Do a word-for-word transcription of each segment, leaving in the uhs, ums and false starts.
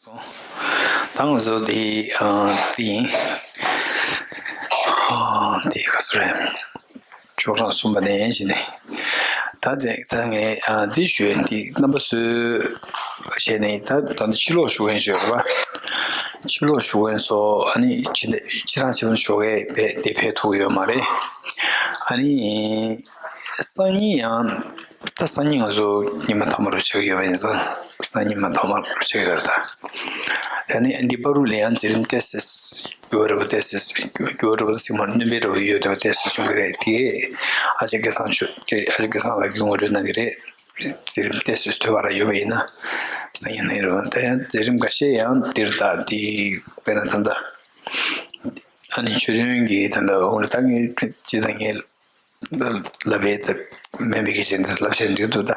ད་ང་ཚོ་དེ་ཨ་དེ་ཡིན། ཨ་དེ་ག་ཚོད་རེད། ཆོག་གྲངས་གསུམ་པ་ནས་བྱས་ནས། ད་དེ་ད་ངས་ཨ་འདི་ཞུས། འདི་རྣམ་པ་ཚོས་བྱས་ནས། ད་ད་ནི་ཕྱིར་ལོག་ཞུ་མཁན་ཞིག་ཡོད་རེད་པ། ཕྱིར་ལོག་ཞུ་མཁན་ཚོ་ཨ་ནི་ཕྱི་ནས་ཕྱི་རང་ཕྱི་པ་ཞོགས་ཀས་ཕེབས་དེ་ཕེབས་ཐུབ་ཡོད་མ་རེད། ཨ་ནི་སང་ཉིན་ཡང་། ད་སང་ཉིན་ང་ཚོ་ཉི་མ་ཐོག་མ་རུ་ཆགས་ཡོད་པ་ཡིན་ཙང་། སང་ཉིན་མ་ཐོག་མ་རུ་ཆགས་ཡོད་རེད་ད། ད་ནི་འདི་བར་དུ་ལ་ཡང་མཛད་རིམ་ཏོག་ཙམ་འགྱུར་བ་འདྲ་བོ་ཏོག་ཙམ། འགྱུར་བ་འདྲ་བོ་ཚིག་མ་སྣོན་པའི་འདྲ་བོ་ཡོད་བསྡད་པ་ཏོག་ཙམ་བྱུང་གི་རེད། དེ་ཨ་ཅག་སྐལ་བཟང་ཞུ། དེ་ཨ་ཅག་སྐལ་བཟང་ལགས་ཀྱིས་ངོ་སྤྲོད་གནང་གི་རེད། མཛད་རིམ་ཏོག་ཙམ་ཐོལ་པ་ར་ཡོད་པ་ཡིན་ན་སང་ཉིན་གནང་ཡོད་རེད། ད་ཡང་མཛད་རིམ་འགའ་ཤས་ཡང་འདིར་ད་འདི་དཔེར་ན་ད་ལྟ་ཨ་ནི་ཆོས་སྒྲོན་གྱི་ད་ལྟ་འོ་ད་ངས་ཅི་ད་ངས་ལབ་པའི་ད་མེད་པའི་སྐད་ཆ་འདི་ལབ་བྱས་འདུག་འདུག་ད།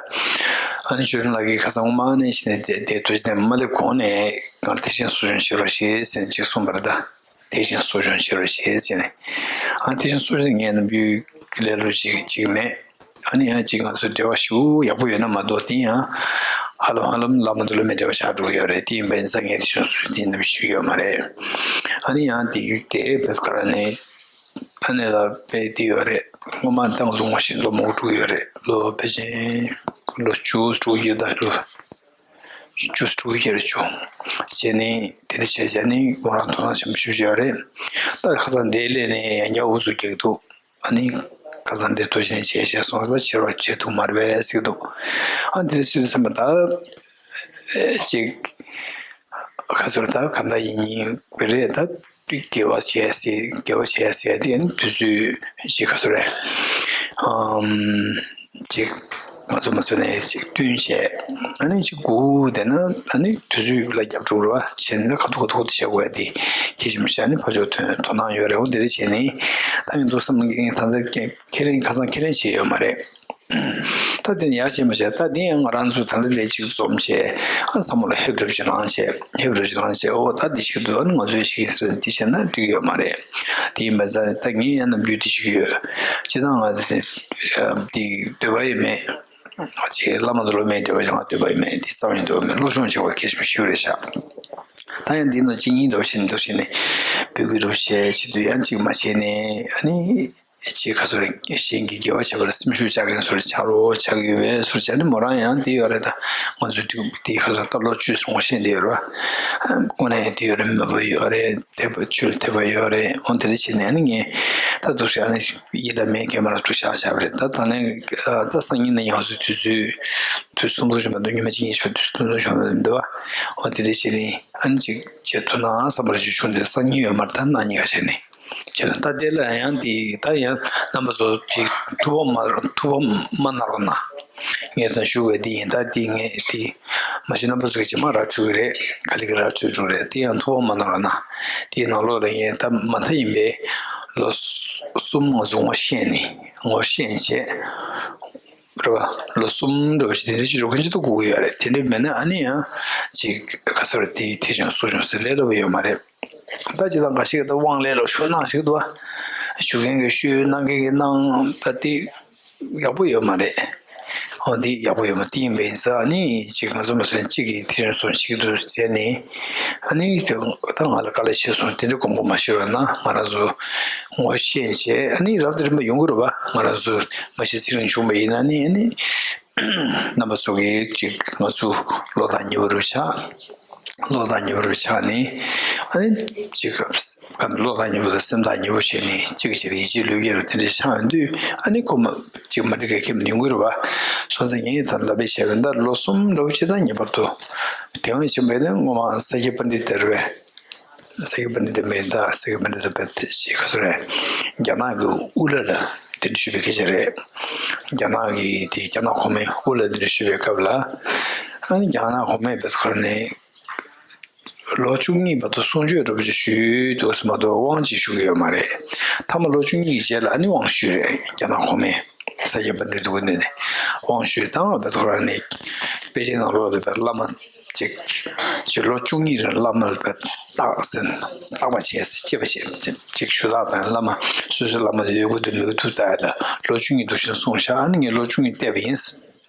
ཨ་ནི་ཆོས་སྒྲོན་ལགས་ཀྱིས་ཁ་སང་དབུ་མ་ནས་བྱས་ནས་དེ་དེ་དུས་ཚོད་མ་སླེབས་གོང་ནས་ང་ཐེག་ཆེན་གསོ་སྦྱོང་བྱེད་རོགས་ཞེས་ཟེར་ནས་ཅིག་གསུངས་པ་རེད་ད། ཐེག་ཆེན་གསོ་སྦྱོང་བྱེད་རོགས་ཞེས་ཟེར་ནས། ཨ་ཐེག་ཆེན་གསོ་སྦྱོང་ངས་ནམ་རྒྱུན་ལས་སླ་པོ་ཅིག་ཅིག་མེད། ཨ་ནི་ཡང་ཅིག་ང་ཚོ་འབྲེལ་བ་ཞེ་པོ་ཡག་པོ་ཡོད་ན་མ་གཏོགས། དེ་ཡང་ཧ་ལམ་ཧ་ལམ་བླ་མ་དང་སློབ་མའི་འབྲེལ་བ་ཆགས་འགྲོ་གི་ཡོད་རེད། དེ་ཡིན་པ་ཡིན་ཙང་ངས་ཐེག་ཆེན་གསོ་སྦྱོང་དེ་ནམ་རྒྱུན་ཞུ་གི་ཡོད་མ་རེད། ཨ་ནི་ཡང་དེ་དེ་བེད་ཁ་ར་ནས། ཨ་ནི་ལ་དཔེ་དེ་ཡོད་རེད། སྔོན་མ་ད་ང་ཚོ་ངོ་ཤེས་ལོ་མང་པོ་འགྲོ་གི་ཡོད་རེད། ལོ་ཕལ་ཆེར་ལོ་བཅུ་དྲུག་ཡོད་ད། ལོ་བཅུ་དྲུག་ཡོད་རེད། བཅུ་བྱས་ནས་དེ་འདྲ་བྱས་བྱས་ནས་ཁོང་རང་དོ་སྣང་ཆེན་པོ་ཞེ་པོ་ཅིག་ཡོད་རེད། ད་ཁ་སང་འདིར་སླེབས་ནས་ཡང་བསྐྱར་ཨུ་ཚུགས་རྒྱག་གི་འདུག་ཨ་ནི་ཁ་སང་འདིར་ཐུགས་རྗེ་ཆེ་ཞེས་གསུངས་ཙང་། ཕྱིར་རོགས་བྱེད་ཐུབ་མ་རེད་པས་ཟེར་གྱི་འདུག་ཨ་འདིར་སུས་བསམ་པ་ད་ཅིག་ཁ་ཚུར་ད་ག་འདྲ་ཡིན་ཡིན་རེད་ད། དགེ་བ་བྱས་ཟེར། དགེ་བ་བྱས་ཟེར་དེ་ནི་དུས་ཚོད་ཅིག་ག་ཚོད་རེད། ཨམ་ཅིག་ང་ཚོ་མ་ཚོད་ནས་ཅིག་བསྟུན་བྱས། ཨ་ནི་ཅིག་སྒུག་བསྡད་ན་ཨ་ནི་དུས་ཚོད་ལ་རྒྱབ་འགྲོ་རེད་པ། བྱས་ན་ཁ་ཐུག་ཁ་ཐུག་ཁ་ཐུག་བྱེད་དགོས་ཡ་དེ་གལ་ཆེན་པོ་ཞིག་ཨ་ནི་ཕར་ཕྱོགས་དོན་དོ་སྣང་ཡོད་རེད། འོ་དེ་འདྲ་བྱས་ནས་ད་ངས་འདུག་བསམ་གྱི་ཡིན། ད་ལྟ་ཁས་ལེན་ཁ་སང་ཁས་ལེན་བྱས་ཡོད་མ་རེད། ད་དེ་ནི་ཡག་བྱས་མ་བྱས། ད་དེ་ཡང་ང་རང་ཚོ་ད་ལྟ་ལས་གཅིག་འཛོམས་བྱས། ཨ་ཚང་མ་ལ་ཧེབ་རུབ་ཅིག་གནང་བྱས། ཧེབ་རུབ་ཅིག་གནང་བྱས། ཨོ་ད་འདི་ཞིག་འདུག་ཨ་ནི་ང་ཚོས་ཤེས་ཀྱི་ཟེར་ནས་འདི་བྱས་ན་འགྲིག་གི་ཡོད་མ་རེད། དེ་ཡིན་པ་ཙང་ད་ངས་ཡང་ནམ་རྒྱུན་འདི་ཞིག་ཡོད། སྤྱིར་བཏང་ང་འདི་འདི་འདོད་པ་ཡོད་མེད། ཅེས་བླ་མ་དང་སློབ་མའི་འབྲེལ་བ་ཡང་འདོད་པ་ཡོད་མེད། འདི་རྩ་བ་ནས་འདོད་པ་མེད། སློབ་སྦྱོང་བྱེད་པ་གལ་ཆེན་པོ་ཞིག་རེད་ཤག་ད་ཡང་འདི་ནང་གཅིག་གཉིས་འདྲ་བོ་བྱས་ནས་འདུག་བྱས་ནས་འབོད་སྐུལ་འདྲ་བོ་བྱས་བྱེད་དུས་ཡང་གཅིག་མ་བྱས་ནས་ཨ་ནི། ཅིག་ཁ་སོ་རེ་གཞན་གྱི་དགེ་བ་བྱེད་པར་སེམས་ཤུགས་བཅག་མཁན་སོ་རེ་ཆགས་རོགས་ཆགས་ཡོད་པའི་སོ་རེ་བྱས་ནས། མོ་རང་ཡང་དེ་ཡོད་རེད། ད་ང་ཚོ་ཀྲིག་དེ་ཁ་སོ་ད་ལོ་བཅུ་སོང་བ་ཤེས་དེ་ཡོད་རེད། དངོས་གནས་དེ་ཡོད་རེད། མོས་པ་ཡོད་རེད། དད་པ་ཆོས་ལ་དད་པ་ཡོད་རེད། འོ་དེ་རེ་བྱས་ནས་ཨ་ནི་ངས་ད་འདུག་སེ་ཨ་ནི་ཡིན་དང་མིན་གྱི་མ་ལ་ཐུག་བཞག་བཞག་པ་རེད། ད་ད་ནས་ད་སང་ཉིན་ནས་ཡང་སོ་དུས་ཚོད་དུས་ཚོད་ཐུང་ཐུང་བྱུང་མ་འདུག་ཉི་མ་གཅིག་གཉིས་ཤིག་དུས་ཚོད་ཐུང་ཐུང་བྱུང་མ་འདུག་འོ་དེ་རེ་བྱས་ནས་ཨ་ནི་ཅིག་བྱེད་ཐུབ་ན་བསམ་པ་རེ་ཞིག་བྱུང་སྟེ། སང་ཉིན་ཡོད་མ་རེད། ད་གནངས་ཉིན་ཁ་ཤས་ནས། བྱས་ན་ད་དེ་ལ་ཡང་དེ་ད་ཡང་རྣམ་པ་ཚོ་ཅིག་ཐུགས་ཕམ་མ་ཐུགས་ཕམ་མ་གནང་རོགས་གནང་། ངས་ད་ཞུ་བའི་དེ་ཡིན། ད་དེ་ངས་དེ་མ་གཞི་རྣམ་པ་ཚོ་གི་རྗེས་མ་ར་འཕྲོད་ཀྱི་རེད། ག་ལེ་གི་ར་འཕྲོད་འགྲོ་རེད། དེ་ཡང་ཐུགས་ཕམ་མ་གནང་རོགས་གནང་། དེའི་ནང་ལོགས་ལ་ངས་ད་མ་མཐའ་ཡིན་པའི་ལོ་གསུམ་ང་ཚོ་ངོ་ཤེས་ནས་ངོ་ཤེས་བྱས། རེད་བ། ལོ་གསུམ་འདྲ་བོ་ཞིག་དེ་འདྲ་ཞིག་རོགས་མཁན་ཅིག་ཏུ་སྒུག་གི་ཡོད་རེད། དེ་འདྲ་མེད་ན་ཨ་ནི་ཡང་ཅིག་ག་ཚོད་རེད། དེ་དེ་བྱུང་སུ་བྱུང་ཟེར་ལས་སླ་པོ་ཡོད་མ་རེད། ད་ཅི་ལྟར་འགའ་ཞིག་ད་དབང་ལས་ལ་ཤོད་གནང་ཞིག་འདུག་བ། ཞུ་མཁན་གྱིས་ཞུས། གནང་མཁན་གྱིས་གནང་། ད་དེ་ཡག་པོ་ཡོད་མ་རེད། འོ་འདི་ཡག་པོ་ཡོད་མ་དེ་ཡིན་པ་ཡིན་ཙང་། ཨ་ནི་ཅིག་ང་ཚོ་མ་སོན་གཅིག་གིས་དེ་བྱུང་སོང་ཞིག་འདུག་ཟེར་ནས། ཨ་ནི་ད་ང་ལ་དཀའ་ལས་ཆེ་སོང་། དེ་འདྲ་དགོངས་པ་མ་ཞུ་རོགས་གནང་། ང་རང་ཚོ་ངོ་ཤེས་བྱས། ཨ་ནི་རབ་དང་རིམ་པ་ཡོང་གི་རེད་བ། ང་རང་ཚོ་མ་གཞི་ཚེ་རིང་བྱུང་བ་ཡིན་ན་ནི། ཨ་ནི་རྣམ་པ་ཚོ་གིས་ཅིག་ང་ཚོ་བློ་ཐག་ཉེ་བོ་རུ་ཆགས། བློ་ཐག་ཉེ་བོ་རུ་ཆགས་ནས། ཨ་ནི་ཅིག་ག་བློ་ཐག་ཉེ་བོ་དང་སེམས་ཐག་ཉེ་བོ་བྱས་ནས་གཅིག་གིས་གཅིག་ལ་ཡིད་ཆེས་བློས་འགེལ་རུ་དེ་འདྲ་ཆགས་ཡོང་དུས། ཨ་ནི་ཁོ་མ་ཅིག་མ་འགྲིག་ག་ཁེམ་ཡོང་གི་རེད་བ། སོང་ཙང་ངས་ད་ལབ་པའི་བྱས་པས། ད་ལོ་གསུམ་འདྲ་བོ་ཅིག་ད་ངེས་པར་དུ། དེ་ཡང་ཆེན་པོ་ནི་སྔོན་མ་ས་སྐྱ་པཎྜི་ཏ་རེད་པས། ས་སྐྱ་པཎྜི་ཏ་མེད་ད། ས་སྐྱ་པཎྜི་ཏ་པད་ཅིག་ག་ཚོད་རེད། རྒྱ་ནག་གི་ཨུ་ལ་ལ་དེ་འདྲ་ཞུ་བའི་སྐད་ཆ་རེད། རྒྱ་ནག་གི་དེ་རྒྱ་ནག་གོང་མའི་ཨུ་ལ་དེ་འདྲ་ཞུ་བའི་སྐབས་ལ། ཨ་ནི་རྒྱ་ནག་གོང་མས་བེད་ཁོ་ནས་ལོ་བཅུ་གཉིས་བར་དུ་གསུང་ཆོས་འདྲ་པོ་ཅིག་ཞུས་འདུག་མ་གཏོགས་དབང་ཅིག་ཞུ་གི་ཡོད་མ་རེད། མཐའ་མ་ལོ་བཅུ་གཉིས་ཀྱི་རྗེས་ལ་ཨ་ནི་དབང་ཞུས་རེད། རྒྱ་ནག་གོང་མས་ས་སྐྱ་པཎྜི་ཏ་ཀུན་ནས་དབང་ཞུས་དང་། བེད་ཁོ་རང་ནས་པེ་ཅིན་ནང་ལོགས་ལ་བེད་བླ་མ་ཅིག་ཅིག་ལོ་བཅུ་གཉིས་རིང་བླ་མ་ལ་བེད་བརྟག་ཟིན་བརྟག་པ་བྱས་ཟིན་ཅེས་པ་བྱས་ཅིག་ཞུ་དག་དང་། བླ་མ་སོ་སོའི་བླ་མ་དེ་ཡོད་དགོས་འདུག་མི་འདུག་ལྟ་ཡ་ལ་ལོ་བཅུ་གཉིས་འདུག་བཞིན་གསུངས་ཤག་ཨ་ནི་ངས་ལོ་བཅུ་གཉིས་བལྟས་པ་ཡིན། ས་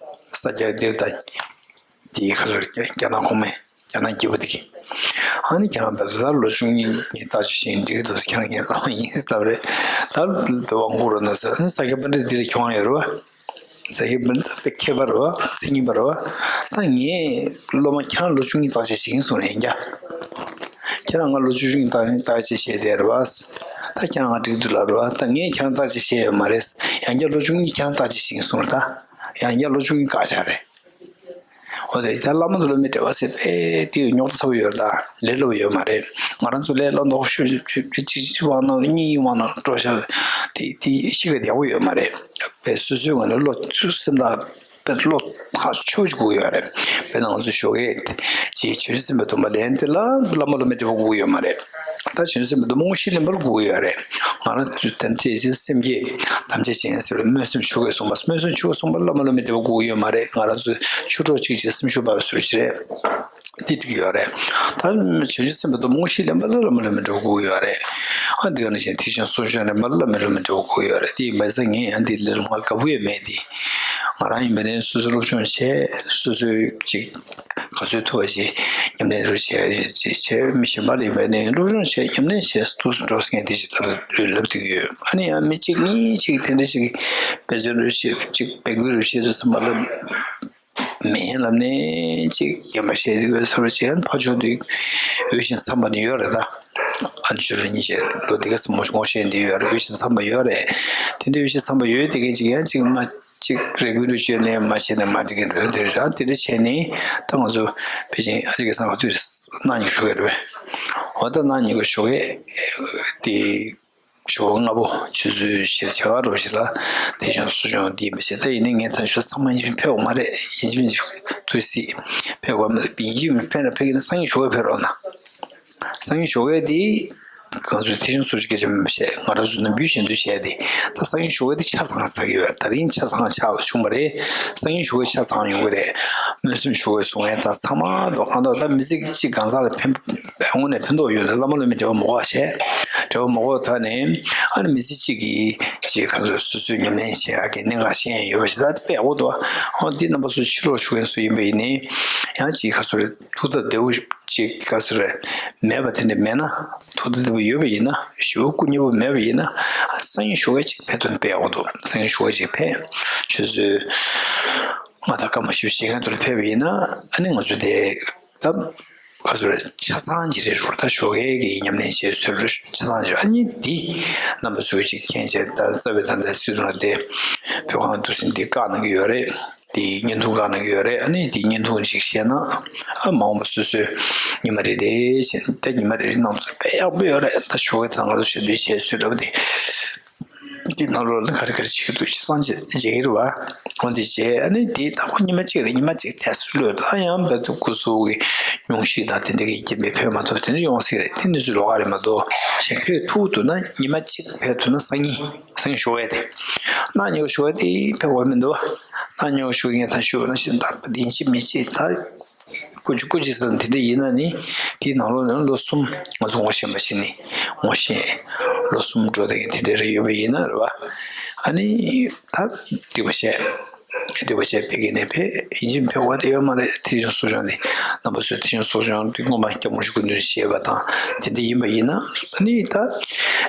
སྐྱ་འདིར་ད། དེའི་ཁ་སོར་རྒྱ་ནག་གོང་མས། རྒྱ་ནག་སྐྱིད་པོ་དེ་གིས། ཨ་ནི་ཁྱེད་རང་བལྟས་ཚེ་ད་ལོ་བཅུ་གཉིས་ངས་བརྟག་དཔྱད་བྱས་ནས་འགྲིག་གི་འདུག་ཁྱེད་རང་ངའི་བླ་མ་ཡིན་ལབ་རེད། ད་འདོད་པ་འགུག་རོགས་གནང་ཟེར། ཨ་ནི་ས་སྐྱ་པཎྜི་ཏ་འདི་ལ་ཁྱོང་ཡོད་རེད་བ། ས་སྐྱ་པཎྜི་ཏ་དཔེ་མཁས་པ་རེད་བ། མཚན་སྙན་པ་རེད་བ། ད་ངས་སློབ་མ་ཁྱེད་རང་ལོ་བཅུ་གཉིས་བརྟག་དཔྱད་བྱེད་ཀྱིན་སོང་རེད་ཡིན་ཀྱང་། ཁྱེད་རང་ང་ལོ་བཅུ་གཉིས་བརྟག་བརྟག་དཔྱད་བྱས་བསྡད་རེད་བ། ད་ཁྱེད་རང་ང་འགྲིག་འདུག་ལབ་རེད་བ། ད་ངས་ཁྱེད་རང་བརྟག་དཔྱད་བྱས་ཡོད་མ་རེད། ཡང་བསྐྱར་ལོ་བཅུ་གཉིས་ཁྱེད་རང་བརྟག་དཔྱད་བྱེད་ཀྱིན་སོང་རེད་ད། ཡང་བསྐྱར་ལོ་བཅུ་གཉིས་བཀག་བཞག་རེད། འོ་དེ་ད་བླ་མ་དང་སློབ་མའི་འབྲེལ་བ་ཟེར་དཔེ་དེ་རྙོག་དྲ་ཚ་པོ་ཡོད་རེད་ད། ལས་སླ་པོ་ཡོད་མ་རེད། ང་རང་ཚོ་ལས་སླ་མདོག་ཤོས་ཤིག་གཅིག་གཅིག་དབང་ནང་གཉིས་དབང་ནང་འགྲོ་ཤག་དེ་དེ་ཤི་ག་ཡག་པོ་ཡོད་མ་རེད། དཔེ་སོ་སོའི་ངོས་ནས་བློ་སེམས་ཐག་དཔེ་བློ་ཐག་ཆོད་ཅིག་དགོས་ཡོད་རེད། དཔེར་ན་ང་ཚོ་ཞོགས་ཀས་ཅིག་བྱང་ཆུབ་སེམས་དཔའི་སྡོམ་པ་ལེན་དེ་ལ་བླ་མ་སློབ་མའི་འབྲེལ་བ་དགོས་ཡོད་མ་རེད། ད་བྱང་ཆུབ་སེམས་དཔའི་སྡོམ་པ་དངོས་གཞི་ལེན་པར་དགོས་ཀྱི་ཡོད་རེད། ང་རང་ཚོས་དེ་འདྲ་བྱས་སེམས་བསྐྱེད་ཐམས་ཅད་བྱེད་ཟེར་བའི་སྨོན་སེམས་ཆོ་གས་གསུངས་པ། སྨོན་སེམས་ཆོ་གས་གསུངས་པ་བླ་མ་སློབ་མའི་འབྲེལ་བ་དགོས་ཀྱི་ཡོད་མ་རེད། ང་རང་ཚོས་ཆོས་གྲོགས་གཅིག་བྱས་སེམས་ཤུགས་སྤར་བའི་ཟུར་བྱེད་རེད། དེ་འགྲིག་གི་ཡོད་རེད། ད་བྱང་ཆུབ་སེམས་དཔའི་སྡོམ་པ་དངོས་གཞི་ལེན་པ་ལ་བླ་མ་སློབ་མའི་འབྲེལ་བ་དགོས་ཀྱི་ཡོད་རེད། ཨ་འདི་ག་ནང་བཞིན་ཐེག་ཆེན་གསུང་སྦྱོང་ལེན་པ་ལ་བླ་མ་སློབ་མའི་འབྲེལ་བ་དགོས་ཀྱི་ཡོད་རེད། དེ་ཡིན་པ་ས་ངས་ཡང་འདི་ལས་ང་དགའ་པོ་ཡོད་མེད་དེ། ང་རང་ཡིན་པ་ནས་སོ་སོའི་སློབ་སྦྱོང་བྱས། སོ་སོའི་ཅིག་ག་ཚོད་ཐུབ་པ་ཞིག་ཉམས་ལེན་རུ་བྱས་བྱས། མི་གཞན་པ་ལ་ཡིན་པ་ནས་སློབ་སྦྱོང་བྱས། ཉམས་ལེན་བྱས། འདུག་སེ་འགྲོ་མཁན་དེ་ཅིག་ལྟར་ལབ་ཐུབ་ཀྱི་ཡོད། ཨ་ནི་ཡང་མི་གཅིག་གཉིས་ཅིག་དེ་འདྲ་ཞིག་དཔེ་མཛོད་རུ་བྱས། ཅིག་དཔེ་མགུར་རུ་བྱས་འདུག་སེ་མ་ལབ། མེད་ལབ་ནས་ཅིག་རྒན་པ་བཤད་དུས་ཚོར་བ་ཅིག་ཕར་ཕྱོགས་དུས་འོས་ཤིང་འཚམས་པ་ནི་ཡོད་རེད་ད། ཨ་ནི་ཆུ་ལོ་ཉིན་བྱེད་ལོ་འདི་ག་སེ་མོ་ངོ་ཤེས་འདི་ཡོད་རེད། འོས་ཤིང་འཚམས་པ་ཡོད་རེད། དེ་འདྲ་འོས་ཤིང་འཚམས་པ་ཡོད་དེ་གས་ཅིག་ཡང་ཅིག་མ་ཅིག་རེ་སྐུལ་རུ་བྱས་ནས་མ་བྱས་ན་མ་འགྲིག་གི་འགྲོ་དེ་རེད། ཨ་དེ་འདྲ་བྱས་ནས་ད་ང་ཚོ་ཕལ་ཆེར་ཨ་ཅིག་གི་སང་ག་དུས་གནངས་ཉིན་ཞུ་གི་རེད་པས། འོ་ད་གནངས་ཉིན་གི་ཞོགས་ཀས་དེ། ཞོགས་པ་སྔ་པོ་ཆུ་ཚོད་བཞི་ཕྱེད་ཀ་རོ་བཞི་ལ་དེ་བཞིན་གསོ་སྦྱོང་འདི་མི་བྱེད། ད་ཡིན་ནའི་ངས་ད་ཞོགས་ཚང་མ་ཡིན་ཕེབས་འོང་མ་རེད། ཡིན་གཅིག་མིན་གཅིག་དུས་སྲིད་ཕེབས་དགོས་མ་རེད། ཡིན་གཅིག་མིན་ཕེབས་ན་ཕེབས་ཀྱི་ན་སང་ཉིན་ཞོགས་པ་ཕེབས་རོགས་གནང་། སང་ཉིན་ཞོགས་པ་དེ་ང་ཚོའི་ཐེག་ཆེན་སོ་བཞི་སྐད་ཆ་མི་བཤད། ང་རང་ཚོ་ནམ་རྒྱུན་བཞིན་དུ་བཤད་དེ། ད་སང་ཉིན་ཞོགས་པ་དེ་ཆ་ཚང་ཚར་གྱི་ཡོད། ད་རིང་ཆ་ཚང་ཆགས་པ་བྱུང་བ་རེད། སང་ཉིན་ཞོགས་པ་ཆ་ཚང་ཡོང་གི་རེད། སྨོན་སེམས་ཞུ་བའི་གསུང་ཡས་དང་ཚང་མ་ལོ་གང་ལྟར་ད་མི་ཚེ་གཅིག་གང་ཟག་ལ་ཕན་དངོས་གནས་ཕན་ཐོགས་ཡོད་ན་བླ་མ་སློབ་མའི་འབྲེལ་བ་མོ་ག་བྱས། འབྲེལ་བ་མོ་ག་ཐོག་ནས་ཨ་ནི་མི་ཚེ་གཅིག་གི་ཅིག་ག་ཚོད་སོ་སོའི་ཉམས་ལེན་བྱེད་ཡག་གི་གནད་འགག་ཤེས་ཡས་ཡོད་པ་ཞིག་ད་དཔེ་ཡག་པོ་འདུག་ཨ་འདི་རྣམ་པ་ཚོ་ཕྱི་ལོགས་ཞུ་མཁན་ཚོ་ཡིན་པ་ཡིན་ནའི་ཡང་ཅིག་ག་ཚོད་རེད། ཐུགས་དམ་བདེ་བོ་ཅིག་ག་ཚོད་རེད། མེད་པ་དེ་འདྲ་མེད་ན། ཐུགས་དམ་བདེ་བོ་ཡོད་པ་ཡིན་ན། ཞེ་པོ་སྐུ་མཉེལ་པོ་མེད་པ་ཡིན་ན། སང་ཉིན་ཞོགས་ཀས་ཅིག་ཕེབས་ཐུབ་ན་དཔེ་ཡག་པོ་འདུག་སང་ཉིན་ཞོགས་ཀས་ཅིག་ཕེབས། ཆུ་ཚོད་ང་དང་སྐར་མ་བཞི་བཅུ་ཞེ་ལྔའི་ཐོག་ལ་ཕེབས་པ་ཡིན་ན། ཨ་ནི་ང་ཚོ་དེ་ད་ག་ཚོད་རེད། ཆ་ཚང་གཅིག་རེད་ཞུ། ད་ཞོགས་ཀས་ཀྱི་ཉམས་ལེན་བྱེད་ཚུལ་ཆ་ཚང་གཅིག་ཨ་ནི་འདི་རྣམ་པ་ཚོས་ཅིག་མཁྱེན་བྱས། ད་རྩ་བའི་ད་ལྟ་སྲིད་དོན་ལ་དེ་བོད་ཁང་དུ་ཟིན་འདི་བཀག་གནང་གི་ཡོད་རེད། དེའི་བརྙན་ཐུང་བཀག་གནང་གི་ཡོད་རེད། ཨ་ནི་དེའི་བརྙན་ཐུང་ཅིག་བཤད་ན། ཨ་མ་འོངས་པ་སོ་སོས་ཉི་མ་རེ་རེ་བྱས་ད་ཉི་མ་རེ་རེ་གནང་ཐུབ་ན་དཔེ་ཡག་པོ་ཡོད་རེད། ད་ཞོགས་ཀས་ད་ང་ཚོ་བྱེད་དུས་བྱས་ཚུལ་ལབ་དེ། དེ་ནང་ལོགས་ལ་ག་རེ་ག་རེ་བྱེད་ཀྱི་འདུག་ཅི་སང་བྱེད་བྱེད་ཀྱི་རེད་བ། འོ་དེ་བྱས་ཨ་ནི་དེ་ད་ཁོ་ཉི་མ་གཅིག་རེད། ཉི་མ་གཅིག་ཏོག་ཙམ་ལོས་ད་ཡང་བར་དུ་སྐུ་གཟུགས་ཀྱི་སྙུང་གཞི་དང་དེ་འདྲ་གི་རྐྱེན་པས་ཕེབས་མ་ཐུབ། དེ་འདྲ་ཡོང་སྲིད་རེད། དེ་གནས་ཚུལ་ལོགས་ཀ་རེད་མ་གཏོགས། གཞན་ཕེབས་ཐུབ་ཐུབ་ན་ཉི་མ་གཅིག་ཕེབས་ཐུབ་ན་སང་ཉིན། སང་ཉིན་ཞོགས་པ་དེ། གནངས་ཉིན་ཞོགས་པ་དེ་ཕེབས་དགོས་མི་འདུག་གནངས་ཉིན་ཞོགས་ངས་ད་ཞུས་པ་ནང་བཞིན་ད་ཡིན་གཅིག་མིན་གཅིག་ད་སྐུ་མཁྱེན་སྐུ་མཁྱེན་ཟེར་ན་དེ་འདྲ་ཡིན་ན་ནི་དེའི་ནང་ལོགས་ནས་ལོ་གསུམ་ང་ཚོ་ངོ་ཤེས་པ་ཞིག་ནི་ངོ་ཤེས་ལོ་གསུམ་འགྲོ་བསྡད་མཁན་དེ་འདྲ་རེ་ཡོད་པ་ཡིན་ན་རེད་བ། ཨ་ནི་ད་འགྲིག་པ་བྱས། འགྲིག་པ་བྱས་ཕེབས་ཀྱི་ནས་ཕེབས། ཡིན་གཅིག་ཕེབས་དགོས་དེ་ཡོད་མ་རེད། ཐེག་ཆེན་གསུང་སྦྱོང་འདི་རྣམ་པ་ཚོས་ཐེག་ཆེན་གསུང་སྦྱོང་འདི་སྔོན་མ་སྐྱབས་མགོན་ཆེན་པོ་སྐུ་མདུན་བཞེས་པ་དང་དེ་འདྲ་ཡིན་པ་ཡིན་ན། ཨ་ནི་ད་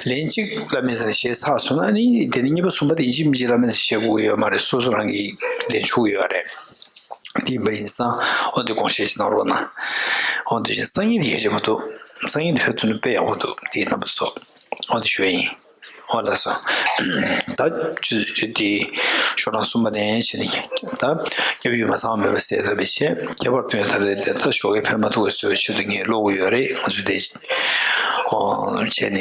ལན་གཅིག་བླ་མའི་ས་ནས་བཞེས་ཚར་སོང་ན། ཨ་ནི་དེ་ནས་གཉིས་པ་གསུམ་པ་དེ་ཡིན་གཅིག་མིན་གཅིག་བླ་མའི་ས་ནས་བཞེས་དགོས་ཀྱི་ཡོད་མ་རེད། སོ་སོ་རང་གིས་ལེན་ཆོག་གི་ཡོད་རེད། དེ་ཡིན་པ་ཡིན་ཙང་འོ་དེ་དགོངས་བཞེས་ཅིག་གནང་རོགས་གནང་། འོ་དེ་བཞིན་སང་ཉིན་དེ་གལ་ཆེན་པོ་འདུག་སང་ཉིན་དེ་ཕེབས་ཐུབ་ན་དཔེ་ཡག་པོ་འདུག་དེ་རྣམ་པ་ཚོ། འོ་དེ་ཞུ་ཡ་ཡིན། འོ་ལགས་སོ། ད་ཆུ་ཚོད་དེ་ཤོག་གྲངས་གསུམ་པ་ནས་བྱས་ནས་ད་སྐྱབས་ཡུལ་མ་ཚང་བ་མེད་པ་གསལ་ཐུབ་པའི་ཆེད། ཁྱད་པར་དོན་ད་རེས་དེ་ད་ཞོགས་ཀས་ཕེབས་མ་ཐུབ་པའི་ཚོའི་ཆེད་དུ་ངས་ཀློག་གི་ཡོད་རེད། ང་ཚོས་དེ། ཨོ། བྱས་ནས་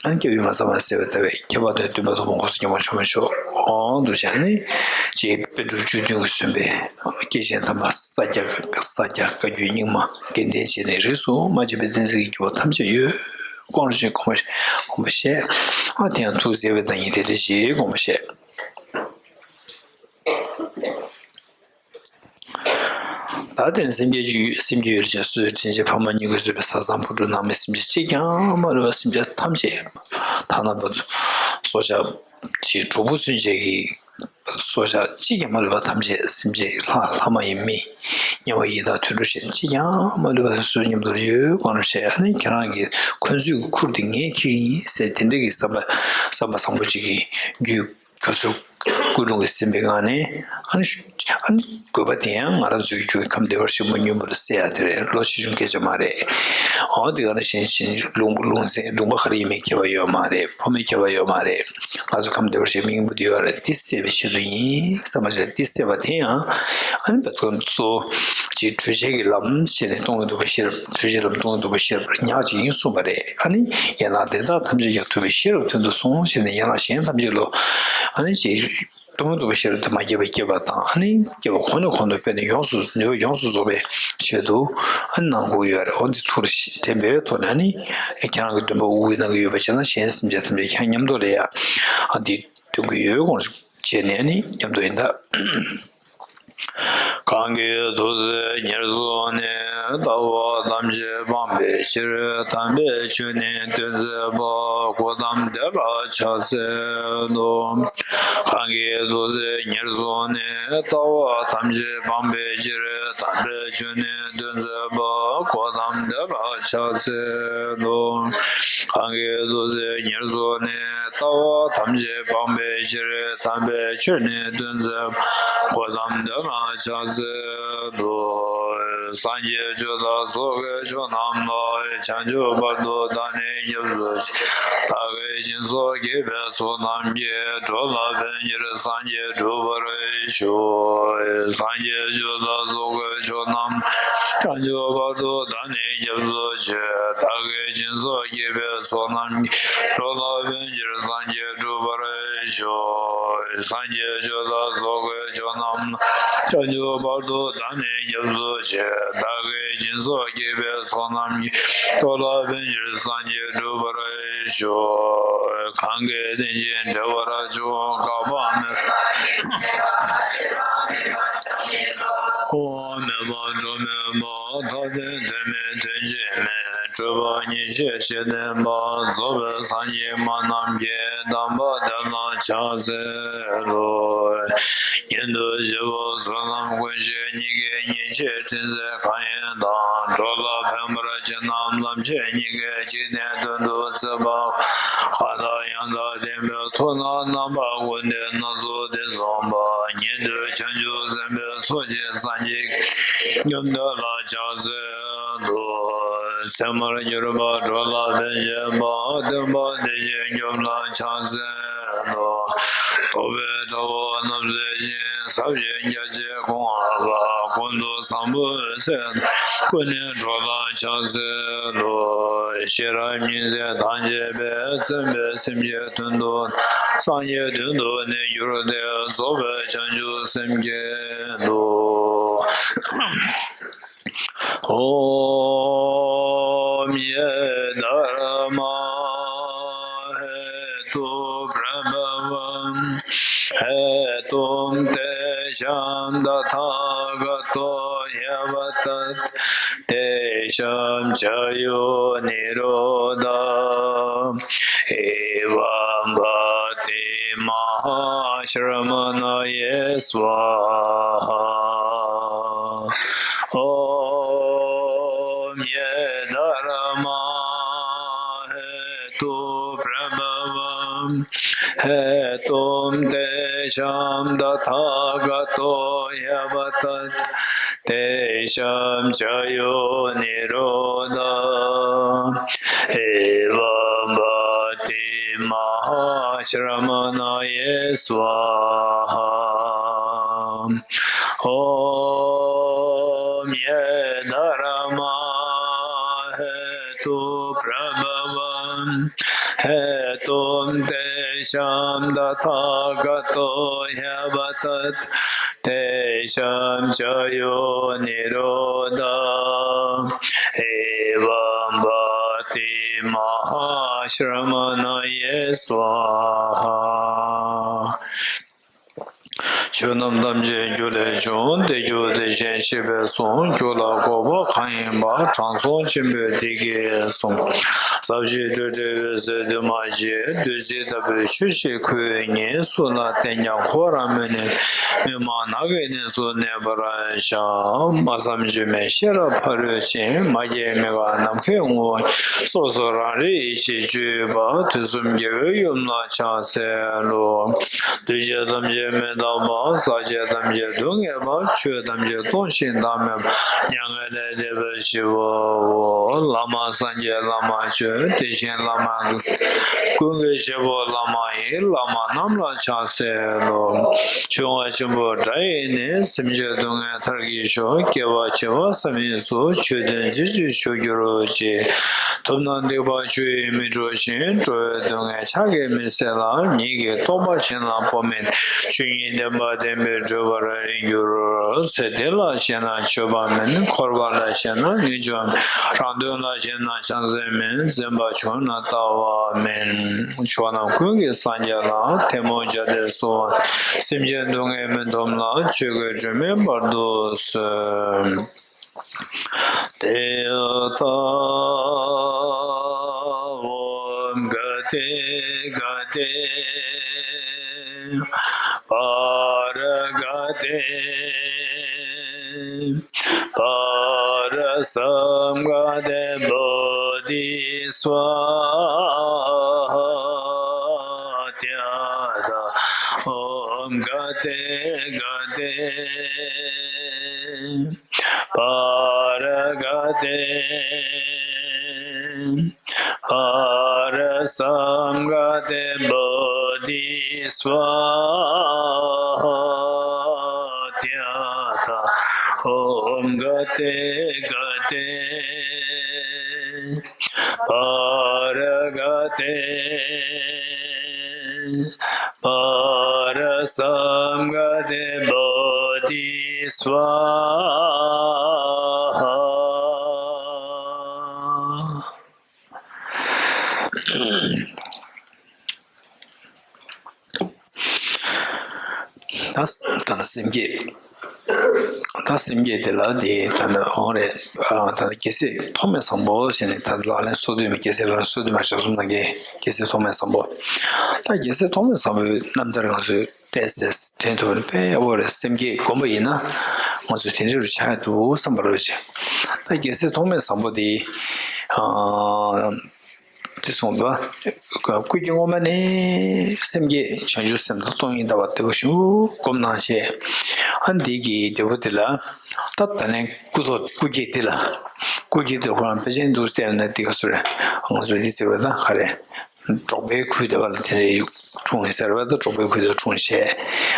ཨ་ནི་སྐྱབས་ཡུལ་མ་ཚང་བ་ཟེར་བའི་ལྟ་བའི་ཁྱད་པར་དུ་སྟོན་པ་ཐུབ་པ་འཁོར་གསུམ་མཁྱེན་པ་མཆོག་མཆོག་འོང་དུ་བྱས་ནས་ཅེས་པཎ་གྲུབ་བཅུ་བདུན་གྱིས་མཚོན་པའི་སྐྱེས་ཆེན་དམ་པ་ས་སྐྱ་ས་སྐྱ་བཀའ་བརྒྱུད་རྙིང་མ་དགེ་ལྡན་བྱས་ནས་རིས་སུ་མ་ཆད་པའི་བསྟན་འཛིན་གྱི་རྒྱལ་པོ་ཐམས་ཅད་ཡོད། དགོངས་རེ་ཞིག་དགོངས་པ་དགོངས་པ་བཞེས། ཨ་དེ་ཡང་ཐུགས་བརྩེ་བའི་བདག་ཉིད་དེ་འདྲ་ཞིག་དགོངས་པ་བཞེས། ད་དེ་ནི་སེམས་བསྐྱེད་ཀྱི་ཡུལ། སེམས་བསྐྱེད་ཡུལ་ཅན་སོ་སོའི་དྲིན་ཅན་ཕ་མ་གཉིས་ཀྱིས་གཙོས་པའི་བཟའ་ཚང་བུ་ཕྲུག་ནང་མི་སེམས་ཅན་གཅིག་ཀྱང་མ་ལུས་པ་སེམས་ཅན་ཐམས་ཅད་ཐ་ན་བུ་སྲོག་ཆགས་ཀྱི་གྲོགས་པོ་ཚུན་ཆད་ཀྱི་སྲོག་ཆགས་གཅིག་ཀྱང་མ་ལུས་པ་ཐམས་ཅད་སེམས་ཅན་ལྷ་ལྷ་མ་ཡིན་མི་ དམྱལ་བ་ཡི་དྭགས་དུད་འགྲོ་ཞེས་ནས་གཅིག་ཀྱང་མ་ལུས་པ་དང་སོ་སོའི་ཉམས་རྟོགས་ཡོད་དགོངས་རབ་བཤད། ཨ་ནི་ཁྱེད་རང་གི་འཁོན་རྩོད་ཀྱི་ཁུར་དེ་ངས་འཁྱེར་གྱི་ཡིན་ཟེར་དེ་འདྲ་གི་བསམ་པ་བསམ་པ་བཟང་པོ་ཅིག་གིས་རྒྱུད་ཁོ་ཚོར་ཀུན་སློང་གིས་ཟིན་པའི་ངང་ནས། ཨ་ནི་ཨ་ནི་དགོས་པ་དེ་ཡང་ང་རང་ཚོའི་རྒྱུད་ཁམས་བདེ་བར་གཤེགས་པ་མགོན་པོ་ལ་སྩལ་ཡ་དེ་རེད། ལོ་ཆེ་ཆུང་སྐད་ཆ་མ་རེད། འོ་དེ་ག་ནང་བཞིན་བཞིན་ལུང་ལུང་ཚན་ལུང་པ་ག་རེ་ཡིན་མིན་ཁྱད་པར་ཡོད་མ་རེད། ཕོ་མོའི་ཁྱད་པར་ཡོད་མ་རེད། ང་ཚོ་ཁམས་བདེ་བར་གཤེགས་པའི་མགོན་པོ་དེ་ཡོད་རེད། དེ་སེལ་བའི་ཆེད་དུ་ཡིན་བསམ་པ་ཞིག་དེ་སེལ་བ་དེ་ཡང་ཨ་ནི་བད་ཀོན་གཙོ་བོ་ཅིག་གྲོལ་བྱེད་ཀྱི་ལམ་ཞེས་ནས་སྟོང་ཉིད་རྟོགས་པའི་ཤེས་རབ། གྲོལ་བྱེད་ལམ་སྟོང་ཉིད་རྟོགས་པའི་ཤེས་རབ་ཉག་གཅིག་ཡིན་གསུངས་པ་རེད། ཨ་ནི་ཡན་ལག་དེ་དག་ཐམས་ཅད་ཀྱང་ཐུབ་པའི་ཤེས་རབ་དོན་དུ་གསུངས་ཞེས་ནས་ཡན་ལག་གཞན་ཐམས་ཅད་ལོ། ཨ་ནི་ཅིག་སྟོང་ཉིད་རྟོགས་པའི་ཤེས་རབ་དེ་མ་སྐྱེས་པ་སྐྱེས་པ་དང་། ཨ་ནི་སྐྱེས་པ་གོང་ནས་གོང་དུ་སྤེལ་ནས་ཡོངས་སུ་ནུས་པ་ཡོངས་སུ་རྫོགས་པའི་ཆེད་དུ་ཨ་ནི་གནང་དགོས་ཡོད་རེད། འོ་འདི་ཐུགས་ལ་དྲན་པའི་ཐོག་ནས། ཨ་ནི་ཁྱེད་རང་གི་འདུན་པ་དབུ་ཁྲིད་གནང་གི་ཡོད་པ་བྱས་ན་གཞན་སེམས་ཅན་ཐམས་ཅད་ཁྱེད་མཉམ་དུ་ལ་ཡ་ཨ་འདི་འདོན་གྱི་ཡོད་དགོངས་བྱས་ནས། ཨ་ནི་མཉམ་དུ་ཡིན་ད། གང་གིས་ཐུགས་བརྩེ་ཉེར་བཟུང་ནས། ལྟ་བ་ཐམས་ཅད་སྤང་བའི་ཕྱིར། དམ་པའི་ཆོས་ནི་སྟོན་མཛད་པ། གཽ་ཏམ་དེ་ལ་ཕྱག་འཚལ་ལོ། གང་གིས་ཐུགས་བརྩེ་ཉེར་བཟུང་ནས། ལྟ་བ་ཐམས་ཅད་སྤང་བའི་ཕྱིར། དམ་པའི་ཆོས་ནི་སྟོན་མཛད་པ། གཽ་ཏམ་དེ་ལ་ཕྱག་འཚལ་ལོ། གང་གིས་ཐུགས་བརྩེ་ཉེར་བཟུང་ནས། ལྟ་བ་ཐམས་ཅད་སྤང་བའི་ཕྱིར། དམ་པའི་ཆོས་ནི་སྟོན་མཛད་པ། གཽ་ཏམ་དེ་ལ་ཕྱག་འཚལ་ལོ། སངས་རྒྱས་ཆོས་དང་ཚོགས་ཀྱི་མཆོག་རྣམས་ལ། བྱང་ཆུབ་བར་དུ་བདག་ནི་སྐྱབས་སུ་མཆི། བདག་གིས་སྦྱིན་སོགས་བགྱིས་པའི་ཚོགས་རྣམས་ཀྱིས། འགྲོ་ལ་ཕན་ཕྱིར་སངས་རྒྱས་འགྲུབ་པར་ཤོག། སངས་རྒྱས་ཆོས་དང་ཚོགས་ཀྱི་མཆོག་རྣམས། བྱང་ཆུབ་བར་དུ་བདག་ནི་སྐྱབས་སུ་མཆི། བདག་གིས་སྦྱིན་སོགས་བགྱིས་པའི་ཚོགས་རྣམས་ཀྱིས། འགྲོ་ལ་ཕན་ཕྱིར་སངས་རྒྱས་འགྲུབ་པར་ཤོག། སངས་རྒྱས་ཆོས་དང་ཚོགས་ཀྱི་མཆོག་རྣམས་ལ། བྱང་ཆུབ་བར་དུ་བདག་ནི་སྐྱབས་སུ་མཆི། བདག་གིས་སྦྱིན་སོགས་བགྱིས་པའི་ཚོགས་རྣམས་ཀྱིས། འགྲོ་ལ་ཕན་ཕྱིར་སངས་རྒྱས་འགྲུབ་པར་ཤོག། གང་གིས་དེ་བཞིན་བགྲེས་པར་བྱུང་། བཀག་པ་མེད་པ། འོང་མེད་པ་འགྲོ་མེད་པ། ཐོབ་དོན་དོན་མེད་དོན་གཅིག་མེད། སྤྲོས་པ་ཉེར་ཞི་ཞི་བསྟན་པ། རྫོགས་པའི་སངས་རྒྱས་སྨྲ་རྣམས་ཀྱི། གདམས་པ་དེ་ལ་ཕྱག་འཚལ་ལོ། ཉན་ཐོས་སྐྱེས་བུ་བསོད་ནམས་ཀུན་ཤེས་ཉིད་ཀྱིས། ཉེར་ཞིའི་འཕྲིན་གསལ་གང་ཡིན་དང་། འགྲོ་ལ་ཕན་པར་བྱེད་རྣམས་ལམ་ཤེས་ཉིད་ཀྱིས། འཇིག་རྟེན་དོན་དུ་བརྩེ་བ་དགའ། གང་དང་ཡང་དག་ལྡན་པའི་ཐུགས་རྣམས། རྣམ་པ་ཀུན་ཏུ་སྣ་ཚོགས་འདི་གསུངས་པ། ཉན་ཐོས་བྱང་ཆུབ་སེམས་དཔའི་ཚོགས་ཀྱིས། སངས་རྒྱས་ཀྱི་ཉམས་དེ་ལ་ཕྱག་འཚལ་ལོ། ཚད་མར་གྱུར་པ་འགྲོ་ལ་ཕན་བྱེད་པ། སྟོན་པ་དེ་བཞིན་སྐྱོབ་ལ་ཕྱག་འཚལ་ལོ། རྟོག་པའི་དྲ་བ་བསྣམས་གཟིགས་ཤིང་། ཟབ་ཞི་རྒྱ་ཆེར་བསྒོམ་པ། ཀུན་ཏུ་བཟང་པོའི་སེམས་རྣམས་ཀུན་ནས་འགྲོ་ལ་ཕྱག་འཚལ་ལོ། ཤེས་རབ་ཉིད་ཟད་མཐའ་ཡས་པའི། བརྩོན་པས་སེམས་ཅན་དོན་དུ། སངས་རྒྱས་དོན་དུ་གནས་གྱུར་ཏེ། རྫོགས་པའི་བྱང་ཆུབ་སེམས་བསྐྱེད་དོ། ॐ ये धर्मा हेतुप्रभवं हेतुं तेषां तथागतो ह्यवदत् तेषां च यो निरोध एवं भक्तिमहाश्रमणये स्वाहा। ॐ ये धर्मा हेतुप्रभवं हेतुं तेषां तथागतो ह्यवदत् तेषां च यो निरोध एवं भक्तिमहाश्रमणये स्वाहा। ॐ ये धर्मा हेतुप्रभवं हेतुं तेषां तथागतो ह्यवदत् तेषां च यो निरोध एवं भक्तिमहाश्रमणये स्वाहा। ཆོས་རྣམས་ཐམས་ཅད་རྒྱུ་ལས་བྱུང་། དེ་རྒྱུ་དེ་བཞིན་གཤེགས་པས་གསུངས། རྒྱུ་ལ་འགོག་པ་གང་ཡིན་པ། དྲང་སྲོང་ཆེན་པོས་འདི་སྐད་གསུངས། ཟབ་ཞི་སྤྲོས་བྲལ་འོད་གསལ་འདུས་མ་བྱས། བདུད་རྩི་ལྟ་བུའི་ཆོས་ཤིག་ཁོ་ཉིད། སུ་ལ་བསྟན་ཀྱང་འཁོར་བར་མི་ནུས། མི་སྨྲ་ནགས་ཀྱི་གནས་སུ་གནས་པར་བྱ། སྨྲ་བསམ་བརྗོད་མེད་ཤེས་རབ་ཕ་རོལ་ཕྱིན། མ་སྐྱེས་མི་འགག་ནམ་མཁའི་ངོ་བོ། སོ་སོ་རང་རིག་ཡེ་ཤེས་སྤྱོད་པ། དུས་གསུམ་རྒྱལ་བའི་ཡུམ་ལ་ཕྱག་འཚལ་ལོ། འདུས་བྱས་ཐམས་ཅད་མི་རྟག་པ། ཟག་བཅས་ཐམས་ཅད་སྡུག་བསྔལ་བ། ཆོས་ཐམས་ཅད་སྟོང་ཞིང་བདག་མེད་པ། མྱ་ངན་ལས་འདས་པའི་ཞི་བའོ། བླ་མ་སངས་རྒྱས་བླ་མ་ཆོས། དེ་བཞིན་བླ་མ་ཀུན་གྱི་གཤེགས་པ་བླ་མ་ཡི། བླ་མ་རྣམས་ལ་ཕྱག་འཚལ་ལོ། མཆོད་པ་ཆེན་པོ་སྒྲ་ཡི་ནི། སེམས་ཅན་སྡུག་བསྔལ་མཐར་གྱིས་ཤོག་སྐྱེ་བ་བྱེ་བ་བསམ་ཡས་སུ། ཆོས་དོན་མཛད་ཅིང་བཞུགས་གྱུར་ཅིག་ཐུབ་རྣམས་སྡིག་པ་ཆུ་ཡིས་མི་འཁྲུ་ཞིང་། འགྲོ་བའི་སྡུག་བསྔལ་ཕྱག་གིས་མི་སེལ་ལ། ཉིད་ཀྱི་རྟོགས་པ་བྱིན་རླབས་སྤོབས་མེད། ཆོས་ཉིད་བདེན་པ་བདེན་པས་གྲོལ་བར་འགྱུར། ཚེ་འདི་ལ་ཞེན་ན་ཆོས་པ་མིན། འཁོར་བ་ལ་ཞེན་ན་ངེས་འབྱུང་མིན། རང་དོན་ལ་ཞེན་ན་བྱང་སེམས་མིན། འཛིན་པ་བྱུང་ན་ལྟ་བ་མིན། ཕྱོགས་རྣམས་ཀུན་གྱི་སངས་རྒྱས་ལ། ཐལ་མོ་སྦྱར་ཏེ་གསོལ་བ། སེམས་ཅན་སྡུག་བསྔལ་མི་འདོམས་ལ། ཆོས་ཀྱི་སྒྲོན་མེ་སྤར་དུ་གསོལ། ཏདྱ་ཐཱ། ཨོཾ་ག་ཏེ་ག་ཏེ་པཱ་ར་ག་ཏེ་པཱ་ར་སཾ་ག་ཏེ་བོ་དྷི་སྭཱ་ཧཱ། ཏདྱ་ཐཱ། ཨོཾ་ག་ཏེ་ག་ཏེ་པཱ་ར་ག་ཏེ་པཱ་ར་སཾ་ག་ཏེ་བོ་དྷི་སྭཱ་ཧཱ། ཏདྱ་ཐཱ། ཨོཾ་ག་ཏེ་ག་ཏེ་པཱ་ར་ག་ཏེ་པཱ་ར་སཾ་ག་ཏེ་བོ་དྷི་སྭཱ་ཧཱ། ད་ད་ལྟ་སེམས་བསྐྱེད། ད་སེམས་བསྐྱེད་དེ་ལ་དེ་ད་ལྟ་འོང་རེད། ཨ་ད་ལྟ་རྒྱལ་སྲས་ཐོགས་མེད་བཟང་པོ་ཞེས་ནས་ད་ལྟ་ལག་ལེན་སོ་བདུན་མ། རྒྱལ་སྲས་ལག་ལེན་སོ་བདུན་མ་ཞག་གསུམ་ནང་གི་རྒྱལ་སྲས་ཐོགས་མེད་བཟང་པོ། ད་རྒྱལ་སྲས་ཐོགས་མེད་བཟང་པོའི་རྣམ་ཐར་ང་ཚོས་བལྟས་ཚེ་དྲན་ཐུབ་པ་དཔེ་ཡག་པོ་རེད། སེམས་བསྐྱེད་སྒོམ་པ་ཡིན་ན་ང་ཚོས་དེ་འདྲ་རུ་ཆགས་ཡ་འདུག་བསམ་པ་རེད་ཅེ། ད་རྒྱལ་སྲས་ཐོགས་མེད་བཟང་པོ་དེ་ཨ། དེ་གསུངས་པ། སྐུ་སྐྱེ་སྔོན་མ་ནས་སེམས་བསྐྱེད་བྱང་ཆུབ་སེམས་དང་སྟོང་ཉིད་ལྟ་བ་དེ་བཞིན་སྒོམ་གནང་བྱས། ཨ་འདི་གི་འབྲས་བུ་དེ་ལ་ད་ད་ལན་སྐུ་ཐོག་སྐུ་སྐྱེ་དེ་ལ། སྐུ་སྐྱེ་དེ་ཁོ་རང་དཔེ་ཅན་འདུག་བལྟས་ན་དེ་ག་ཚོད་རེད། ང་ཚོས་འདི་ཟེར་བ་ད་ག་རེད། འབྲོག་པའི་ཁུལ་དེ་བ་ལ་དེ་འདྲའི་འཁྲུངས་ཡིན་ཟེར་བ་ད། འབྲོག་པའི་ཁུལ་དུ་འཁྲུངས་བྱས།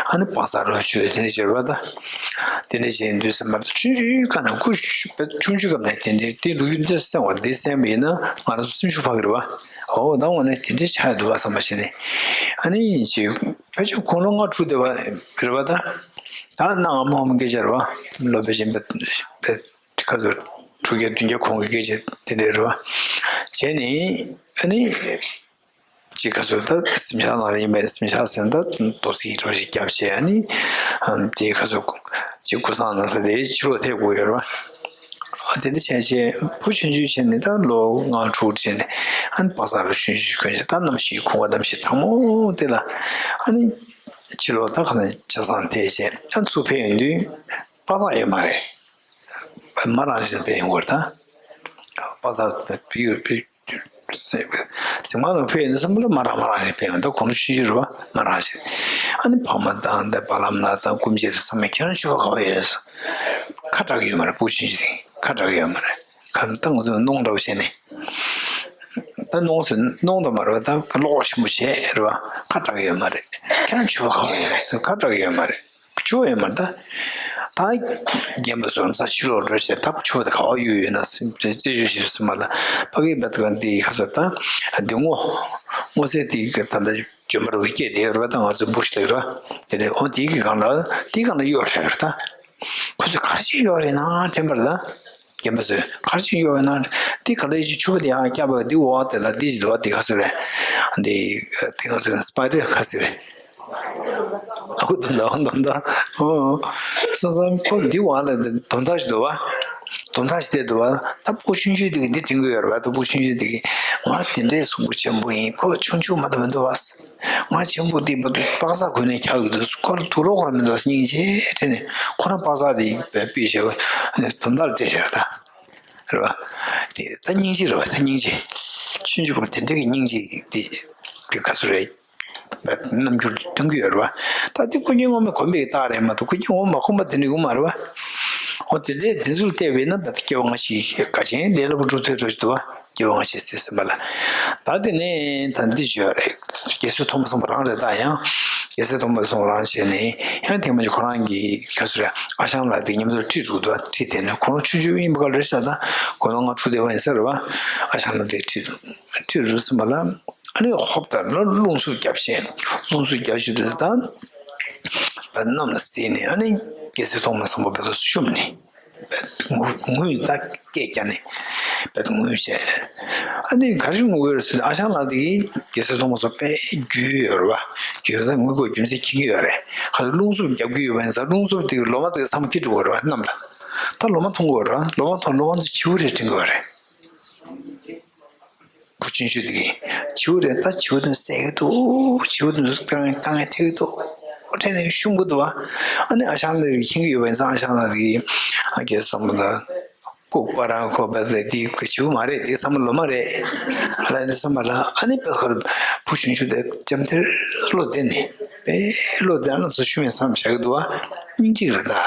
ཨ་ནི་བག་ཚ་རོ་བཅོས་དེ་འདྲ་བྱེད་པ་ད། དེ་འདྲ་བྱས་དུས་ཙམ་པ་ད་ཆུང་ཆུང་སྒང་ནས་སྐུ་ཆུང་ཆུང་སྒང་ནས་དེ་འདྲའི་དེ་ལོ་རྒྱུས་འདི་གསན་བ་འདི་གསན་པ་ཡིན་ན་ང་རང་ཚོ་སེམས་ཤུགས་འཕར་གི་རེད་བ། འོ་ད་འོ་ནས་དེ་འདྲའི་ཆགས་ཡ་འདུག་བ་བསམ་པ་བྱས་ནས། ཨ་ནི་ཅིག་ཕལ་ཆེར་དགུང་ལོ་ལྔ་དྲུག་དེ་བ་རེད་བ་ད། ད་གནའ་སྔ་མོ་སྐད་ཆ་རེད་བ། ལོ་ཕལ་ཆེར་དཔེ་དཔེ་ཁ་ཚོ་དྲུག་བརྒྱ་བདུན་བརྒྱ་གོང་གི་སྐད་ཆ་དེ་འདྲ་རེད་བ། བྱས་ནས་ཨ་ནི། ཅིག་ག་ཚོད་ད་གཟིམ་ཤག་ནང་ལ་ཡིན་པས། གཟིམ་ཤག་ཟེར་ན་ད་རྡོ་སེག་འདྲ་ཞིག་བརྒྱབ་བྱས་ནི། ཨམ་དེའི་ག་ཚོད་ཅིག་སྐུ་བསང་གནང་ས་དེའི་ཕྱི་ལོགས་ཐད་དགོས་ཡོད་རེད་བ། ཨ་དེ་འདྲ་བྱས་བྱས་བུ་ཆུང་ཆུང་བྱས་ནས་ད་ལོ་ལྔ་དྲུག་བྱས་ནས་ཨ་ནི་བག་ཚ་རོ་ཆུང་ཆུང་གོན་བྱས། ད་གནམ་གཤིས་གུང་པ་གནམ་གཤིས་གྲང་མོ་དེ་ལ་ཨ་ནི་ཕྱི་ལོགས་ད་ག་ནས་ཆབ་གསང་ཐེག་བྱས་ཨ་ཚུར་ཕེབས་ཡོང་དུས་བག་ཚ་ཡོད་མ་རེད། མ་རང་བཞིན་ཕེབས་ཡོང་གི་རེད་ད། བག་ཚ་ཡོད། གཟིམ་ཁང་ནང་ཕེབས་ཡོང་དུས་ཙམ་པ་ལ་མ་རང་མ་རང་བཞིན་ཕེབས་ཡོང་། ད་དགུང་ལོ་ཆུང་ཆུང་རེད་བ། མ་རང་བཞིན། ཨ་ནི་ཕ་མ་དང་ད་བ་ལམ་ལགས་དང་སྐུ་མཆེད་དེ་ཚང་མས་ཁྱེད་རང་ཕྱུ་པ་ག་པར་ཡོད་ཟེར། ཁ་གྲག་གི་ཡོད་མ་རེད། བུ་ཆུང་ཆུང་དེ་ཁ་གྲག་གི་ཡོད་མ་རེད། ཁ་ད་ང་ཚོ་གནོང་འདྲ་བོ་བྱས་ནས། ད་གནོང་ཟེར་གནོང་དང་མ་རེད་བ། ད་བློ་ཁོག་ཆེན་པོ་བྱས་རེད་བ། ཁ་གྲག་གི་ཡོད་མ་རེད། ཁྱེད་རང་ཕྱུ་པ་ག་པར་ཡོད་ཟེར། ཁ་གྲག་གི་ཡོད་མ་རེད། ཆུ་བ་ཡོད་མ་རེད་ད། ད་རྒན་པ་ཚོ་རྩ་ཕྱི་ལོགས་འགྲོ་བྱས་ད་ཆུ་བ་དེ་ག་པར་གཡུགས་ཡོད་ན་རྩད་གཅོད་བྱེད་ཟེར་མ་ལ། ཕ་གི་བ་དེ་ག་འདི་ཁ་ཚོ་ད་འདི་སྔོ་སྔོ་ཚལ་དེ་ག་ད་ལྟ་ལྗོན་པ་རུ་སྐྱེས་དེ་རེད་བ། ད་ང་ཚོ་འབུ་ཞིག་ལ་རེད་བ། དེ་ནས་འོ་དེ་གི་སྒང་ལ་དེ་སྒང་ལ་གཡུགས་བཞག་རེད་ད། ཁོ་ཚོ་ག་རེ་ཞིག་གཡུགས་ཡོད་ན་དྲན་པ་རེད་ད། རྒན་པ་ཚོས་ག་རེ་ཞིག་གཡུགས་ཡོད་ན། དེ་ག་ལེ་ཞིག་ཆུ་བ་དེ་ཡང་སྐྱ་བ་དེ་འོག་དེ་ལ་དེ་ཞིག་འདུག་བ། དེ་ག་ཚོད་རེད། དེ་དེ་ག་ཚོད་རེད། སྤའི་ཌར་ག་ཚོད་རེད། ཨ་ཁུ་དོན་དག་དོན་དག་ཨོ། སོང་ཙང་ཁོ་འདི་བ་ལ་དོན་དག་ཞིག་འདུག་བ། དོན་དག་ཞིག་དེ་འདུག་བ། ད་སྤུ་གུ་ཆུང་ཆུང་དེ་གི་འདི་དྲན་གི་ཡོད་རེད་བ། ད་སྤུ་གུ་ཆུང་ཆུང་དེ་གི་ང་དེ་འདྲའི་གསུང་པོ་ཆེན་པོ་ཡིན། ཁོ་ཆུང་ཆུང་མ་གཏོགས་མི་འདུག་བ། ང་ཆེན་པོ་དེ་བར་དུ་པགས་ཚག་གོན་ནས་ཁྱག་གི་འདུག་ཁོ་ལ་དུག་ལོག་ར་མི་འདུག་སྙིང་རྗེ་དྲན་ནས་ཁོ་རང་པགས་ཚག་དེ་དཔེ་དཔེ་བྱས་པ་དོན་དག་ལ་སྤྲད་བྱས་རེད་ད། རེད་བ། དེ་ད་སྙིང་རྗེ་རེད་བ། ད་སྙིང་རྗེ། ཆུང་ཆུང་སྐབས་དེ་འདྲ་གི་སྙིང་རྗེ་དེ་དེ་ག་ཚོད་རེད། རྣམ་འགྱུར་སྟོན་གྱི་ཡོད་རེད་བ། ད་དེ་ཀུན་མཁྱེན་དབང་མོས་གོམས་པའི་རྟགས་རེད་མ་གཏོགས་ཀུན་མཁྱེན་དབང་མོ་མ་གོམས་པ་དེ་འདྲ་ཡོད་མ་རེད་བ། འོ་དེ་འདྲའི་དེ་ཚོར་བལྟས་པས་ན་ད་སྐྱེ་བ་སྔ་ཕྱི་ག་ཅན་ལས་སླ་པོ་འགྲུབ་ཐུབ་འགྲོ་ཞིག་འདུག་བ། སྐྱེ་བ་སྔ་ཕྱི་ཟེར་སྲིད་པ་ལ། ད་དེ་ནས་ད་འདི་བརྗོད་རེད། རྒྱལ་སྲས་ཐོགས་མེད་སམ་བྷོ་ཊ་རང་རེད། ད་ཡང་རྒྱལ་སྲས་ཐོགས་མེད་སམ་བྷོ་ཊ་རང་བྱས་ནས་ཡང་དེ་མ་ཅིག་ཁོ་རང་གི་ག་ཚོད་རེད། ཨ་ཞང་ལགས་དེ་མཉམ་དུ་ཁྲིད་འགྲོ་འདུག་ཁྲིད་དེ་ནས་ཁོ་རང་ཆུང་ཆུང་ཡིན་པ་ག་རེ་ཤ་ད་ཁོ་རང་ང་ཕྲུ་དེ་བ་ཡིན་ས་རེད་བ། ཨ་ཞང་ལགས་དེ་ཁྲིད་ཁྲིད་འགྲོ་ཚུན་པ་ལ་ཨ་ནི་ཧོབ་ད་ལ་རླུང་འཚུབ་རྒྱབ་བྱས་རླུང་འཚུབ་རྒྱབ་བྱས་དུས་ད་བ་གནམ་ལ་གཟིགས་ནས་ཨ་ནི་རྒྱལ་སྲས་ཐོགས་མེད་སམ་བྷོ་ཊ་བེ་ཏོ་བཤུམས་ནས། ངུ་ངུས་ད་སྐད་རྒྱག་ནས་བེད་ངུས་བྱས། ཨ་ནི་ག་རེ་ངུ་གི་ཡོད་རེད་ཟེར་ན་ཨ་ཞང་ལགས་དེ་གིས་རྒྱལ་སྲས་ཐོགས་མེད་སམ་བྷོ་ཊ་དཔེ་རྒྱུས་ཡོད་རེད་བ། རྒྱུས་ད་ངུ་དགོས་རྒྱུ་མཚན་མཁྱེན་གྱི་ཡོད་རེད། ག་ཚོད་རླུང་འཚུབ་རྒྱབ་ཀྱི་ཡོད་པ་ཡིན་ཙང་རླུང་འཚུབ་དེ་གི་ལོ་མ་དེ་ཚང་མ་འཁྱེར་འགྲོ་གི་རེད་བ་གནམ་ལ། ད་ལོ་མ་མཐོང་གི་ཡོད་རེད་བ། ལོ་མ་མཐོང་ལོ་མ་ཚོ་བྱིའུ་རེད་དྲན་གྱི་ཡོད་རེད། བུ་ཆུང་ཆུང་དེ་གིས་བྱིའུ་རེད་ད་བྱིའུ་དེ་ཚོ་བསད་ཀྱི་འདུག་བྱིའུ་དེ་ཚོ་དཀའ་ངལ་དཀའ་ངལ་འཕྲད་ཀྱི་འདུག་འཕྲད་ནས་བཤུམ་གྱི་འདུག་བ། ཨ་ནི་ཨ་ཞང་ལགས་ཀྱིས་མཁྱེན་གྱི་ཡོད་པ་ཡིན་ཙང་ཨ་ཞང་ལགས་ཀྱིས་ཨ་རྒྱལ་སྲས་སམ་བྷོ་ཊ་ལ་ལྐུགས་པ་རང་ཁོ་བ་ཟེར་དེ་བྱིའུ་མ་རེད། དེ་ཚང་མ་ལོ་མ་རེད་ལབ་ནས་སམ་བྷོ་ཊ་ལ་ཨ་ནི་དཔེ་ཁོ་བུ་ཆུང་ཆུང་དེ་འཇམ་ཐིང་ངེ་བློ་བདེ་ནས་དཔེ་བློ་བདེ་ཨ་ནི་ཚོ་བཤུམ་ཡིན་བསམ་བཞག་གི་འདུག་བ། སྙིང་རྗེ་རེད་ད།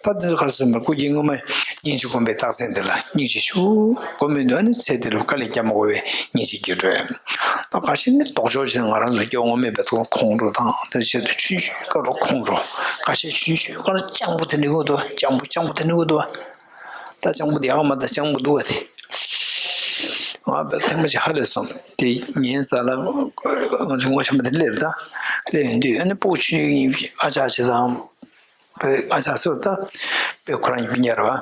ད་དེ་ཚོ་ག་རེ་ཟེར་ན་སྐུ་སྐྱེ་སྔོན་མ་སྙིང་རྗེ་སྒོམ་པའི་རྟགས་མཚན་དེ་ལ་སྙིང་རྗེ་ཞུ་སྒོམ་མི་འདུག་ཨ་ནི་ཚེ་འདི་ལ་དཀའ་ལས་རྒྱག་མ་དགོས་པའི་སྙིང་རྗེ་སྐྱེ་འགྲོ་ཡ། ད་ཁ་ཤས་ནི་ལྡོག་ཕྱོགས་ཤིག་ང་རང་ཚོ་སྐྱེ་བ་སྔོན་མའི་བེད་ཁོང་ཁོང་ཁྲོ་དང་དེ་བྱེད་དུ་ཆུང་ཆུང་སྐབས་ལ་ཁོང་ཁྲོ་ཁ་ཤས་ཆུང་ཆུང་སྐབས་ལ་སྤྱང་པོ་དེ་འདྲ་གོ་འདུག་སྤྱང་པོ་སྤྱང་པོ་དེ་འདྲ་གོ་འདུག་ད་སྤྱང་པོ་དེ་ཡག་མ་ད་སྤྱང་པོ་འདུག་བ་དེ། ང་བེད་ཐེངས་མ་ཅིག་ཧ་ལས་སོང་། དེ་ཉིན་ས་ལ་ང་ཚོ་ངོ་ཤེས་པ་དེ་སླེབས་ད་སླེབས་ཡོང་དུས་ཨ་ནི་སྤུ་གུ་ཆུང་ཆུང་ཨ་ཅག་ཅིག་དང་། པའི་ཨ་ཅག་ཚོར་ད་པའི་ཁོ་རང་གི་སྤུན་ཀྱག་རེད་བ།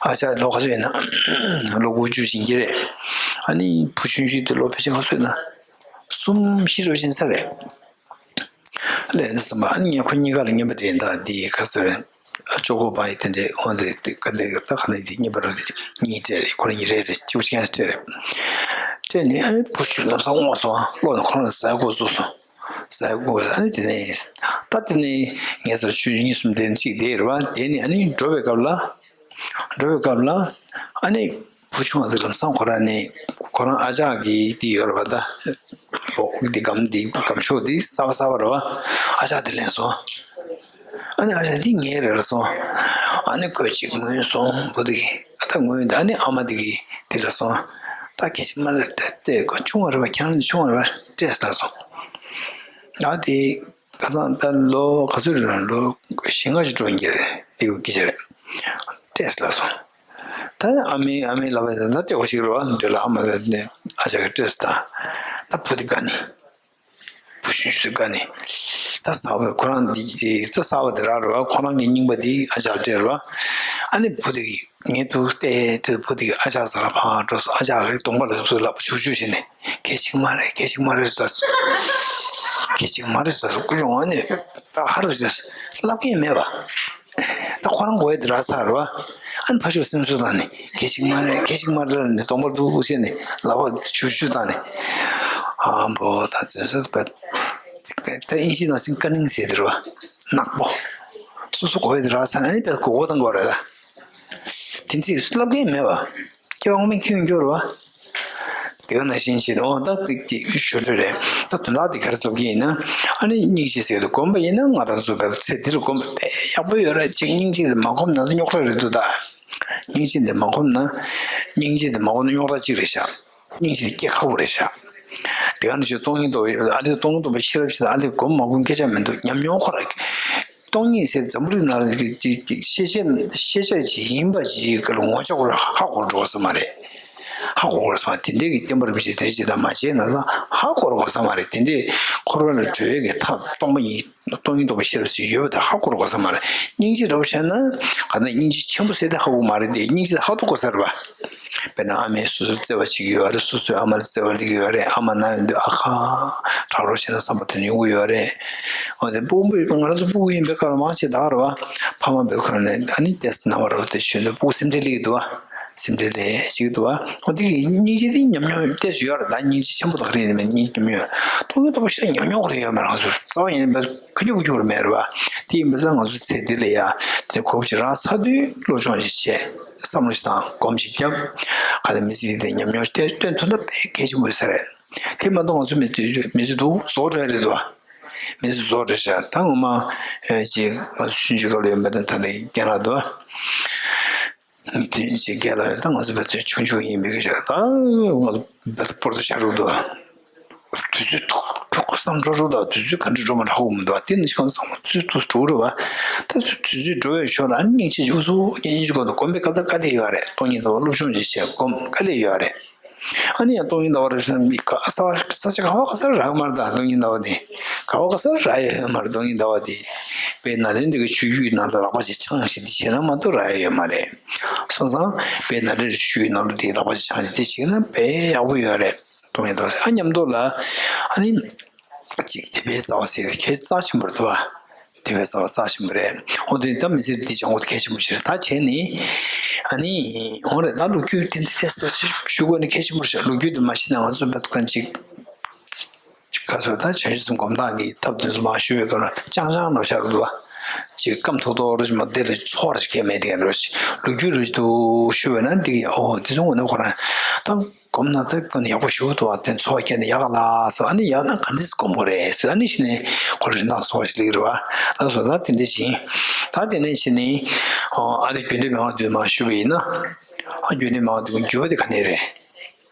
ཨ་ཅག་ལོ་ག་ཚོད་ཡིན་ན་ལོ་དགུ་བཅུ་ཕྱིན་གྱི་རེད། ཨ་ནི་བུ་ཆུང་ཆུང་དེ་ལོ་ཕལ་ཆེར་ག་ཚོད་ཡིན་ན་གསུམ་བཞི་འགྲོ་ཕྱིན་ས་རེད། ལས་འདི་བསམ་པ་ཨ་ནི་ངས་ཁོ་གཉིས་ཀ་ལ་རྔན་པ་སྤྲད་ཡིན། ད་འདི་ག་ཚོད་རེད། ཨ་ཅོ་ཀོ་པ་ཡི་དེ་འདྲས་འོན་ཏེ་དེ་ག་འདྲས་ད་ག་ནས་འདི་རྔན་པ་རུ་དེ་གཉིས་སྤྲད་རེད། ཁོ་རང་གཉིས་རེད་རེད་གཅིག་པུ་ཅིག་ཡང་སྤྲད་རེད། སྤྲད་ནས་ཨ་ནི་བུ་ཆུང་ལམ་སང་སྔོག་སོང་། ཨ་ལོག་ནས་ཁོ་རང་ཟ་འགོ་བཙུགས་སོང་། ཟ་འགོ་ཨ་ནི་དེ་ནས་ད་དེ་ནས་ངས་ཟེར་ཆུ་གཉིས་གསུམ་དེ་ནས་གཅིག་དེ་རེད་བ། དེ་ནས་ཨ་ནི་འགྲོ་བའི་སྐབས་ལ་འགྲོ་བའི་སྐབས་ལ་ཨ་ནི་བུ་ཆུང་བ་ཚོ་ལམ་སང་ཁོ་རང་ནས་ཁོ་རང་ཨ་ཅག་གི་དེ་ཡོད་རེད་བ། ད་ལོག་འདི་སྒམ་འདི་སྒམ་ཤོག་འདི་གསར་པ་གསར་པ་རེད་བ། ཨ་ཅག་དེ་ལེན་སོང་། ཨ་ནི་ཨ་ཅག་འདི་ངའི་རེད་ལབ་སོང་། ཨ་ནི་ཁོས་གཅིག་ངུས་སོང་བུ་དེ་གིས། ཨ་ད་ངུས་འདི་ཨ་ནི་ཨ་མ་དེ་གིས་དེ་ལབ་སོང་། ད་སྐད་ཅིག་མ་ལ་ཏེ་ཏེ་ཁོ་ཆུང་བ་རེད་བ། ཁྱེད་རང་ཆུང་བ་རེད་བ། སྤྲད་ལབ་སོང་། ཨ་དེ་ཁ་སང་ད་ལོ་ག་ཚོད་རེད་ལོ་བཞི་ལྔ་ཞིག་འགྲོ་ཡིན་གྱི་རེད། དེ་གི་སྐད་ཆ་རེད། སྤྲད་ལབ་སོང་། ད་ཨ་མའི་ཨ་མའི་ལབ་པ་ད་སྤྲད་དགོས་ཞིག་རེད་བ། འདོད་ལ་ཨ་མ་ལ་ནས་ཨ་ཅག་གིས་སྤྲད་སོང་། ད་ད་བུ་དེ་དགའ་ནི། བུ་ཆུང་ཆུང་དེ་དགའ་ནས། ད་ཟ་བའི་ཁོ་རང་འདི་རྩྭ་ཟ་བ་དེ་རག་རེད་བ། ཁོ་རང་གི་རྙིང་པ་འདི་ཨ་ཅག་སྤྲད་རེད་བ། ཨ་ནི་བུ་དེ་གིས་ངས་འདུག་བལྟས་དུས་བུ་དེ་གིས་ཨ་ཅག་ཟ་ལ་ཕར་འགྲོ་སོང་། ཨ་ཅག་གི་གདོང་པ་ལ་ཚུར་ལག་པ་བྱུག་བྱུག་བྱས་ནས་གལ་ཆེན་མ་རེད། གལ་ཆེན་མ་རེད་ཟེར་སོང་། གལ་ཆེན་མ་རེད་ཟེར་སོང་། ཀུན་ཡོང་བ་ནས་ད་ཧ་རུ་ཟེར་སོང་། ལབ་མཁན་མེད་པ། ད་ཁོ་རང་མགོ་ཡ་དེ་རག་ཚར་རེད་བ། ཨ་ནི་ཕ་ཤོག་སེམས་གསོ་བཏང་ནས་གལ་ཆེན་མ་རེད། གལ་ཆེན་མ་རེད་ལབ་ནས་གདོང་པ་སྡུག་བྱས་ནས་ལག་པ་བྱུག་བྱུག་བཏང་ནས། ཨ་འབོ་ད་ཚོད་ཚོད་པ། ད་ཨིན་ཇི་ནང་བཞིན་ཀ་ནིང་ཟེར་དེ་རེད་བ། ནག་པོ། སོ་སོ་མགོ་ཡ་དེ་རག་ཚར་ནས་ཨ་ནི་དཔེ་མགོ་སྐོར་བཏང་དགོས་རེད་ད། དེ་ཚིག་ལབ་མཁན་མེད་པ། སྐྱེ་བ་སྔོན་མའི་ཁྱོན་འགྱུར་བ། དེ་ག་ནང་བཞིན་བྱས་ནས་འོ་ད་པིག་དེ་ཞུ་འདོད་རེད། ད་དོན་དག་དེ་ག་རེ་ཟེར་གྱི་ཡིན་ན། ཨ་ནི་སྙིང་རྗེ་ཟེར་དུས་སྒོམ་པ་ཡིན་ན་ང་རང་ཚོ་བལ་ཚེ་འདིར་སྒོམ་པ་དཔེ་ཡག་པོ་ཡོད་རེད། ཅིག་སྙིང་རྗེ་དེ་མ་སྒོམ་ན་རྙོག་དྲ་རེད་འདུག་ད་སྙིང་རྗེ་དེ་མ་སྒོམ་ན། སྙིང་རྗེ་དེ་མ་སྒོམ་ན་རྙོག་དྲ་གཅིག་རེད་ཤག་སྙིང་རྗེ་དེ་སྐྱེ་ཁག་པོ་རེད་ཤག་དེ་ག་ནང་བཞིན་སྟོང་ཉིད་རྟོགས་པའི་ཨ་ལས་སྟོང་ཉིད་རྟོགས་པའི་ཤེས་རབ་ཞིག་དང་ཨ་ལས་སྒོམ་མ་སྒོམ་སྐད་ཆ་མི་འདུག་ཉམས་མྱོང་ཁོ་ར། སྟོང་ཉིད་ཟེར་འཛམ་བུ་གླིང་ནང་ལ་ཤེས་བྱ་ཤེས་བྱ་ཅིག་ཡིན་པ་ཅིག་གི་ངོ་ཅོག་ར་ཧ་གོ་འགྲོ་ས་མ་རེད། ཧ་གོ་དགོས་ས་མ་རེད། དེ་འདྲའི་གི་བསྟན་པ་རིན་པོ་ཆེ་དེ་ཅིག་དང་མ་བྱས་ན་ད་ཧ་གོ་དགོས་ས་མ་རེད། དེ་འདྲའི་འཁོར་བ་ལས་གྲོལ་བའི་གི་ཐབས་སྟོང་པ་ཉིད་སྟོང་ཉིད་རྟོགས་པའི་ཤེས་རབ་ཅིག་ཡོད་པ་དེ་ཧ་གོ་དགོས་ས་མ་རེད། སྙིང་རྗེ་འདྲ་བོ་བྱས་ན་ག་ན་སྙིང་རྗེ་ཆེན་པོ་ཟེར་དེ་ཧ་གོ་མ་རེད་དེ། སྙིང་རྗེ་ཧ་གོ་དགོས་ས་རེད་བ། དཔེར་ན་ཨ་མས་སོ་སོར་བརྩེ་བ་བྱེད་ཀྱི་ཡོད་རེད། སོ་སོས་ཨ་མར་བརྩེ་བ་སླེབས་ཀྱི་ཡོད་རེད། ཨ་མ་ན་ཡོང་དུས་ཨ་ཁ་དྲག་རོགས་བྱས་ན་བསམ་པ་དེ་འདྲ་ཡོང་གི་ཡོད་རེད། འོ་དེ་སྤུ་གུ་ང་རང་ཚོ་སྤུ་གུ་ཡིན་པའི་སྐབས་ལ་མང་ཆེ་ད་ག་རེད་བ། ཕ་མ་བོད་ཁོ་རང་ནས་ཨ་ནི་ཏོག་ཙམ་ན་བ་རེད་བ། དེ་བྱས་ན་སྤུ་གུ་སེམས་ཁྲལ་སླེབས་ཀྱི་འདུག་བ། སེམས་ཁྲལ་སླེབས་བྱེད་ཀྱི་འདུག་བ། འོ་དེ་གི་སྙིང་རྗེ་དེ་ཉམས་མྱོང་ཏོག་ཙམ་ཡོད་རེད། ད་སྙིང་རྗེ་ཆེན་པོ་དང་རིགས་ནས་མེད། སྙིང་རྗེ་ཉམས་མྱོང་ཡོད། སྟོང་ཉིད་རྟོགས་པ་ཤེས་ཉམས་མྱོང་ཁོ་རང་ཡོད་མ་རེད། ང་ཚོ་རྩ་བ་ཉིད་ནས་ཁ་རྒྱུག་ཁ་རྒྱུག་རེ་མེད་རེད་བ། དེ་ཡིན་པ་ས་ང་ཚོ་ཚེ་འདི་ལ་ཡ་དེ་གོ་བ་ཞིག་རག་ཚར་དུས་སློབ་སྦྱོང་ཞིག་བྱས། བསམ་བློ་ཞིག་བཏང་། སྒོམ་ཞིག་བརྒྱབ། ག་ཚོད་མི་ཚེ་འདི་ཉམས་མྱོང་དེ་སྟོན་ཐུབ་ན་དཔེ་གལ་ཆེན་པོ་ཡོད་ས་རེད། དེ་མ་གཏོགས་ང་ཚོ་མི་ཚེ་མི་ཚེ་འདུག་བཟོ་འདྲ་རེད་འདུག་མི་ཚེ་བཟོ་འདྲ་བྱ། ད་ངོ་མ་ཅིག་ང་ཚོ་ཆུང་ཆུང་སྐབས་ལ་ཡོད་པ་དང་ད་ལྟ་རྒན་ལགས་འདུག་དེ་ཅིག་རྒན་ལགས་ཡོད། ད་ང་ཚོ་བལ་ཚོའི་ཆུང་ཆུང་ཡིན་པའི་སྐད་ཆ་རེད། ད་ང་ཚོ་བལ་པོར་དུ་ཆ་རུག་འདུག་དུས་ཚོད་ཐུག་ཐུག་བསམ་འགྲོ་རུ་དང་དུས་ཚོད་ག་འདྲ་འགྲོ་མ་འགྲོ་ཧ་གོ་མི་འདུག་དེ་ནི་ཅི་གང་བསམ་དུས་ཚོད་འགྲོ་རུ་བ། ད་དུས་ཚོད་འགྲོ་བའི་ཞོར་ལ་ཨ་ནི་སྙིང་རྗེ་ཞིག་འུ་ཚོ་སྙིང་རྗེ་སྒོ་ནས་སྒོམ་པའི་སྐབས་ད་དཀའ་ལས་ཡོད་རེད། སྟོང་ཉིད་ལྟ་བ་སློབ་སྦྱོང་ཞིག་བྱས་སྒོམ་དཀའ་ལས་ཡོད་རེད། ཨ་ནི་ཡང་སྟོང་ཉིད་ལྟ་བ་རེད་ཟེར་ན་མི་ག་ས་ས་ཆ་ག་བ་ག་ས་རག་མ་རེད། ད་སྟོང་ཉིད་ལྟ་བ་དེ་ག་བ་ག་ས་རག་ཡོད་མ་རེད། སྟོང་ཉིད་ལྟ་བ་དེ་དཔེ་ནཱ་ལེནྡྲའི་ཆོས་བརྒྱུད་ནང་ལ་ལག་པ་ཞིག་འཆང་ཞིག་དེ་བྱས་ན་མ་གཏོགས་རག་ཡོད་མ་རེད། སོང་ཙང་དཔེ་ནཱ་ལེནྡྲའི་ཆོས་བརྒྱུད་ནང་ལ་དེ་ལག་པ་ཞིག་འཆང་ཞིག་དེ་བྱས་ན་དཔེ་ཡག་པོ་ཡོད་རེད། སྟོང་ཉིད་ལྟ་བ་ཟེར། ཨ་མཉམ་དུ་ལ་ཨ་ནི། གཅིག་དད་པའི་རྩ་བ་ཟེར་གྱི་རྩ་ཆེན་པོ་རེད་འདུག་བ། དད་པའི་རྩ་བ་རྩ་ཆེན་པོ་རེད། འོ་དེ་ད་མི་ཚེ་འདི་སྦྱང་དགོས་གལ་ཆེན་པོ་ཞིག་རེད། ད་བྱས་ནས་ཨ་ནི་འོ་རེད། ད་ལོ་རྒྱུས་དེ་འདི་དེ་ཟེར་ཞུ་དགོས་ནི་གལ་ཆེན་པོ་རེད། ལོ་རྒྱུས་དེ་མ་ཤེས་ན་ང་ཚོ་བོད་ཁ་ཅིག་ག་ཚོད་ད་བྱང་ཆུབ་སེམས་སྒོམ་སྟངས་ཀྱི་ཐབས་དེ་ཚོ་མ་ཞུ་བའི་སྐབས་ལ་ཅང་ཅང་ལོ་ཤར་འདུག་བ། ཅིག་སྐམ་ཐོག་ཐོག་རེ་ཞིག་མ་བདེ་ལ་ཚོར་ཞིག་གས་མེད་དེ་རེད། ལོ་རྒྱུས་རེ་འདུག་ཞུ་བས་ན་འདི་གི་ཨོ་དེ་ཚོ་ངོ་ནས་ཁོ་རང་ད། སྒོམ་ན་ད་ཀུན་ཡག་པོ་ཞུ་འདུག་བ། དེ་འཚོ་བ་སྐྱེལ་ནས་ཡག་ག་ལ་སོ། ཨ་ནི་ཡག་ན་ག་འདྲས་སྒོམ་དགོས་རེད་སོ། ཨ་ནི་ཤི་ནས་ཁོ་རེ་ནང་འཚོ་བ་ཞིག་ལེགས་རེད་བ། ད་སོ་ད་དེ་འདྲས་ཤིང་ད་དེ་ནས་ཤི་ནས་ཨ་ནི་རྒྱུ་འབྲས་མན་ངག་བདུན་མ་ཞུ་བ་ཡིན་ན། ཨ་རྒྱུ་འབྲས་མན་ངག་བདུན་འགྱུར་བ་དེ་ག་ནས་རེད།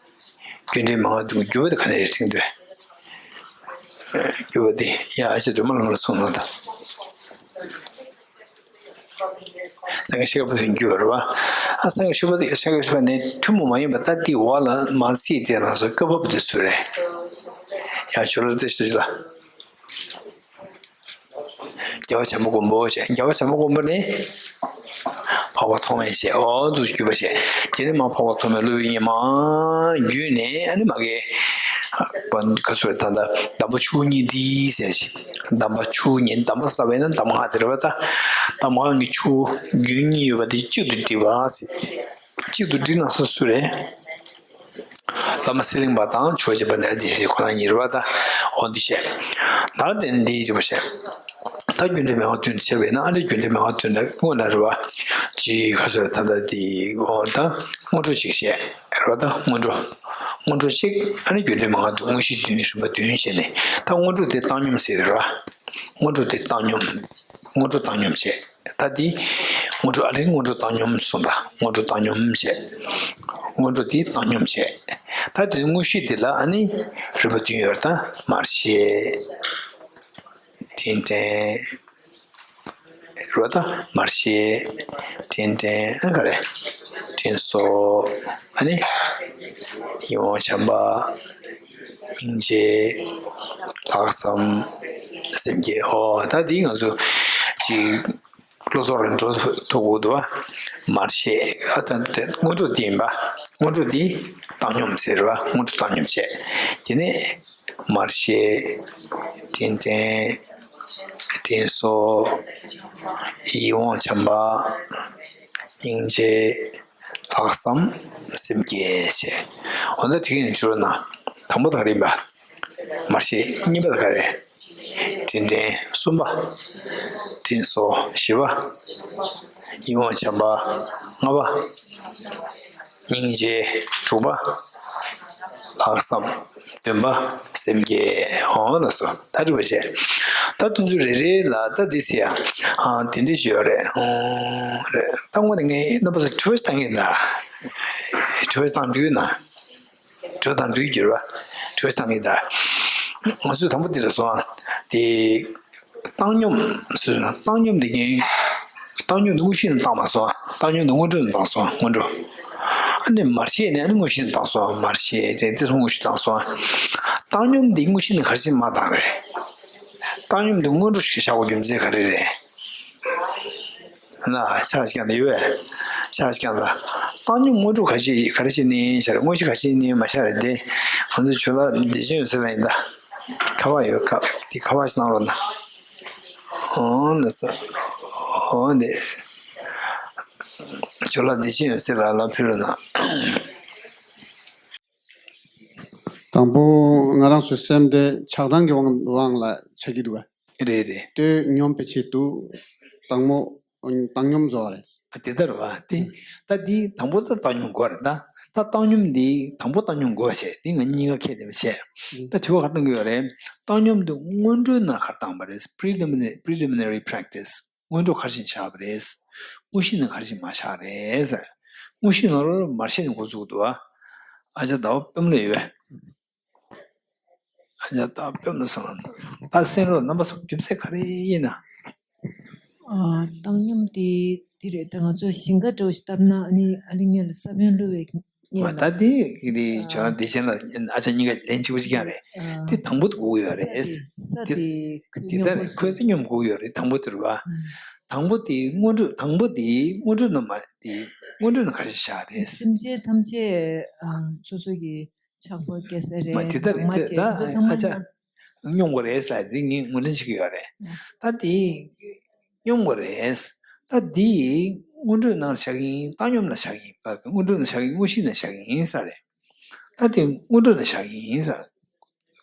རྒྱུ་འབྲས་མན་ངག་བདུན་འགྱུར་བ་དེ་ག་ནས་རེད་དྲན་འདོད། འགྱུར་བ་དེ་ཡ་ཨ་ཅེ་སྒྲོལ་མ་ལ་ལ་སོང་ན་ད། སངས་རྒྱས་ཤཱཀྱ་པ་དུ་འགྱུར་བ་རེད་བ། ཨ་སངས་རྒྱས་ཤཱཀྱ་པ་དུ་ཤཱཀྱ་ཤཱཀྱ་པ་ནི་ཐུན་མོང་མ་ཡིན་པ་ད་ལྟའི་འོག་ལ་མ་ཚིག་དེ་རང་སོ་སྐབས་བབ་དུ་ཚུལ་རེད། ཡང་ཞུ་ལ་ཏེ་ཞུ་ལ། རྒྱལ་བ་བྱམས་པ་མགོན་པོ་བྱས། རྒྱལ་བ་བྱམས་པ་མགོན་པོ་ནི། འཕགས་པ་ཐོགས་མེད་བྱས། འོ་འདུག་གྱུར་པ་བྱས། དེ་ནི་མ་འཕགས་པ་ཐོགས་མེད་སློབ་དཔོན་ཉི་མ་བརྒྱུད་ནས་ཨ་ནི་མ་གི། པ་ཁ་སོ་ད་ལྟ་གདམས་པ་ཆུ་གཉིས་འདི་ཟེར་ཞིང་། གདམས་པ་ཆུ་གཉིས་གདམས་པ་ས་བས་ན་གདམས་ངག་དེ་རེད་བ་ད། གདམས་ངག་གི་ཆུ་རྒྱུན་གཉིས་ཡོད་པ་དེ་གཅིག་ཏུ་སྒྲིལ་བ་ཟེར། གཅིག་ཏུ་སྒྲིལ་ན་སོ་སུ་རེད། བླ་མ་གསེར་གླིང་པ་དང་ཆོས་རྗེ་དཔལ་ལྡན་ཨ་ཏི་ཤ་ཁོ་རང་གཉིས་རེད་བ་ད། འོ་འདི་བཤད། ད་དེ་ནི་འདི་ཡིན་གྱི་མ་བཤད། ད་རྒྱུ་འབྲས་མན་ངག་བདུན་བྱས་པས་ན་ཨ་ནི་རྒྱུ་འབྲས་མན་ངག་བདུན་ལ་སྔོན་ལ་རེད་བ། ཅི་ཁ་སོ་ད་ལྟ་དེ་འོ་ད་སྔོན་འགྲོ་ཅིག་བཤད། རེད་བ་ད་སྔོན་འགྲོ། སྔོན་འགྲོ་གཅིག་ཨ་ནི་རྒྱུ་འབྲས་མན་ངག་བདུན་དངོས་གཞི་བདུན་རིམ་པ་བདུན་བྱས་ནས་ད་སྔོན་འགྲོ་དེ་བཏང་སྙོམས་ཟེར་རེད་བ། སྔོན་འགྲོ་དེ་བཏང་སྙོམས། སྔོན་འགྲོ་བཏང་སྙོམས་བྱས། ད་འདི་སྔོན་འགྲོ་ཨ་ལས་སྔོན་འགྲོ་བཏང་སྙོམས་སོང་ད་སྔོན་འགྲོ་བཏང་སྙོམས་བྱས། སྔོན་འགྲོ་དེ་བཏང་སྙོམས་བྱས། ད་དེ་དངོས་གཞི་དེ་ལ་ཨ་ནི་རིམ་པ་བདུན་ཡོད་ད་མར་ཤེས། དྲིན་དྲན། རོ་ད་མར་ཤེས། དྲིན་དྲན་ཨ་ག་རེ། དྲིན་གཟོ། ཨ་ནི། ཡིད་འོང་བྱམས་པ། སྙིང་རྗེ། ལྷག་བསམ། སེམས་བསྐྱེད། ཨོ་ད་འདི་ང་ཚོ་ཅིག་བློ་ཐོག་ལ་འགྲོ་ཐུབ་དགོས་འདུག་བ། མར་ཤེས་ཨ་ད་དེ་སྔོན་འགྲོ་འདི་ཡིན་པ། སྔོན་འགྲོ་འདི་བཏང་སྙོམས་ཟེར་བ། སྔོན་འགྲོ་བཏང་སྙོམས་བྱས། དེ་ནས་མར་ཤེས། དྲིན་དྲན། དྲིན་གཟོ། ཡིད་འོང་བྱམས་པ། སྙིང་རྗེ། ལྷག་བསམ། སེམས་བསྐྱེད་བྱས། འོ་ན་དེ་ག་ནས་འཇུག་ན་དང་པོ་དག་རིམ་པ། མར་ཤེས། གཉིས་པ་དག་རེད། དྲིན་དྲན། གསུམ་པ། དྲིན་གཟོ། བཞི་པ། ཡིད་འོང་བྱམས་པ། ལྔ་པ། སྙིང་རྗེ། དྲུག་པ། ལྷག་བསམ། བདུན་པ། སེམས་བསྐྱེད། འོ་ལགས་སོ། ད་དྲི་བ་བྱས། ད་དུང་ཚོ་རེ་རེ་ལ་ད་འདི་ཟེར་ཡ། ཨ་དེ་འདྲ་ཞིག་ཡོད་རེད། ཨོ་རེད། ད་དངོས་གནས་ངས་རྣམ་པ་ཚོ་དྲི་བ་ཞིག་བཏང་གི་ཡིན་ད། དྲི་བ་ཞིག་བཏང་འདོད་ན། དྲི་བ་བཏང་འདོད་ཀྱི་རེད་བ། དྲི་བ་ཞིག་བཏང་གི་ཡིན་ད། ང་ཚོས་དང་པོ་འདི་ལ་སོང་ཨ། དེ། བཏང་སྙོམས་ཟེར་ན་བཏང་སྙོམས་དེ་ངས་བཏང་སྙོམས་དེ་དངོས་གཞི་ནས་བཏང་མ་སོང་། བཏང་སྙོམས་དེ་སྔོན་འགྲོ་ནས་བཏང་སོང་། སྔོན་འགྲོ། ཨ་ནི་མར་ཤེས་ནས་ཨ་ནི་དངོས་གཞི་ནས་བཏང་སོང་། མར་ཤེས་དེ་དེ་སོང་དངོས་གཞི་བཏང་སོང་། བཏང་སྙོམས་དེ་དངོས་གཞི་ནས་ག་རེ་བྱས་མར་བཏང་རེད། བཏང་སྙོམས་དེ་སྔོན་འགྲོ་ཞིག་བཞག་དགོས་རྒྱུ་མཚན་ག་རེ་རེད། ན་ཆ་ཞིག་ཀྱང་ཡོད་པས། ཆ་ཞིག་ཀྱང་ལ། བཏང་སྙོམས་དངོས་གྲུབ་ག་ཞིག་ག་རེ་ཞིག་ནི་ཤར། དངོས་གཞི་ག་ཞིག་ནི་མ་ཤར་རེད་དེ། ང་ཚོ་ཇོ་ལགས་བདེ་ཆེན་ཡོད་ཚད་ལ་ཡིན་ད། ཁ་པར་ཡོད། ཁ་དེ་ཁ་པར་ཞིག་གནང་རོགས་གནང་། འོ་ན་ས། འོ་དེ། ཇོ་ལགས་བདེ་ཆེན་ཡོད་ཚད་ལ་ལ་ཕུལ་རོགས་གནང་། དང་པོ་ང་རང་ཚོའི་སེམས་དེ་ཆགས་སྡང་གི་དབང་དབང་ལ་ཆགས་ཀྱི་འདུག་ག་རེད་རེད། ལྟོས་སྙོམས་པའི་ཆེད་དུ་དང་པོ་བཏང་སྙོམས་བཟོ་བ་རེད། ཨ་དེ་ལྟར་བ་དེ། ད་འདི་དང་པོ་ད་བཏང་སྙོམས་དགོས་རེད་ད། ད་བཏང་སྙོམས་འདི་དང་པོ་བཏང་སྙོམས་དགོས་བྱས་འདི་ང་གཉིས་ཀ་ཁྱད་དེ་བྱས། ད་དྲི་བ་ག་རེ་བཏང་གི་ཡོད་རེད། བཏང་སྙོམས་འདི་སྔོན་འགྲོའི་ནང་ག་རེ་བཏང་བ་རེད། preliminary preliminary practice སྔོན་འགྲོ་ག་རེ་བྱས་བཞག་པ་རེད། དངོས་གཞི་ནང་ག་རེ་བྱས་མ་བཞག་རེད་ཟེར། དངོས་གཞི་ནང་ལོགས་མར་ཤེས་ནས་འགོ་བཙུགས་འདུག་ཨ། ཨ་ཅག་ཟླ་བ་པདྨ་ལ་ཡོད་པས། ཨ་ཅག་ད་དཔེ་མི་སྲིད་ལ། ད་གསན་རོགས་རྣམ་པ་ཚོ། རྒྱུ་མཚན་ག་རེ་ཡིན་ན། ཨ། བཏང་སྙོམས་དེ་འདི་རེད། ད་ང་ཚོ་ཞིང་ཁ་འདྲ་བོ་ཞིག་བཏབ་ན་ཨ་ནི་ཨ་ལི་ངེད་ལ་ས་བོན་བླུགས་པའི་མ་ད་དེ་གི་དེ་ཨ། ཇོ་ལགས་བདེ་ཆེན་ལ་ཨ་ཅག་གཉིས་ཀ་ལན་གཅིག་པ་གཅིག་རྐྱང་རེད། ཨ། དེ་དང་པོ་དེ་དགོས་ཀྱི་ཡོད་རེད། ས་དེ་ས་དེ་དེ་ཁོད་དེ་ལྟ་སྙོམས་རེད། ཁོད་དེ་སྙོམས་དགོས་ཀྱི་ཡོད་རེད། དང་པོ་དེ་རེད་བ། ཨ། དང་པོ་དེ་སྔོན་འགྲོ། དང་པོ་དེ་སྔོན་འགྲོ་ནང་མ་དེ་སྔོན་འགྲོ་ནང་ག་རེ་བཞག་རེད། སེམས་ཅན་ཐམས་ཅད་ཨ། སོ་སོ་གི་ཆགས་པ་སྐྱེ་ས་མ་རེད། དེ་ལྟར་མ་རེད་དེ། བྱས་ད་འདི་ཚང་མ་ཨ་ཅག་སྙོམས། སྙོམས་དགོས་རེད་ཟེར་དེ་ངས་ངོས་ལེན་བྱེད་ཀྱི་ཡོད་རེད། ཨ། ད་དེ་སྙོམས་དགོས་རེད། ད་དེ་སྔོན་འགྲོའི་ནང་བཞག་གི་ཡིན། བཏང་སྙོམས་ལ་བཞག་གི་ཡིན། སྔོན་འགྲོ་ནང་བཞག་གི་ཡིན། དངོས་གཞི་ནང་བཞག་གི་ཡིན་ཟེར་རེད། ད་དེ་སྔོན་འགྲོ་ནང་བཞག་གི་ཡིན་ཟེར།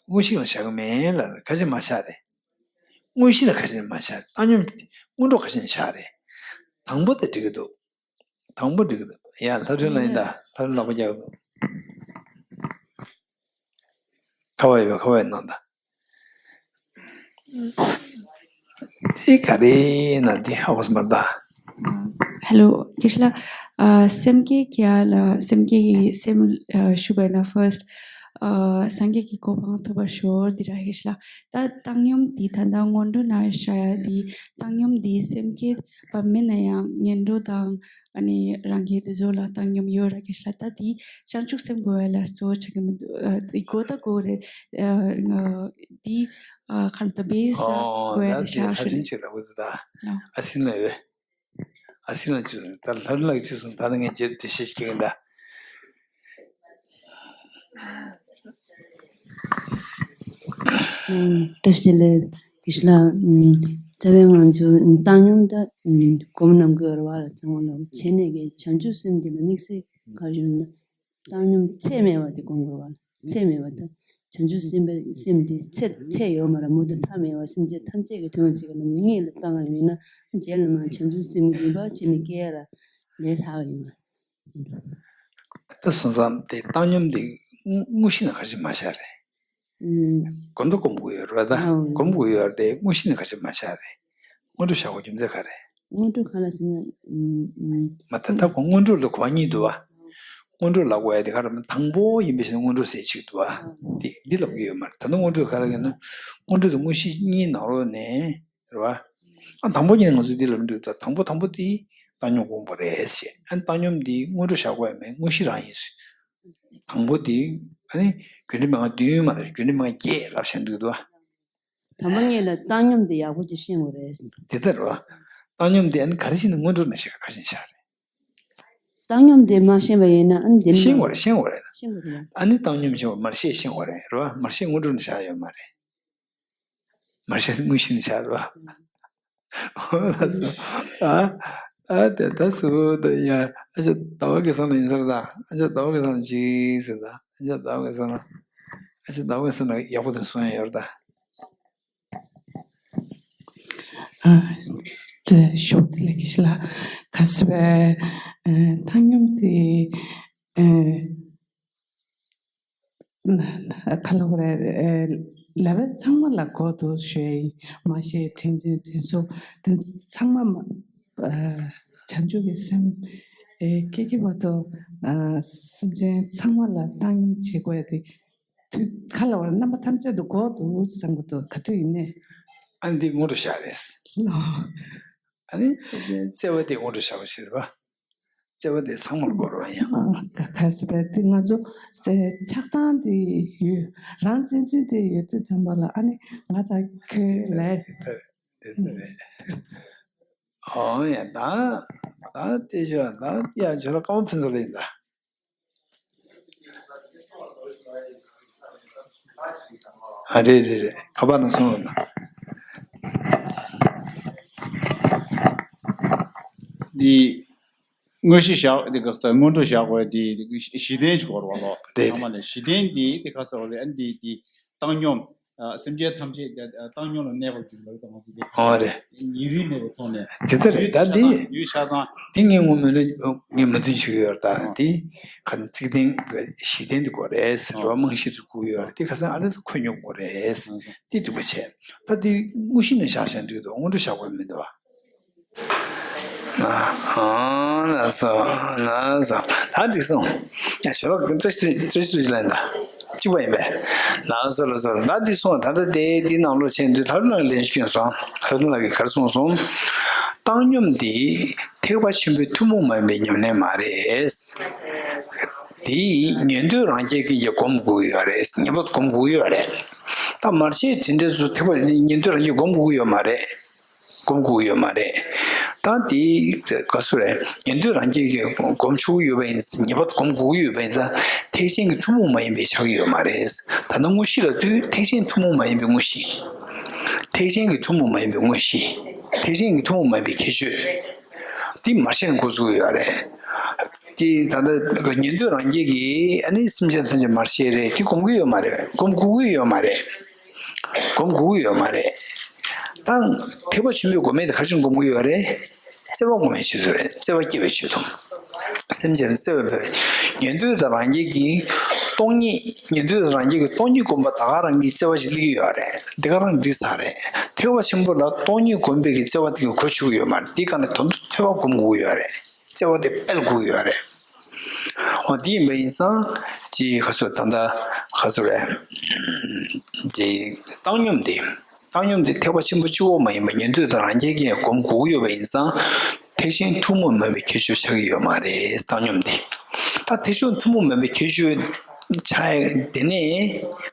དངོས་གཞི་ནང་བཞག་གི་མེད་ལ་ག་རེ་བྱས་མ་བཞག་རེད། དངོས་གཞི་ལ་ག་རེ་བྱས་མ་བཞག་རེད། བཏང་སྙོམས་སྔོན་འགྲོ་ག་རེ་བྱས་བཞག་རེད། དང་པོ་དེ་འགྲིག་གི་འདུག་དང་པོ་འགྲིག་གི་འདུག་ཡ་ལྷ་སྒྲོན་ལགས་ཡིན་ད། ལྷ་སྒྲོན་ལགས་པོ་རྒྱག་གི་འདུག་ཁ་པར་ཡོད་པས་ཁ་པར་གནང་ད། འདི་ག་རེ་ན་འདི་ཧ་གོ་སོང་མ་རེད་ད། ཧེ་ལོ་དགེ་བཤེས་ལགས། ཨ། སེམས་བསྐྱེད་ཀྱི་ཡ་ལ་སེམས་བསྐྱེད་ཀྱི་སེམས་ཨ། ཞུ་བ་ན་first ཨ། སངས་རྒྱས་ཀྱི་གོ་འཕང་ཐོབ་པར་ཤོག་འདི་ར་དགེ་བཤེས་ལགས། ད་བཏང་སྙོམས་འདི་ད་ལྟ་སྔོན་འགྲོ་ན་བཞག་ཡ་འདི། བཏང་སྙོམས་འདི་སེམས་བསྐྱེད་པ་མིན་ན་ཡང་ངན་འགྲོ་དང་ཨ་ནི་རང་རྒྱལ་དེ་ཚོ་ལ་བཏང་སྙོམས་ཡོད་ར་དགེ་བཤེས་ལགས། ད་འདི་བྱང་ཆུབ་སེམས་དགོས་ཡ་ལ་གཙོ་བོ་ཆགས་ཀྱི་མི་འདུག་ཨ། འདི་དགོས་ད་དགོས་རེད། ཨ། འདི་ཨ། ག་རེ་ད་base ལ་ཨོ་དགོས་ཡ་ད་དེ་ལྷ་ཞག་ཞུ་སྒྲོན་ནས། ཆེ་ལ་བུ་ད། ཨ། ཨ་སྲིན་ལ་ཡོད། ཨ་སྲིན་ལ་ཅི་སོང་། ད་ལྷ་སྒྲོན་ལགས་ཅི་སོང་། ད་ནི་ངས་རྗེས་འགྲེལ་བཤད་ཞིག་ཡིན་ད། ཨ། བཀྲ་ཤིས་བདེ་ལེགས་དགེ་བཤེས་ལགས། ཨ། རྩ་བའི་ང་ཚོ་བཏང་སྙོམས་ད་སྒོམ་གནང་དགོས་རེད་བ་ལ་ཚང་མ་ལ་བྱས་ནས་ཀྱི་བྱང་ཆུབ་སེམས་འདི་ལ་དམིགས་བསལ་ག་རེ་ཡོད་ན། བཏང་སྙོམས་ཚད་མེད་པ་དེ་སྒོམ་དགོས་པ། ཚད་མེད་པ་དང་བྱང་ཆུབ་སེམས་དཔའི་སེམས་དེ་ཚད་ཚད་ཡོད་མ་རེད། མུ་མཐའ་མཐའ་མེད་པ། སེམས་ཅན་ཐམས་ཅད་ཀྱི་དོན་བྱེད་པ་རྣམས་ལ་གཉིད་ལ་བཏང་བ་ཡིན་ན་རྗེས་ལ་མ་བྱང་ཆུབ་སེམས་ཀྱི་རིམ་པ་བྱས་ནས་སྐྱེ་ཡ་ར་ལས་སླ་བ་ཡིན་པ། ད་སོང་ཙང་དེ་བཏང་སྙོམས་དེ་དངོས་གཞི་ནས་ག་རེ་མ་བཞག་རེད། ཨུམ། སྒོམ་དང་སྒོམ་དགོས་ཡོད་རེད་ད། ཨོ། སྒོམ་དགོས་ཡོད་རེད་དེ་དངོས་གཞི་ནས་ག་རེ་མ་བཞག་རེད། སྔོན་འགྲོ་བཞག་དགོས་རྒྱུ་མཚན་ག་རེ། སྔོན་འགྲོ་ག་ལ་ཟེར་ན། ཨུམ། ཨུམ། མ་ད་ལྟ་ཁོ་སྔོན་འགྲོ་ལ་གོ་བ་གཉིས་འདུག་བ། སྔོན་འགྲོ་ལབ་དགོས་ཡ་དེ་ག་རེ་དང་པོ་ཡིན་པའི་ཕྱིར་སྔོན་འགྲོ་ཟེར་གཅིག་འདུག་བ། དེ་འདི་ལབ་ཀྱི་ཡོད་མ་རེད། ད་ནི་སྔོན་འགྲོ་ག་ལ་ཡིན་ན། སྔོན་འགྲོ་དེ་དངོས་གཞི་གཉིས་ནང་ལོགས་ནས་རེད་བ། ཨ་དང་པོ་ཉིད་ནས་ང་ཚོས་འདི་ལབ་འདུག་ད་དང་པོ་དང་པོ་དེ་བཏང་སྙོམས་སྒོམ་པ་རེད་ཞེས། ཨ་བཏང་སྙོམས་འདི་སྔོན་འགྲོ་བཞག་དགོས་ཡ་མེད། དངོས་གཞི་རང་ཡིན་ཞེས། དང་པོ་དེ་ཨ་ནི་རྒྱུ་འབྲས་མན་ངག་བདུན་མ་རེད། རྒྱུ་འབྲས་མན་ངག་བརྒྱད་ལབ་བཞག་འདུག་ད། དང་པོ་ཉིད་ལ་བཏང་སྙོམས་དེ་ཡག་པོ་ཅིག་ཤེས་དགོས་རེད། དེ་ལྟར་རེད་བ། བཏང་སྙོམས་དེ་ཨ་ནི་ག་རེ་བྱས་ནས་སྔོན་འགྲོ་ནང་བཞག་ག་རེ་བྱས་ནས་བཞག་རེད། བཏང་སྙོམས་དེ་མ་ཤེས་པ་ཡིན་ན་ཨ་ནི་དེ་ནི་ཤེས་དགོས་རེད། ཤེས་དགོས་རེད། ཤེས་དགོས་རེད། ཨ་ནི་བཏང་སྙོམས་ཤེས་དགོས། མར་ཤེས་ཤེས་དགོས་རེད། རེད་བ། མར་ཤེས་སྔོན་འགྲོ་ནང་བཞག་ཡོད་མ་རེད། མར་ཤེས་དངོས་གཞི་ནང་བཞག་རེད་བ། འོ་ལགས་སོ། ཨ། ཨ་དེ་ད་སུ་ད་ཡ། ཨ་ཅག་ཟླ་བ་དགེ་བཟང་ལ་ཡིན་ཟེར་ད། ཨ་ཅག་ཟླ་བ་དགེ་བཟང་ལ་ཅིག་ཟེར་ད། ཨ་ཅག་ཟླ་བ་དགེ་བཟང་ལ། ཨ་ཅག་ཟླ་བ་དགེ་བཟང་ལ་ཡག་པོ་དེ་གསུང་ཡ་ཡོད་རེད་ད། ཨ། དེ་ཞོགས་དེ་ལ་གི་ཤི་ལ་ག་སི་བའི་ཨ་བཏང་སྙོམས་དེ་ཨ་ག་ལ་བ་རེད། ཨ་ལ་བས་ཚང་མ་ལ་གོ་འདུག་ཞུ་ཡ་ཡིན། མ་ཤེས་དྲན་དྲན་དྲན་གསོ་དེ་ཚང་མ་མ་ཨ་བྱང་ཆུབ་ཀྱི་སེམས་ཨ་སྐྱེ་སྐྱེ་བར་དུ་ཨ་སེམས་ཅན་ཚང་མ་ལ་བཏང་སྙོམས་བྱེད་དགོས་ཡ་དེ། དུས་ག་ལ་བར་རྣམ་པ་ཐམས་ཅད་དུ་གོ་འདུག་བསམ་གྱི་འདུག་ག་དུས་ཡིན་ནའི། ཨ་འདི་སྔོན་འགྲོ་བཞག་རེད། ལོ། ཨ་ནི་བརྩེ་བ་དེ་སྔོན་འགྲོ་བཞག་པ་ཞིག་རེད་བ། བརྩེ་བ་དེ་ཚང་མར་དགོས་རེད་བ་ཡང་། ཨ་ག་ག་ཟེར་བས་དེ་ང་ཚོ་ཆགས་སྡང་དེ་ཡོད། རང་གཅེས་འཛིན་དེ་ཡོད་དུས་ཙམ་པ་ལ་ཨ་ནི་ང་དང་ཁྱོད་ལས། དེ་ལྟར་དེ་ལྟར་རེད། ཨོ་ཡ་ད་ད་ལྟ་ཞོ་ད་ཡ་ཞོ་ལ་ཀ་མ་ཕུན་ཚོགས་ལ་ཡིན་ད། ཨ་རེད་རེད་རེད། ཁ་པར་ནང་སོང་ལ་ན། འདི་དངོས་གཞི་བཞག་འདི་ག་ས་སྔོན་འགྲོ་བཞག་དགོས་འདི་གཞི་རྟེན་ཅིག་དགོས་རེད་བ་ལོ། རེད་ཚང་མ་ལས་གཞི་རྟེན་འདི་འདི་ག་ས་རེད། ཨ་འདི་འདི་བཏང་སྙོམས། ཨ་སེམས་ཅན་ཐམས་ཅད་བཏང་སྙོམས་ལ་གནས་པར་འགྱུར་ལབ་དང་ང་ཚོ་འདི་ཨོ་རེད། ཉིན་རེའི་གནས་པའི་ཐོག་ནས་དེ་ལྟར་རེད། ད་འདི་ཡུལ་ཆ་ཚང་། འདི་ངས་ངོ་མ་ལ་ངས་མ་མཐུན་ཆགས་ཡོད་རེད། ད་འདི་ཁ་ཚིག་རྟེན་གཞི་རྟེན་འདི་དགོས་རེད་ཟེར་བ་རྨང་གཞི་དུ་བཀུར་ཡོད་རེད། དེ་ཁ་སང་ཨ་ནི་ཁོ་སྙོམས་དགོས་རེད། དེ་འགྲིག་པ་བྱས། ད་འདི་དངོས་གཞི་ནས་བཞག་བཞག་འགྲིག་འདུག་སྔོན་འགྲོ་བཞག་དགོས་མི་འདུག་བ། ན་ཨ་ན་ས་ན་ས་ད་འགྲིག་སོང་། ཡ་ཞོ་ལོ་ཀི་བཀྲ་ཤིས་བཀྲ་ཤིས་ལན་ད་གཅིག་པ་ཡིན་པས། ན་ས་ལ་ས་ལ་ད་འདི་སོང་། ད་ལྟ་དེ་འདི་ནང་ལོགས་ཆེན་འདི་ལྷ་ལུང་ལ་ལན་ཞིག་སྐྱོན་སོང་། ལྷ་ལུང་ལ་གི་གར་སོང་སོང་། བཏང་སྙོམས་འདི་ཐེག་པ་ཆེན་པོའི་ཐུན་མོང་མ་ཡིན་པའི་ཉམས་ལེན་མ་རེད། དེ་ཉན་ཐོས་རང་རྒྱལ་གྱིས་ཀྱང་སྒོམ་དགོས་ཡོད་རེད། ངེས་པར་དུ་སྒོམ་དགོས་ཡོད་རེད། ད་མར་ཤེས་དྲིན་དྲན་ཚོ་ཐེག་པ་ཉན་ཐོས་རང་རྒྱལ་སྒོམ་དགོས་ཡོད་མ་རེད། སྒོམ་དགོས་ཡོད་མ་རེད། ད་དེ་ག་སུ་རེད། ཉན་ཐོས་རང་རྒྱལ་གྱིས་སྒོམ་ཆོག་ཡོད་པ་ཡིན། ངེས་པར་དུ་སྒོམ་དགོས་ཡོད་པ་ཡིན་ཙང་ཐེག་ཆེན་གྱི་ཐུན་མོང་མ་ཡིན་པའི་ཆགས་ཀྱི་ཡོད་མ་རེད། ད་ལྟ་དངོས་གཞི་ལ་ལྟོས། ཐེག་ཆེན་ཐུན་མོང་མ་ཡིན་པའི་དངོས་གཞི། ཐེག་ཆེན་གྱི་ཐུན་མོང་མ་ཡིན་པའི་དངོས་གཞི། ཐེག་ཆེན་གྱི་ཐུན་མོང་མ་ཡིན་པའི་ཁྱད་ཆོས། དེ་མར་ཤེས་ནས་འགོ་བཙུགས་ཡོད་རེད། དེ་ད་ལྟ་ཉན་ཐོས་རང་རྒྱལ་གྱིས་ཨ་ནི་སེམས་ཅན་ཐམས་ཅད་མར་ཤེས་རེད། དེ་སྒོམ་གྱི་ཡོད་མ་རེད། སྒོམ་དགོས་ཀྱི་ཡོད་མ་རེད། སྒོམ་དགོས་ཀྱི་ཡོད་མ་རེད། ད་ཐེག་པ་ཆེན་པོའི་སྒོམ་མེད་དེ་ག་ཅིག་སྒོམ་གྱི་ཡོད་རེད། བརྩེ་བ་སྒོམ་པའི་ཆེད་དུ་རེད། བརྩེ་བ་སྐྱེ་བའི་ཆེད་དུ། སེམས་ཅན་ལ་བརྩེ་བའི་བོད། ཉན་ཐོས་དང་རང་རྒྱལ་གྱིས་སྟོང་ཉིད། ཉན་ཐོས་དང་རང་རྒྱལ་གྱིས་སྟོང་ཉིད་སྒོམ་པ་ད་ག་རང་གི་བརྩེ་བ་ཞིག་སླེབས་ཀྱི་ཡོད་རེད། འདི་ག་རང་འགྲིག་ས་རེད། ཐེག་པ་ཆེན་པོ་ལ་སྟོང་ཉིད་སྒོམ་པའི་གི་བརྩེ་བ་དེ་གི་གོ་ཆོད་ཀྱི་ཡོད་མ་རེད། འདི་ག་ནས་དོན་དུ་ཐོས་པ་སྒོམ་དགོས་ཀྱི་ཡོད་རེད། བརྩེ་བ་དེ་སྤེལ་དགོས་ཀྱི་ཡོད་རེད། འོ་དེ་ཡིན་པ་ཡིན་ཙང་ཅི་ག་ཚོད་ད་ལྟ་ག་ཚོད་རེད། ཅི་བཏང་སྙོམས་དེ། བཏང་སྙོམས་དེ་ཐེག་པ་ཆེན་པོ་གཅིག་པོ་མ་ཡིན་པར་ཉན་ཐོས་དང་རང་རྒྱལ་གྱིས་སྒོམ་དགོས་ཀྱི་ཡོད་པ་ཡིན་ཙང་། ཐེག་ཆེན་ཐུན་མོང་མ་ཡིན་པའི་ཁྱད་ཆོས་ཆགས་ཀྱི་ཡོད་མ་རེད། བཏང་སྙོམས་འདི། ད་ཐེག་ཆེན་ཐུན་མོང་མ་ཡིན་པའི་ཁྱད་ཆོས་ཆགས་ཡ་དེ་ནས་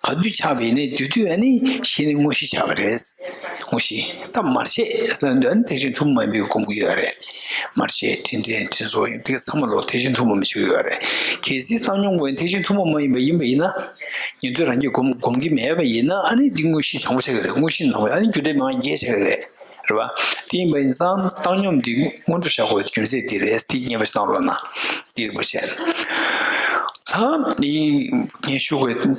ག་དུས་ཆགས་པ་ཡིན་ནའི་དེ་དུས་ཨ་ནི་གཞི་ནས་དངོས་གཞི་ཆགས་པ་རེད། དངོས་གཞི། ད་མར་ཤེས་ཟེར་དུས་ཨ་ནི་ཐེག་ཆེན་ཐུན་མོང་མ་ཡིན་པའི་སྒོམ་གྱི་ཡོད་རེད། མར་ཤེས་དྲིན་དྲན་དྲིན་གཟོ་ཡིན་དེ་ཚང་མ་ལོ་ཐེག་ཆེན་ཐུན་མོང་མ་ཆགས་ཀྱི་ཡོད་རེད། གལ་སྲིད་བཏང་སྙོམས་ཀྱི་ཐེག་ཆེན་ཐུན་མོང་མ་ཡིན་པ་ཡིན་པ་ཡིན་ན། ཉན་ཐོས་རང་རྒྱལ་སྒོམ་སྒོམ་གྱི་མེད་པ་ཡིན་ན་ཨ་ནི་འདི་དངོས་གཞི་དང་པོ་ཆགས་ཀྱི་རེད། དངོས་གཞི་ནང་པ་ཨ་ནི་རྒྱུ་འབྲས་མང་བརྒྱད་ཆགས་ཀྱི་རེད། རེད་བ། དེ་ཡིན་པ་ཡིན་ཙང་བཏང་སྙོམས་འདི་སྔོན་འགྲོ་བཞག་དགོས་རྒྱུ་མཚན་འདི་རེད། འདི་ངེས་པ་ཞིག་བཏང་རོགས་གནང་། འདི་རེད་པ་བཤད། ད་ནི་ངས་ཞུ་དགོས་དོན་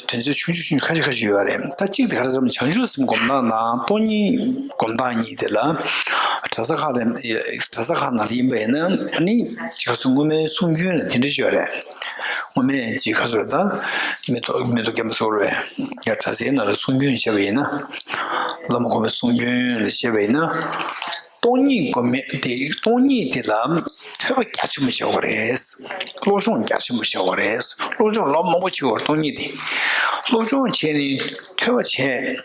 ཚན་ཆུང་ཆུང་ཆུང་ཆུང་ཁ་ཤས་ཁ་ཤས་ཡོད་རེད། ད་གཅིག་དེ་ག་རེ་ཟེར་ན་བྱང་ཆུབ་སེམས་སྒོམ་སྟངས་དང་སྟོང་ཉིད་སྒོམ་སྟངས་གཉིས་དེ་ལ་གྲྭ་ས་ཁག་ལ་གྲྭ་ས་ཁག་ནང་ལ་ཡིན་པ་ཡིན་ན་ནི་ཅིག་སྔོན་མའི་གསུང་རྒྱུན་ལ་དེ་འདྲ་ཅིག་ཡོད་རེད། སྔོན་མས་ཅིག་ག་ཚོད་ད་མི་ཐོག་མི་ཐོག་རྒན་པ་ཚོར་བས་ཡ་གྲྭ་སའི་ནང་ལ་གསུང་རྒྱུན་བྱས་པ་ཡིན་ན། བླ་མ་གོང་མའི་གསུང་རྒྱུན་ལ་བྱས་པ་ཡིན་ན། སྟོང་ཉིད་སྒོམ་མེད་དེ་སྟོང་ཉིད་དེ་ལ་ཐོས་པ་རྒྱ་ཆེན་པོ་བྱེད་དགོས་རེད། སློབ་སྦྱོང་རྒྱ་ཆེན་པོ་བྱེད་དགོས་རེད། སློབ་སྦྱོང་ལོ་མང་པོ་བྱེད་དགོས་རེད། སྟོང་ཉིད་དེ། སློབ་སྦྱོང་བྱས་ནས་ཐོས་པ་བྱས།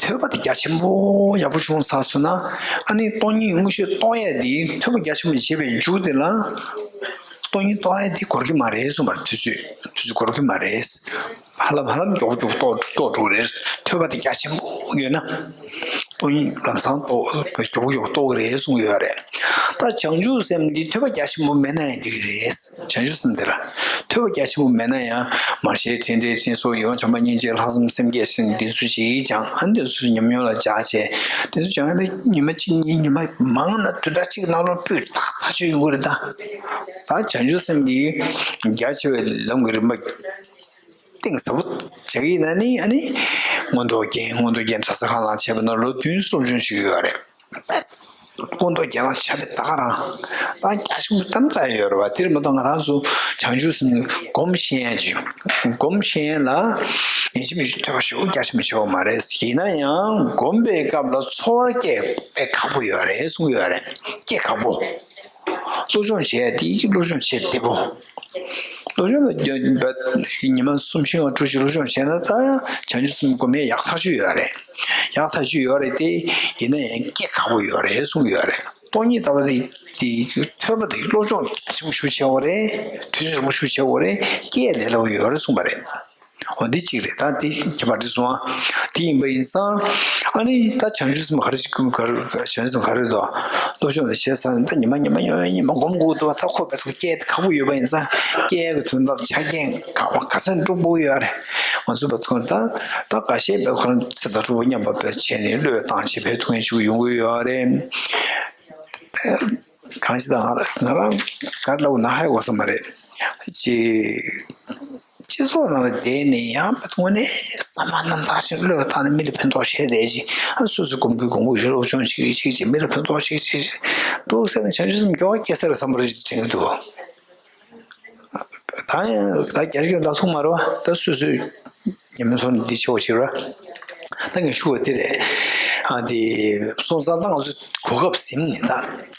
ཐོས་པ་དེ་རྒྱ་ཆེན་པོ་ཡག་པོ་བྱུང་ཚར་སོང་ན། ཨ་ནི་སྟོང་ཉིད་དངོས་གཞི་རྟོགས་ཡས་དེ་ཐོས་པ་རྒྱ་ཆེན་པོ་བྱས་པའི་མཇུག་དེ་ལ། སྟོང་ཉིད་རྟོགས་ཡས་དེ་འགོར་གྱི་མ་རེད་གསུངས་པ་རེད། དུས་ཚོད་དུས་ཚོད་འགོར་གྱི་མ་རེད། ཧ་ལམ་ཧ་ལམ་མགྱོགས་པོ་མགྱོགས་པོ་རྟོགས་རྟོགས་འགྲོ་གི་རེད། ཐོས་པ་དེ་རྒྱ་ཆེན་པོ་ཡོད་ན། སྟོང་ཉིད་ལམ་སང་རྟོགས་མགྱོགས་པོ་མགྱོགས་པོ་རྟོགས་ཀྱི་རེད་གསུངས་ཡོད་རེད། ད་བྱང་ཆུབ་སེམས་འདི་ཐོས་པ་རྒྱ་ཆེན་པོ་མེད་ན་ཡང་འགྲིག་གི་རེད། བྱང་ཆུབ་སེམས་འདི་ལ་ཐོས་པ་རྒྱ་ཆེན་པོ་མེད་ན་ཡང་མར་ཤེས་དྲིན་དྲན་དྲིན་གཟོ་ཡིད་འོང་བྱམས་པ་སྙིང་རྗེ་ལྷག་བསམ་སེམས་བསྐྱེད་ཟེར་འདི་ཚོ་ཞིག་སྦྱང་། ཨ་འདི་ཚོ་ཉམས་མྱོང་ལ་སྦྱར་བྱས་འདི་ཚོ་སྦྱང་ཡ་ལ་ཉི་མ་གཅིག་གཉིས་ཉི་མ་མང་ན་བདུན་ཕྲག་གཅིག་ནང་ལོགས་སྤུས་དག་ཐག་ཆོད་ཡོང་གི་རེད་ད། ད་བྱང་ཆུབ་སེམས་ཀྱི་རྒྱ་ཆེ་བའི་ལམ་གྱི་རིམ་པ། གཏིང་ཟབ་པོ་བྱ་གི་ཡིན་ན་ནི་ཨ་ནི་མངོན་རྟོགས་རྒྱན་མངོན་རྟོགས་རྒྱན་གྲྭ་ས་ཁག་ནང་བྱས་པ་ན་ལོ་བདུན་སློབ་སྦྱོང་བྱེད་ཀྱི་ཡོད་རེད། མངོན་རྟོགས་རྒྱན་ལ་ཆ་བའི་ད་ག་རང་ད་རྒྱ་ཆེན་པོ་གཏན་ནས་ཡོད་རེད་བ། དེར་མ་གཏོགས་ང་རང་ཚོ་བྱང་ཆུབ་སེམས་སྒོམ་ཤེས་ཡ་ཅིག་སྒོམ་ཤེས་ཡ་ལ་ཡིན་གཅིག་མིན་གཅིག་ཐོས་པ་ཞེ་པོ་རྒྱ་ཆེན་པོ་བྱེད་དགོས་མ་རེད། ཡིན་ན་ཡང་སྒོམ་པའི་སྐབས་ལ་ཚོར་བ་སྐྱེ་དཔེ་ཁག་པོ་ཡོད་རེད་གསུངས་ཡོད་རེད། སྐྱེ་ཁག་པོ། སློབ་སྦྱོང་བྱས་དེ་སློབ་སྦྱོང་བྱེད་བདེ་པོ། སློབ་སྦྱོང་བྱེད་ཉི་མ་གསུམ་བཞི་ལྔ་དྲུག་ཅིག་སློབ་སྦྱོང་བྱས་ན་ད་བྱང་ཆུབ་སེམས་སྒོམ་ཡས་ཡག་ཐག་ཆོད་ཡོད་རེད། ཡག་ཐག་ཆོད་ཡོད་རེད་དེ། ཡིན་ན་ཡང་སྐྱེ་ཁག་པོ་ཡོད་རེད་གསུངས་ཡོད་རེད། སྟོང་ཉིད་ལྟ་བ་དེ་དེ་ཐོས་པ་དེ་སློབ་སྦྱོང་རྒྱ་ཆེན་པོ་ཞིག་བྱས་པ་རེད། དུས་ཚོད་རིང་པོ་ཞིག་བྱས་པ་རེད། སྐྱེ་ལས་སླ་པོ་ཡོད་རེད་གསུངས་པ་རེད། འོ་འདི་གཅིག་རེད། ད་འདི་ཁྱད་པར་འདི་སོང་ཨ། དེ་ཡིན་པ་ཡིན་ཙང་། ཨ་ནི་ད་བྱང་ཆུབ་སེམས་ག་རེ་ཞིག་ག་རེ་བྱང་ཆུབ་སེམས་ག་རེ་འདུག་སློབ་སྦྱོང་དེ་བྱས་ཚར་ནས་ད་ཉི་མ་ཉི་མ་ཉི་མ་ཉི་མ་སྒོམ་དགོས་འདུག་ད་ཁོ་བས་ཐུག་སྐད་ཁག་པོ་ཡོད་པ་ཡིན་ཙང་སྐད་ཀྱི་དོན་དག་ཆ་རྐྱེན་ག་བ་ག་ཚད་འགྲུབ་དགོས་ཡོད་རེད། ང་ཚོ་བས་ཐུག་ད་ད་འགའ་ཤས་བས་ཁོ་རང་ཚེ་ད་གྲུབ་པ་མཉམ་པ་བས་བྱས་ནས་བློས་བཏང་བྱས་བས་ཐུག་མཁན་ཞིག་ཡོང་གི་ཡོད་རེད། གང་ཞིག་དང་ང་རང་ང་རང་ག་རེ་ལབ་ན་ཧ་གོ་ས་མ་རེད། ཅི། སྤྱི་ཚོགས་ནང་ལ་བསྡད་ནས་ཡང་དངོས་གནས་བསམ་པ་རྣམ་དག་ཞིག་བློས་བཏང་ནས་མི་ལ་ཕན་ཐོགས་བྱས་བསྡད་ཅིག་ཨ་སོ་སོ་གོམས་གུས་གོམས་གུས་ཞིག་སློབ་སྦྱོང་ཞིག་ཞིག་ཅིག་མི་ལ་ཕན་ཐོགས་ཞིག་ཅིག་འདུག་ཟེར་ནས་བྱང་ཆུབ་སེམས་མགྱོགས་སྐྱེ་ས་རེད་བསམ་པ་རེད་དྲན་གྱི་འདུག་ད་ཡང་ད་རྒྱ་ཆེ་ལ་ཐུག་མ་རེད་བ། ད་སོ་སོའི་ཉམས་མྱོང་ཚོར་འདི་ཆེ་བ་ཞིག་རེད། ད་ངས་ཞུ་བ་དེ་རེད། ཨ་དེ་སོང་ཙང་ད་ང་ཚོ་གོ་སྐབས་ཟིན་ནས་ད་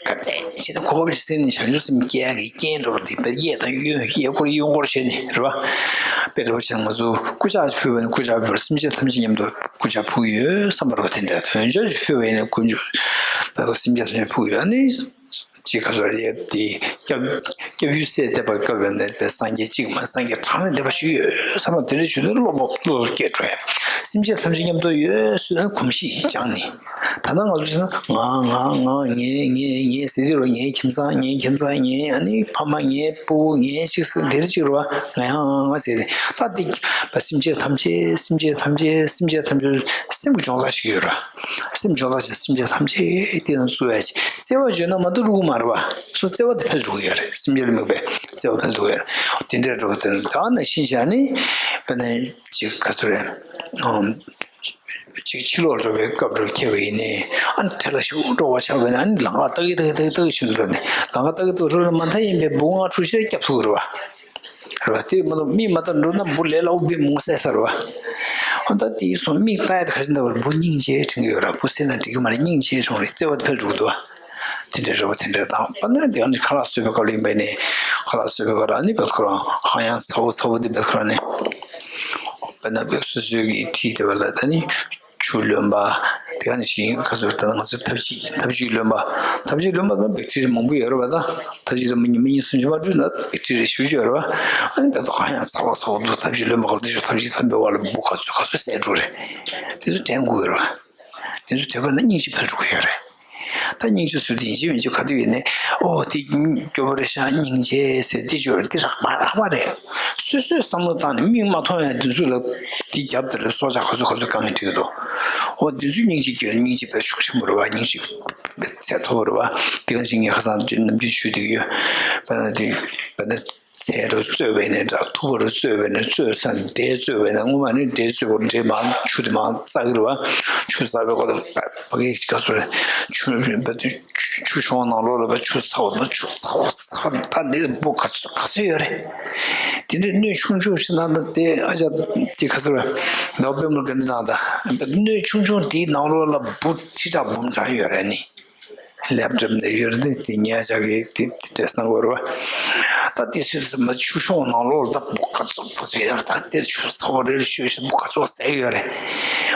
ག་དེ་ཞེ་ད་གོ་སྐབས་ཟིན་ནས་བྱང་ཆུབ་སེམས་སྐྱེ་ཡག་གི་རྐྱེན་འགྲོ་བ་དེ་བས་གཡས་དང་གཡོན་གཡས་སྐོར་གཡོན་སྐོར་བྱས་ནས་རེད་བ། དཔེ་འདྲ་བོ་བྱས་ན་ང་ཚོ་སྐུ་ཕྱག་ཕུལ་བ་ནི་སྐུ་ཕྱག་ཕུལ་སེམས་ཅན་ཐམས་ཅད་མཉམ་དུ་སྐུ་ཕྱག་ཕུལ་ཡོད་བསམ་པ་རེད་བ། དེ་འདྲ་དོན་ཆོས་ཕུལ་བ་ཡིན་ན་དཀོན་མཆོག་ད་དུ་སེམས་ཅན་ཐམས་ཅད་ཕུལ་ཡོད། ཨ་ནི། ཅིག་ག་ཚོད་རེད་དེ་སྐྱབས་སྐྱབས་ཡུལ་སྲས་བསྟན་པ་སྐབས་ལ་གནས་པའི་སངས་རྒྱས་གཅིག་མ་སངས་རྒྱས་གྲངས་ལས་འདས་པ་ཞིག་ཡོད་བསམ་པ་དེ་འདྲ་ཞུ་དུས་བློ་བབ་བློ་སྐྱེ་འགྲོ་ཡ། སེམས་ཅན་ཐམས་ཅད་མཉམ་དུ་ཡོད་ཟེར་ན་གོམས་གཤིས་སྦྱངས་ནས་ད་ལྟ་ང་ཚོ་བྱས་ན་ང་ང་ང་ངས་ངས་ངས་ཟེར་དུས་ལ་ངའི་ཁྱིམ་ཚང་ངའི་ཁྱིམ་ཚང་ངའི་ཨ་ནི་ཕ་མ་ངའི་སྤུ་གུ་ངའི་ཅིག་ཟེར་དེ་འདྲ་ཅིག་རེད་བ། ང་ཡང་ང་ང་ཟེར་ཏེ་ད་འདི་སེམས་ཅན་ཐམས་ཅད་སེམས་ཅན་ཐམས་ཅད་སེམས་ཅན་ཐམས་ཅད་སེམས་ཀྱི་སྦྱོང་བརྡར་ཞིག་ཡོད་རེད། སེམས་སྦྱོང་བརྡར་བྱེད་སེམས་ཅན་ཐམས་ཅད་དེ་ཡང་བསུ་ཡ་བྱེད་བརྩེ་བ་བརྗོད་ན་མ་གཏོགས་བསླུ་གི་མ་རེད་བ། སོ་བརྩེ་བ་དེ་འཕེལ་འགྲོ་གི་ཡོད་རེད། སེམས་ཅན་ལ་དམིགས་པའི་བརྩེ་བ་འཕེལ་འགྲོ་གི་ཡོད་རེད། དེ་འདྲའི་འགྲོ་བ་དེ་ནི་ད་ནང་བཞིན་བྱས་ནས་དཔེར་ན་ཅིག་ག་ཚོད་རེད། ཨམ། ཅིག་ཕྱི་ལོགས་འགྲོ་བའི་སྐབས་འགྲོ་ཁྱེར་བ་ཡིན་ནའི་ཨ་ནི་དེ་ལ་ཞུགས་འགྲོ་བ་ཆགས་པ་ཡིན་ན་ཨ་ནི་ལམ་ཁ་ལྟ་གི་ལྟ་གི་ལྟ་གི་ལྟ་གི་ཞུགས་འགྲོ་ནས་ལམ་ཁ་ལྟ་གི་ལྟ་གི་འགྲོ་ན་མ་མཐའ་ཡིན་པའི་འབུ་ལྔ་ཁྲུ་ཤས་བརྒྱབ་ཐུབ་ཀྱི་རེད་བ། རེད་བ། དེ་མ་གཏོགས་མིག་མ་བལྟས་འགྲོ་ན་འབུ་ལས་སླ་པོ་དཔེ་མང་བསད་ས་རེད་བ། ཨ་ད་དེ་སོང་མིག་ལྟ་ཡ་དེ་ག་ཚོད་འདྲ་བར་འབུ་སྙིང་རྗེ་དྲན་གྱི་ཡོད་ར། འབུ་བསད་ན་འགྲིག་གི་མ་རེད། སྙིང་རྗེ་དྲན་རེད། བརྩེ་བ་དེ་འཕེལ་འགྲོ་གི་འདུག་བ། དེ་འདྲའི་རེ་བ་དེ་འདྲ་དང་པ་ན་དེ་ག་ནས་ཁ་ལག་བཟོས་པའི་སྐབས་ལ་ཡིན་པས་ནི་ཁ་ལག་བཟོས་པའི་སྐབས་ལ་ནི་བེད་ཁོ་རང་ཧ་ཡང་ཚ་བོ་ཚ་བོ་དེ་བེད་ཁོ་རང་ནི་དཔེར་ན་བེད་སོ་སོའི་གི་ཁྲིད་དེ་བ་ལ་ད་ནི་ཆུ་རློན་པ་དེ་ག་ནས་ཤིང་ཁ་ཚོར་ད་ང་ཚོའི་ཐབ་ཕྱིས་ཐབ་ཕྱིས་རློན་པ་ཐབ་ཕྱིས་རློན་པ་ན་བེག་ཊི་རི་ཡ་མང་པོ་ཡོད་རེད་བ། ད་ཐབ་ཕྱིས་རློན་པ་ཉི་མ་གཉིས་གསུམ་ཅིག་མ་འགྲོ་ན་བེག་ཊི་རི་ཡ་ཞེ་པོ་ཅིག་ཡོད་རེད་བ། ཨ་ནི་བེད་ཁོ་ཧ་ཡང་ཚ་བོ་ཚ་བོ་འདུག་ཐབ་ཕྱིས་རློན་པ་ག་དུས་ཤོག་ཐབ་ཕྱིས་ཐམ་པའི་བར་ལ་འབུ་ག་ཚོད་ག་ཚོད་བསད་འགྲོ་རེད། དེ་ཚོ་དྲན་དགོས་ཡོད་རེད་བ། དེ་ཚོ་དྲན་པ་ན་སྙིང་རྗེ་འཕེལ་འགྲོ་གི་ཡོད་རེད། ད་སྙིང་རྗེ་ཟེར་དུས་ཡིན་གཅིག་མིན་གཅིག་ག་དུས་ཡིན་ནའི་ཨོ་དེ་སྐྱོ་པོ་རེད་ཤག་སྙིང་རྗེ་ཟེར་དེ་ཅོ་རེད། དེ་རགས་པ་རགས་པ་རེད། སོ་སོས་བསམ་བློ་བཏང་ནས་མིག་མ་མཐོང་ཡང་དེ་ཚོ་ལ་དེ་རྒྱབ་དེ་ལ་སྲོག་ཆགས་ག་ཚོད་ག་ཚོད་བཀང་ཡང་འགྲིག་གི་འདུག་ཨོ་དེ་ཚོས་སྙིང་རྗེ་སྐྱེ་སྙིང་རྗེ་དཔེ་ཤུགས་ཆེན་པོ་རེད་བ། སྙིང་རྗེ་དཔེ་ཚད་མཐོ་པོ་རེད་བ། དེ་ག་ཅིག་ངས་ཁ་སང་ནམ་རྒྱུན་ཞུས་བསྡད་ཀྱི་ཡོད། དཔེར་ན་དེ་དཔེར་ན། ཚལ་རུ་བཙོས་པས་ནས་འདྲ། ཐུག་པ་རུ་བཙོས་པས་ནས་བཙོས་ཚར་ནས་འབྲས་བཙོས་པས་ནས་སྔོན་མ་ནི་འབྲས་བཙོས་པ་འབྲས་མང་ཆུ་དེ་མང་བཙག་གི་རེད་བ། ཆུ་བཙག་པའི་སྐོར་དུ་ཕ་གི་ག་ཚོད་རེད། ཆུ་ཆུ་ཆུ་གཞོང་ནང་ལོགས་ལ་བ་ཆུ་ཚ་བོ་དང་ཆུ་ཚ་བོ་ཚ་བོ་ད་འདི་འབུ་ག་ཚོད་ག་ཚོད་ཡོད་རེད། དེ་འདྲའི་སྣོད་ཆུང་ཆུང་ཞིག་ནང་ད་དེ་ཨ་ཅག་དེ་ག་ཚོད་རེད། ནག་པའི་མུར་ག་འདྲ་ནང་ད་སྣོད་ཆུང་ཆུང་དེའི་ནང་ལོགས་ལ་འབུ་ཁྲི་ཕྲག་འབུམ་ཕྲག་ཡོད་རེད་ནི། ལེབ་འགྲིམ་ནས་ཡོད་རེད། དེ་ཉལ་ཆག་གི་དེ་དེ་བྲེས་གནང་དགོས་རེད་བ། ད་དེ་སུས་ཟེར་མ་ཆུ་གཞོང་ནང་ལོགས་ལ་ད་འབུ་ག་ཚོད་ག་ཚོད་ཡོད་རེད། ད་དེར་ཆུ་ཚ་བོ་རེ་རེ་བཞིན་བཞིན་འབུ་ག་ཚོད་བསད་ཡོད་རེད།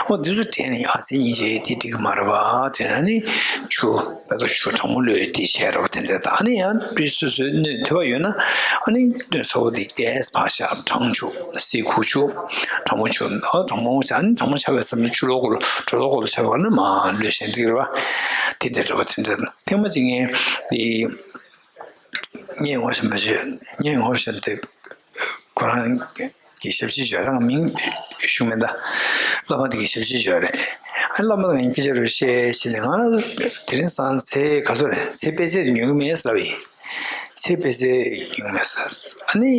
འོ་དེ་ཚོ་དྲན་ནས་ཡ་སེ་ཡིན་ཞེས་དེ་འགྲིག་གི་མ་རེད་བ། དྲན་ནས་ཆུ་བེད་ཐོག་ཆུ་གྲང་མོ་བླུགས་དེ་བྱས་རོགས་དེ་འདྲ། ད་ནི་ཡང་དེ་སོ་སོའི་སྣོད་དེ་བ་ཡོད་ན་ཨ་ནི་སྣོད་ཚ་བོ་དེ་ཏོག་ཙམ་ཕར་བཞག་གྲང་ཆུ་བསིལ་ཁུག་ཆུ་གྲང་མོ་ཆུ་ཨ་གྲང་མོ་བྱས་ཨ་ནི་གྲང་མོ་ཆགས་པའི་མཚམས་ལ་ཆུ་ལོག་གོ་ལ་དྲོད་ལོག་གོ་ལ་ཆགས་པ་ནི་མ་བླུགས་བཞིན་འགྲིག་རེད་བ། དེ་འདྲ་འགྲོ་བ་དེ་འདྲ། ཐེངས་མ་གཅིག་ངས་དེ་སྙན་ངོ་ཤེས་མ་བྱས། སྙན་ངོ་ཤེས་ཏེ་ཁོ་རང་གི་ཞབས་ཕྱི་བྱོས་རང་མིང་ཞུ་མེད་ད། བླ་མ་དེ་གི་ཞབས་ཕྱི་བྱོས་རེད། ཨ་བླ་མ་དང་སྐད་ཆ་རེ་བཤད་བྱས་ནས་ང་དེ་རིང་སང་ཚེ་ག་ཚོད་རེད། ཚེ་པད་ཚལ་ཉོ་གི་མེད་ཟེར་བ་ཡིན། ཚེ་པད་ཚལ་ཉོ་གི་མེད་ཟེར། ཨ་ནི།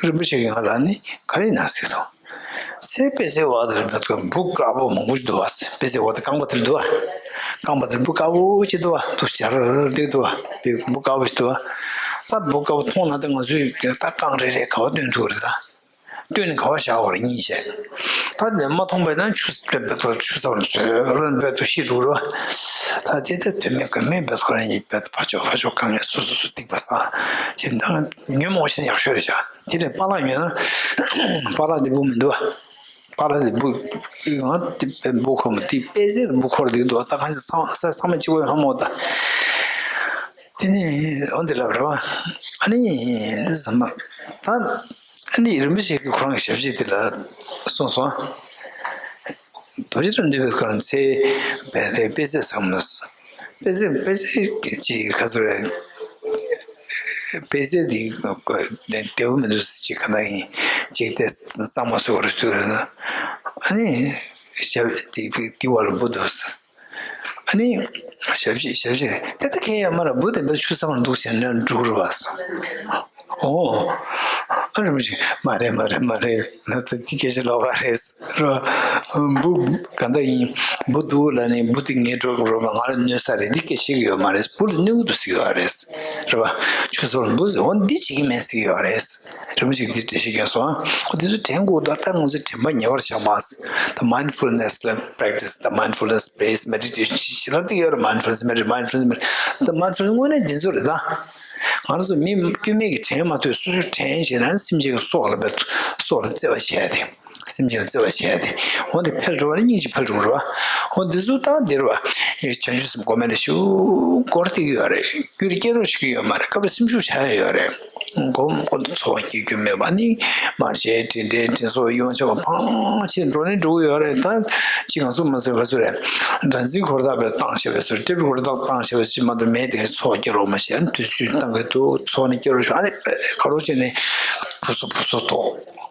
རིན་པོ་ཆེ་གིས་ང་ལ་ནི་ག་རེ་ཡིན་ན་ཟེར་དང་། ཚེ་པད་ཚལ་བ་དེར་འབུ་དཀར་པོ་མང་པོ་ཞིག་འདུག་བ། པད་ཚལ་བ་དེ་རྐང་པ་དེར་འདུག་བ། རྐང་པ་དེར་འབུ་དཀར་པོ་ཅིག་འདུག་བ། འདུག་ཞར་དེ་འདུག་བ། པད་འབུ་དཀར་པོ་ཞིག་འདུག་བ། ད་འབུ་དཀར་པོ་མཐོང་ན་ད་ང་ཚོས་ད་རྐང་རེ་རེ་ག་བ་བཏོན་ཐུབ་རེད་ད། བཏོན་ནས་ག་བ་བཞག་བར་སྙིང་བཤད། ད་ནི་མ་མཐོང་པས་ན་ཆུ་པད་པད་ཆུ་ཚ་བར་ཚོས་རོན་པད་དུ་ཤི་འགྲོ་རོ། ད་དེ་ད་དོན་མེད་དགོས་མེད་པད་ཁོ་རང་གཉིས་པད་ཕ་ཆོག་ཕ་ཆོག་གང་ངས་སོ་སོ་སོ་སྡིག་པ་བསགས། ཅེས་ད་ཉོན་མོངས་ཤིན་ཡག་ཤོས་རེད་བྱ། དེ་ནས་པཱ་ལགས་ཉོས་ན། པཱ་ལགས་འདི་འབུ་མི་འདུག་བ། པཱ་ལགས་འདི་འབུ། ང་འདི་འབུ་ཁོ་མོ་འདི་པད་ཚལ་འབུ་འཁོར་འདི་འདུག་ད་གང་ཞིག་ཚང་ས་ཚང་མ་གཅིག་པ་ཧ་མོ་ད། དེ་ནས་འོ་འདི་ལབ་རེད་བ། ཨ་ནི་འདི་ཟ་མ། ད་ འདི་རིན་པོ་ཆེ་གིས་ཁོ་རང་གི་ཞབས་ཕྱི་དེ་ལ་གསུངས་སོང་། རྡོ་རྗེ་གྲགས་འདུས་པའི་ཁོ་རང་ཚེ་འཕེལ་ཏེ་དཔེ་ཆ་ཚང་མ། དཔེ་ཆ་དཔེ་ཆ་གི་ཅིག་ག་ཚོད་རེད། དཔེ་ཆ་འདི་བདེ་པོ་མི་འདུག་ཅིག་ག་འདྲ་ཡིན། ཅིག་དེ་གཙང་མ་བཟོ་བར་བཅུག་རེད་ན། ཨ་ནི་ཞབས་འདི་འདི་བར་འབུ་འདུག་ཨ་ནི་ཞབས་ཕྱི་ཞབས་ཕྱི་དེ་ལྟ་མཁན་ཡོད་མ་རེད། འབུ་དེ་འབུ་ཆུ་ཚང་མར་འདུག་བྱས་ན་འགྲོ་རུ་བ་སོང་། ཨོ། ཨ་རིན་པོ་ཆེ་མ་རེད་མ་རེད་མ་རེད། ང་ཚོ་འདི་སྐད་ཆ་ལོགས་ཀ་རེད་རོ། འབུ་ག་འདྲ་ཡིན། འབུ་འདུག་ལབ་ནས་འབུ་དེ་ངས་འགྲོ་དགོས་རོགས་པ་ང་ལ་གནོད་ས་རེད། འདི་སྐད་ཆ་བཤད་ཀྱི་ཡོད་མ་རེད། འབུ་ལ་གནོད་ཀྱི་འདུག་ཟེར་གྱི་ཡོད་རེད། རེད་པ། ཆུ་ཚོད་ལ་འབུ་ཟེར་འོ་འདི་བྱེད་ཀྱི་མེད་ཟེར་གྱི་ཡོད་རེད། རིན་པོ་ཆེས་འདི་འགྲེལ་བཤད་བསྐྱོན་སོང་། ཨ་འདི་ཚོ་དྲན་དགོས་འདུག་ད་ང་ཚོ་དྲན་པ་ཉེ་བར་བཞག་པ། ད་mindfulness ལ་practice ད་mindfulness based meditation ཞིག་ལབ་ཀྱི་ཡོད་རེད། mindfulness meditation mindfulness meditation ད་mindfulness དངོས་གནས་འདི་ཚོ་རེད་ད། ང་ཚོ་མི་སྐྱོན་མེད་ཀྱི་དྲན་མ་ཐུབ་སོ་སོས་དྲན་བྱས་ན་སེམས་ཅན་གྱི་སྲོག་ལ་སྲོག་ལ་བརྩེ་བ་བྱས་ཏེ། སེམས་ཅན་ལ་བརྩེ་བ་བྱས་ཏེ། འོ་འདི་འཕེལ་འགྲོ་བ་ནི་སྙིང་རྗེ་འཕེལ་འགྲོ་གི་རེད་བ། འོ་འདི་ཚོ་ད་འདིར་བ། བྱང་ཆུབ་སེམས་སྒོམ་ལ་ཞུ་སྐོར་ཏེ་ཡོད་རེད། རྒྱུད་སྐྱེ་རོགས་བྱེད་ཀྱི་ཡོད་མ་རེད། སྐབས་རེ་སེམས་ཤུགས་ཆག་ཡོད་རེད། སྒོམ་སྒོམ་འཚོ་བ་སྐྱེལ་རྒྱུ་མེད་པ་ནི། མར་བཤད་དྲིན་དྲན་དྲིན་གཟོ་ཡོང་ཆོག་པ་ཕང་ཆེ་འགྲོ་ནི་འགྲོ་གི་ཡོད་རེད། ད་ཅི་གང་སུ་མ་ཟེར་ག་ཚོད་རེད། སྒྲ་འཛིན་ཧོར་ཐག་པའི་བཏང་བྱས་པའི་ཚུལ་ཏེབ་ཧོར་ཐག་བཏང་བྱས་པའི་ཕྱི་མ་དུ་མེད་དེ་འཚོ་བ་སྐྱེལ་རོགས་མ་བྱས་ན་དུས་ཚོད་བཏང་གི་འདུག་འཚོ་ནི་སྐྱེལ་རོགས་ཞུ་ཨ་ནི་ག་རོགས་བྱས་ནས་བུ་སོ་བུ་སོ་ཐོག་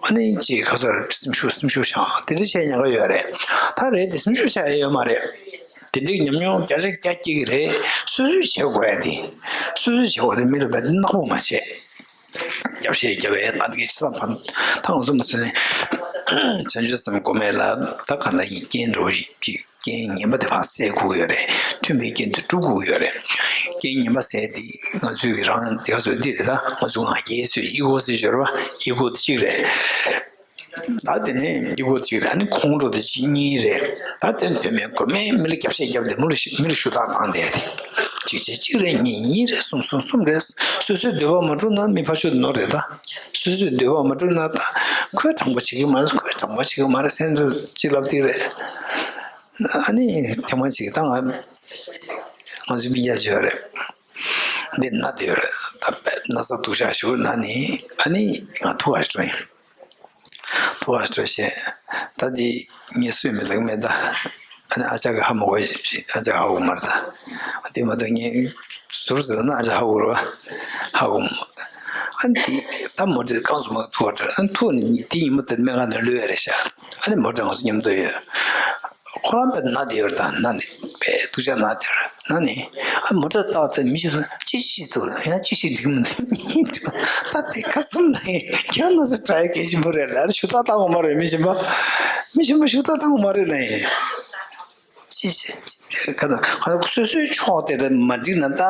ཨ་ནི་ཅིག་ཁ་སར་སེམས་ཤུགས་སེམས་ཤུགས་ཆག་དེ་འདྲ་བྱས་ཉག་ག་ཡོད་རེད། ད་རེད་དེ་སེམས་ཤུགས་ཆག་ཡ་ཡོད་མ་རེད། དེ་འདྲའི་ཉམས་མྱོང་བརྒྱ་ཆ་བརྒྱ་སྐྱེ་གི་རེད། སོ་སོས་བྱེད་དགོས་ཡ་དེ། སོ་སོས་བྱེད་དགོས་དེ་མི་ལ་བས་ནག་པོ་མ་བྱེད། རྒྱབ་བཤད་རྒྱབ་ཡ་ད་འདི་ཆ་ཚང་ཕན་ཐང་སོ་མ་སོ་ནས་བྱང་ཆུབ་སེམས་སྒོམ་མེད་ལ་ད་ག་ན་ཡིན་རྐྱེན་འགྲོ་ཞིག་ཅིག་རྐྱེན་ངན་པ་དེ་ཕར་སེལ་དགོས་ཡོད་རེད། མཐུན་པའི་རྐྱེན་དེ་སྒྲུབ་དགོས་ཡོད་རེད། རྐྱེན་ངན་པ་སེལ་དེ་ང་ཚོའི་གི་རང་དེ་ག་ཚོད་འདི་རེད། ད་ང་ཚོ་ང་རྒྱལ་ཚོས་ཨི་གོ་ཟེར་ཞོར་བ་ཨི་གོ་དེ་གཅིག་རེད། ད་དེ་ནས་ཨི་གོ་གཅིག་རེད། ཨ་ནི་ཁོང་ཁྲོ་དེ་གཅིག་གཉིས་རེད། ད་དེ་ནས་དོན་མེད་དགོས་མེད་མི་ལ་རྒྱབ་བཤད་རྒྱབ་དེ་མི་ལ་ཤུ་མི་ལ་ཤུ་དག་བཏང་བསྡད་དེ། གཅིག་བྱས་གཅིག་རེད། གཉིས་གཉིས་རེད། གསུམ་གསུམ་གསུམ་རེད། སོ་སོའི་འདོད་པ་མ་འགྲུབ་ན་མི་ཕར་ཕྱོགས་དེ་ནོར་རེད་ད། སོ་སོའི་འདོད་པ་མ་འགྲུབ་ན་ད་ཁོས་དྲང་པོ་བྱེད་ཀྱི་མ་རེད། ཁོས་དྲང་པོ་བྱེད་ཀྱི་མ་རེད་སེམས་ཚོར་གཅིག་ལབ་དེ་རེད། ཨ་ནི་ཐེངས་མ་གཅིག་ད་ང་ང་ཚོའི་སྤུན་ཀྱག་ཅིག་ཡོད་རེད། འདི་ན་དེ་ཡོད་རེད། ད་དཔེ་ན་ཚ་སྡུག་ཅག་ཞིག་ན་ནི་ཨ་ནི་ང་ཐུག་ཨ་སྤྲོ་ཡིན། ཐུག་ཨ་སྤྲོ་བྱས། ད་འདི་ངས་སུས་མི་ལེགས་མེད་ད། ཨ་ནི་ཨ་ཅག་གི་ཧ་མ་གོ་ཞིག་ཨ་ཅག་ཧ་གོ་མ་རེད་ད། དེ་མ་གཏོགས་ངས་ཟུར་ཟེར་ན་ཨ་ཅག་ཧ་གོ་རེད་བ། ཧ་གོ་མ། ཨ་ནི་དེ་ད་མོ་ཊ་རྐང་བཙུགས་མ་ཐུག་པ་འདྲ། ཨ་ནི་ཐུག་ནི་དེ་ཉིན་མོ་དེར་སྨན་ཁང་ནང་ལུས་ཡ་རེད་ཤག་ཨ་ནི་མོ་ཊ་ང་ཚོ་མཉམ་དུ་ཡོད། ཁོ་རང་དཔེ་ན་དེ་ཡོད་ད། ན་ནི་དཔེ་སྡུག་ཅག་ན་དེ་ཡོད་ན་ནི། ཨ་མོ་ཊ་བཏགས་ཏེ་མི་ཞིག་ཚོ་ཅི་ཞིག་ཚོ་ཡང་ཅི་ཞིག་འགྲིག་མི་འདུག་ད་དེ་ཁ་ཚུམ་ན་ཡིན་ཁྱེད་རང་ན་ཚ་དྲག་ཡ་གལ་ཆེན་པོ་རེད་ལ། ཨ་ཞུ་དག་བཏང་བ་མ་རེད། མི་གཞན་པ་མི་གཞན་པ་ཞུ་དག་བཏང་བ་མ་རེད་ལ་ཡིན། ཅི་ཞིག་ཁ་ད་ཁ་ད་སོ་སོའི་ཕྱོགས་དེ་ལ་མ་འགྲིག་ན་ད་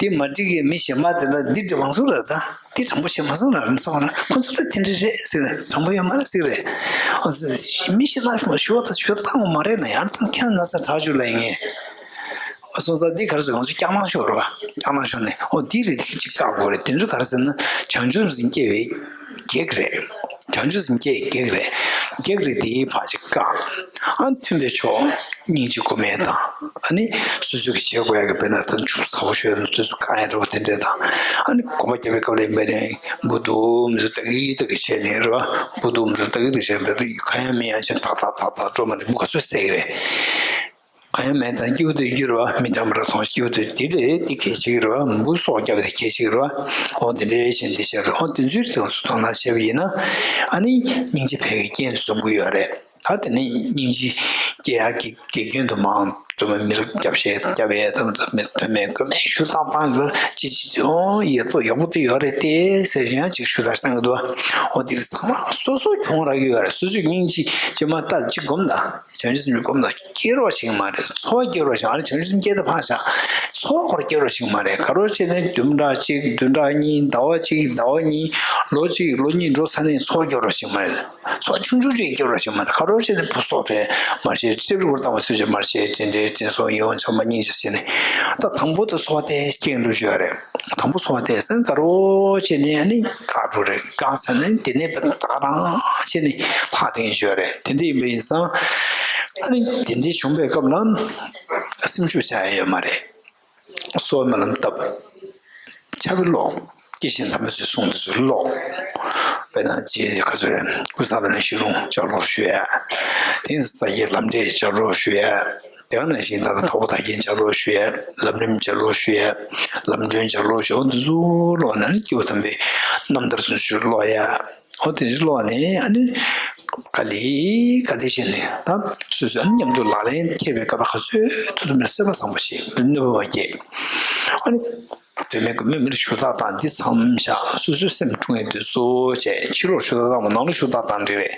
དེ་མ་འགྲིག་གི་མི་གཞན་པ་དེ་ལ་འདི་འགྲིག་མང་ཚུགས་རེད་ད། དེ་དྲང་པོ་བྱས་མ་སོང་ན་རིམ་ཚང་བ་ན་ཁོ་ཚོ་ད་དེ་འདྲ་རེད་ཟེར་རེད། དྲང་པོ་ཡོད་མ་རེད་ཟེར་རེད། ཨ་ཙི་མི་ཤི་ལ་ཞུ་བ་ད་ཞུ་བཏང་བ་མ་རེད་ན་ཡང་ད་ཁྱེད་རང་ན་ཚ་དྲག་བཅུག་ལ་ཡིན་ངེས། སོང་ཙང་འདི་ག་རེ་ཟེར་ང་ཚོ་སྐྱག་ནང་ཤོར་བ་སྐྱག་ནང་ཤོར་ནས་ཨོ་འདི་རེད་འདི་གཅིག་བཀག་དགོས་རེད། དེ་ཚོ་ག་རེ་ཟེར་ན་བྱང་ཆུབ་སེམས་སྐྱེ་བའི་གེགས་རེད། བྱང་ཆུབ་སེམས་སྐྱེ་བའི་གེགས་རེད། གེགས་རེད་དེའི་བར་ཅིག་བཀག་ཨ་མཐུན་པའི་ཕྱོགས་སྙིང་རྗེ་སྒོམ་ཡས་དང་། ཨ་ནི་སོ་སོ་གི་བྱེད་དགོས་ཡག་གི་དཔེར་ན་ད་ཆུ་ཚ་པོ་ཤོད་ན་དེ་ཚོ་བཀག་ཡ་འདྲ་པོ་དེ་འདྲས་དང་། ཨ་ནི་སྒོམ་པ་རྒྱབ་པའི་སྐབས་ལ་ཡིན་པ་ནས་འབུ་འདུག་མི་འདུག་ལྟ་གི་ལྟ་གི་བྱས་ནས་རེད་བ། འབུ་འདུག་མི་འདུག་ལྟ་གི་ལྟ་གི་བྱས་ནས་འབུ་འདུག་གང་ཡང་མིན་ཡང་ཆེན་ཏག་ཏག་ཏག་ཏག་འགྲོ་མ་ནས་འབུ་ག་ཚོད་བསད་ཀྱི་རེད། གང་ཡང་མེད་དང་སྐྱིད་པོ་དུ་ཡོད་རེད་བ། མི་འདྲ་མི་འདྲ་སོང་སྐྱིད་པོ་དུ་དེ་ལས་དེ་གལ་ཆེ་གི་རེད་བ། འབུ་སྲོག་བརྒྱབ་དེ་གལ་ཆེ་གི་རེད་བ། འོ་དེ་འདྲའི་ཆེན་དེ་བྱས་རེད། འོ་དེ་ཚོའི་རྩིས་སུ་དོ་སྣང་བྱས་པ་ཡིན་ན་ཨ་ནི་སྙིང་རྗེ་འཕེལ་བའི་རྐྱེན་དུ་འཛོམས་ཀྱི་ཡོད་རེད། ད་དེ་ནི་སྙིང་རྗེ་སྐྱེ་ཡག་གི་དགེ་རྒན་དུ་མང་དུ་མི་ལ་རྒྱབ་བཤད་རྒྱབ་ཡས་དམ་དུ་མི་དོན་མེད་དགོས་མེད་ཞུ་སྟངས་སྤང་གི་ཅི་ཅི་ཅི་ཨོ་ཡག་པོ་ཡག་པོ་དེ་ཡོད་རེད་དེ་ཟེར་ཡང་ཅིག་ཞུ་དག་བཏང་གི་འདུག་འོ་དེ་གི་ཚང་མ་སོ་སོ་གྱོང་རག་གི་ཡོད་རེད། སོ་སོས་སྙིང་རྗེ་ཅི་མ་ལྟ་ཅི་སྒོམ་ད་བྱང་ཆུབ་སེམས་ཀྱི་སྒོམ་ད་སྐྱེ་རོགས་བྱེད་ཀྱི་མ་རེད། འཚོ་བ་སྐྱེ་རོགས་བྱེད་ཨ་ནི་བྱང་ཆུབ་སེམས་སྐྱེ་ད་ཕངས་བཞག་འཚོ་བ་ཁོར་སྐྱེ་རོགས་བྱེད་ཀྱི་མ་རེད། ག་རོགས་བྱས་ནས་བདུན་ཕྲག་གཅིག་བདུན་ཕྲག་གཉིས་ཟླ་བ་གཅིག་ཟླ་བ་གཉིས་ལོ་གཅིག་ལོ་གཉིས་འགྲོ་ཚར་ནས་འཚོ་བ་སྐྱེ་རོགས་བྱེད་ཀྱི་མ་རེད། ཚོགས་ཆུང་ཆུང་ཅིག་སྐྱོར་བ་ཞིག་མ་རེད། ཁ་རོག་བྱས་ནས་བུ་སྟོག་རེད། མར་བཤད་ཅེབ་རུ་བཏང་བ་ཚོས་ཀྱི་མར་བཤད་དྲིན་དྲན་དྲིན་གཟོ་ཡིད་འོང་ཆགས་པ་སྙིང་རྗེ་བྱས་ནས། ད་དང་པོ་དུ་འཚོ་བ་དེ་སྐྱེལ་འགྲོ་ཞུ་བ་རེད། དང་པོ་འཚོ་བ་དེ་སེམས་དགའ་རོགས་བྱས་ནས་ཨ་ནི་དགའ་འགྲོ་རེད། དགའ་ཚར་ནས་དེ་ནས་ད་ག་རང་བྱས་ནས་ལྷག་དེ་ཞུ་བ་རེད། དེ་འདྲ་ཡིན་པ་ཡིན་ཙང་ཨ་ནི་དེ་འདྲའི་བྱུང་བའི་སྐབས་ལ་སེམས་ཤུགས་ཆག་ཡ་ཡོད་མ་རེད། གསོལ་བ་སྨོན་ལམ་བཏབ། ཕྱག་དཔེ་ཀློག་སྐྱེས་ཆེན་དམ་པའི་ཚུལ་གསུང་དེ་ཚོ་ཀློག་དཔེར་ན་རྗེ་ག་ཚོད་རེད། ཀུན་བཟང་བླ་མའི་ཞལ་ལུང་ལྗགས་ཀློག་ཞུ་ཡ། དེ་ནས་ས་སྐྱའི་ལམ་འབྲས་ལྗགས་ཀློག་ཞུ་ཡ། དེ་ག་ནང་བཞིན་ད་ལྟ་དྭགས་པོ་དར་རྒྱན་ལྗགས་ཀློག་ཞུ་ཡ། ལམ་རིམ་ལྗགས་ཀློག་ཞུ་ཡ། ལམ་སྒྲོན་ལྗགས་ཀློག་ཞུ་ཡ། འོ་འདི་ཚོ་ཀློག་ནས་ནི་སྐྱེས་བུ་དམ་པའི་རྣམ་ཐར་ཚོ་ཞུ་ཀློག་ཡ། འོ་དེ་ཚོ་ཀློག་ནས་ཨ་ནི་ག་ལེ་ག་ལེ་བྱས་ནས་ད་སོ་སོ་ཨ་ནི་མཉམ་དུ་ལག་ལེན་འཁེལ་བའི་སྐབས་ལ་ག་ཚོད་ཐུབ་ཐུབ་ནས་སེམས་པ་བཟང་པོ་བྱེད། མི་ནུས་པ་བ་སྐྱེད། ཨ་ནི། དོན་མེད་ཀྱི་མི་མིར་ཞུ་དག་དང་འདི་མཚམས་བཞག་སོ་སོའི་སེམས་དཀྲུགས་ཡས་འདི་གཙོ་བོ་བྱས། ཕྱི་ལོགས་ཞུ་དག་བཏང་བ་ནང་ལོགས་ཞུ་དག་བཏང་འདྲ་རེད།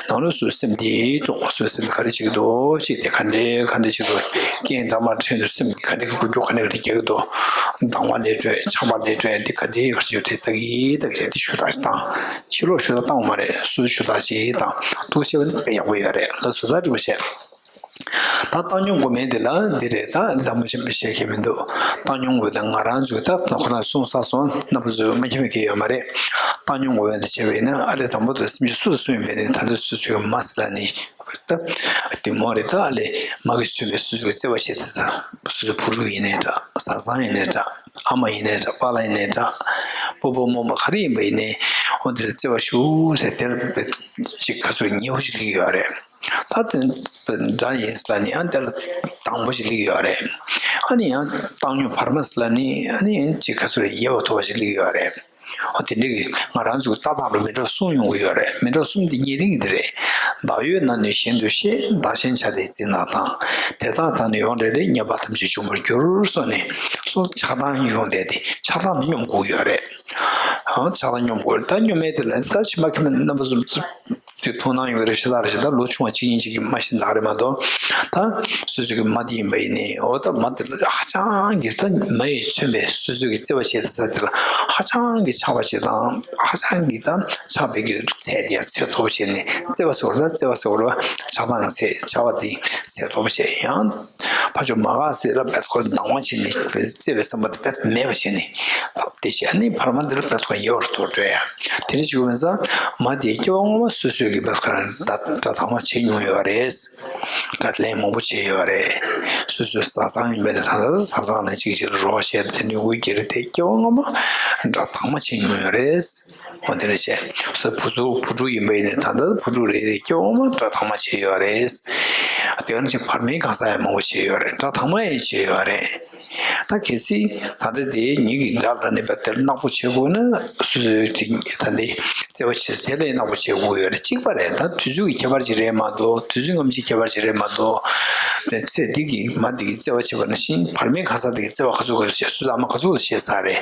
ནང་ལོགས་སུ་སེམས་འདི་དཀྲུགས། སོ་སོའི་སེམས་ག་རེ་བྱེད་ཀྱི་འདུག་ཅེས་དེ་ག་འདྲའི་ག་འདྲའི་བྱེད་ཀྱི་འདུག་རྐྱེན་འདྲ་མ་འཕྲད་དུས་སེམས་ཀྱི་ག་འདྲའི་གི་འགུལ་སྐྱོད་ག་འདྲ་ག་འདྲ་རྒྱག་གི་འདུག་སྡང་བ་ལས་གྲོལ་ཆགས་པ་ལས་གྲོལ་འདི་ག་འདྲའི་ག་རེ་བྱེད་དེ་ལྟ་གི་ལྟ་གི་བྱས་དེ་ཞུ་དག་ཅིག་བཏང་། ཕྱི་ལོགས་ཞུ་དག་བཏང་བ་མ་རེད། སོ་སོའི་ཞུ་དག་ཅིག་བཏང་འདུག་བྱས་པ་ནི་དཔེ་ཡག་པོ་ཡོད་རེད་ལ། བཟོ་ལྟ་འགྲིག་པོ་བྱས། ད་བཏང་སྙོམས་དགོས་མིན་དེ་ལ་འདི་རེད། ད་འདི་དང་པོ་ཆེན་པོ་བཤད་མཁན་མི་འདུག་བཏང་སྙོམས་དགོས་དང་ང་རང་ཚོས་ད་ཁོ་ན་གསུངས་ས་སོང་རྣམ་པ་ཚོས་མ་མཁྱེན་པའི་གི་ཡོད་མ་རེད། བཏང་སྙོམས་དགོས་པ་འདི་བྱས་པ་ཡིན་ན་ཨ་ལས་དང་པོ་དེ་སེམས་ཅན་སུ་དང་སུ་ཡིན་པའི་ནི་ད་ལྟ་སུ་ཚོས་མ་ཟེར་ལ་ནི་ད་དེ་མོ་རེད། ད་ཨ་ལས་མ་གིས་མཚོན་པའི་སུ་ཚོས་བརྩེ་བ་བྱེད་དེ་ས་སུ་ཚོའི་བུ་ཕྲུག་ཡིན་ནའི་འདྲ། བཟའ་ཚང་ཡིན་ནའི་འདྲ། ཨ་མ་ཡིན་ནའི་འདྲ། པཱ་ལགས་ཡིན་ནའི་འདྲ། སྤོ་བོ་རྨོ་མོ་ག་རེ་ཡིན་པ་ཡིན་ནའི་འོ་འདིར་བརྩེ་བ་ཞུ་ཟེར་དེར་ཅིག་ག་ཚོད་ཉེ་བོ་ཞིག་སླེབས་ཡོད་རེད། ད་དེ་འདྲ་ཡིན་ཟེར་ལ་ནི་ཨ་དེ་ལ་དང་པོ་ཞིག་སླེབས་ཡོད་རེད། ཨ་ནི་ཡང་བཏང་སྙོམས་བར་མ་ཟེར་ལ་ནི་ཨ་ནི་ཅིག་ག་ཚོད་རེད་ཡལ་བ་མཐོ་བ་ཞིག་སླེབས་ཡོད་རེད། འོ་དེ་འདྲ་གི་ང་རང་ཚོའི་ལྟ་སྟངས་ལ་མི་འདྲ་གསུམ་ཡོང་གི་ཡོད་རེད། མི་འདྲ་གསུམ་དེ་ཉེ་རིང་གི་དེ་རེད། བདག་ཡོད་ན་ནི་གཞན་དུ་ཤེས། བདག་གཞན་བྱ་སྟེ་འཛིན་ལགས་དང་། དེ་དག་དང་ནི་ཡོངས་བྲལ་ཏེ། ཉེས་པ་ཐམས་ཅད་འཇོམས་པར་འགྱུར་གསུངས་ནས་གསུང་ཆགས་སྡང་ཡོང་བསྡད་དེ་ཆགས་སྡང་དེ་སྙོམས་དགོས་ཀྱི་ཡོད་རེད། ཨང་ཆགས་སྡང་སྙོམས་དགོས་རེད། ད་སྙོམས་མེད་དེ་ལ་ད་ཕྱི་མ་ཁྱིམ་རྣམ་པ་ཚོ་དེ་མཐོང་སྣང་ཡོད་རེད། ཤ་སྟག་རེད། ཤ་སྟག་ལོ་ཆུང་བ་གཅིག་གཉིས་གཅིག་གིས་མ་ཤེས་ནག་རེད་མ་གཏོགས་ད་སོ་སོ་གི་མ་དེ་ཡིན་པ་ཡིན་ནའི་འོ་ད་མ་དེ་ལ་ཧ་ཅང་གི་ད་མ་ཡིས་མཚོན་པའི་སོ་སོ་གི་བརྩེ་བ་བྱེད་ས་དེ་ལ་ཧ་ཅང་གི་ཆགས་པ་བྱེད་དང་ཧ་ཅང་གི་ད་ཆགས་པའི་གི་ཚད་དེ་ཡང་ཚད་མཐོ་པོ་བྱས་ནས་བརྩེ་བ་ཟེར་བ་ད་བརྩེ་བ་ཟེར་བ་ལ་ཆགས་སྡང་ཚད་ཆགས་པ་དེ་ཚད་མཐོ་པོ་བྱས་ཡང་། ཕ་ཆོས་མ་འགགས་ཟེར་ལ་བད་ཁོ་སྡང་བ་བྱས་ནས་བརྩེ་བའི་བསམ་པ་དེ་བད་མེད་པ་བྱས་ནས་དེ་བྱས་ནས་བར་མ་འདིར་བད་ཁོ་ཡལ་བར་དུ་འགྲོ་ཡ། དེ་འདྲ་བྱེད་དགོས་པ་ཡིན་ཙང་མ་དེའི་སྐྱེ་བ་སྔོན་མ་སོ་སོས་ཀྱི་བད་ཁོ་རང་དགྲ་དགྲ་དང་བ་བྱས་མྱོང་ཡོད་རེད། དགྲ་ལན་མང་པོ་བྱས་ཡོད་རེད། སོ་སོའི་བཟའ་ཚང་ཡིན་པ་ནི་ད་ལྟ་བཟའ་ཚང་ནས་གཅིག་གཅིག་ལ་རོགས་བྱས་དེ་འདྲའི་འུ་སྒེར་དེ་སྐྱེ་བ་སྔོན་མ་དགྲ་དང་བ་བྱས་མྱོང་ཡོད་རེད། འོ་དེ་འདྲ་བྱས་སོ་བུ་ཚོ་བུ་ཕྲུག་ཡིན་པ་ཡིན་ནའི་ད་ལྟ་བུ་ཕྲུག་རེད་དེ་སྐྱེ་བ་སྔོན་མ་དགྲ་དང་བ་བྱས་ཡོད་རེད། དེ་ག་ནང་བཞིན་བར་མའི་གང་ཟག་ཡང་མང་པོ་བྱས་ཡོད་རེད། དགྲ་དང་བ་ཡང་བྱས་ཡོད་རེད། ད་གལ་སྲིད་ད་ལྟ་དེ་ཉིད་ཀྱི་དགྲ་ལ་ནི་བ་དེར་ནག་པོ་བྱེད་དགོས་ན་སོ་སོའི་དེ་ད་ལྟའི་བརྩེ་བ་བྱེད་དེ་ལས་ནག་པོ་བྱེད་དགོས་ཡོད་རེད། གཅིག་པ་རེད། ད་དུས་ཚོད་ཀྱི་ཁྱད་པར་ཅིག་རེད་མ་གཏོགས་དུས་ཚོད་སྔ་མ་ཅིག་ཁྱད་པར་ཅིག་རེད་མ་གཏོགས་ཚེ་འདི་གི་མ་འདི་གི་བརྩེ་བ་བྱེད་པ་ནང་བཞིན་བར་མའི་གང་ཟག་འདི་གི་བརྩེ་བ་ག་ཚོད་ག་ཚོད་བྱེད་སོ་སོ་ཨ་མ་ག་ཚོད་ག་ཚོད་བྱེད་ས་རེད།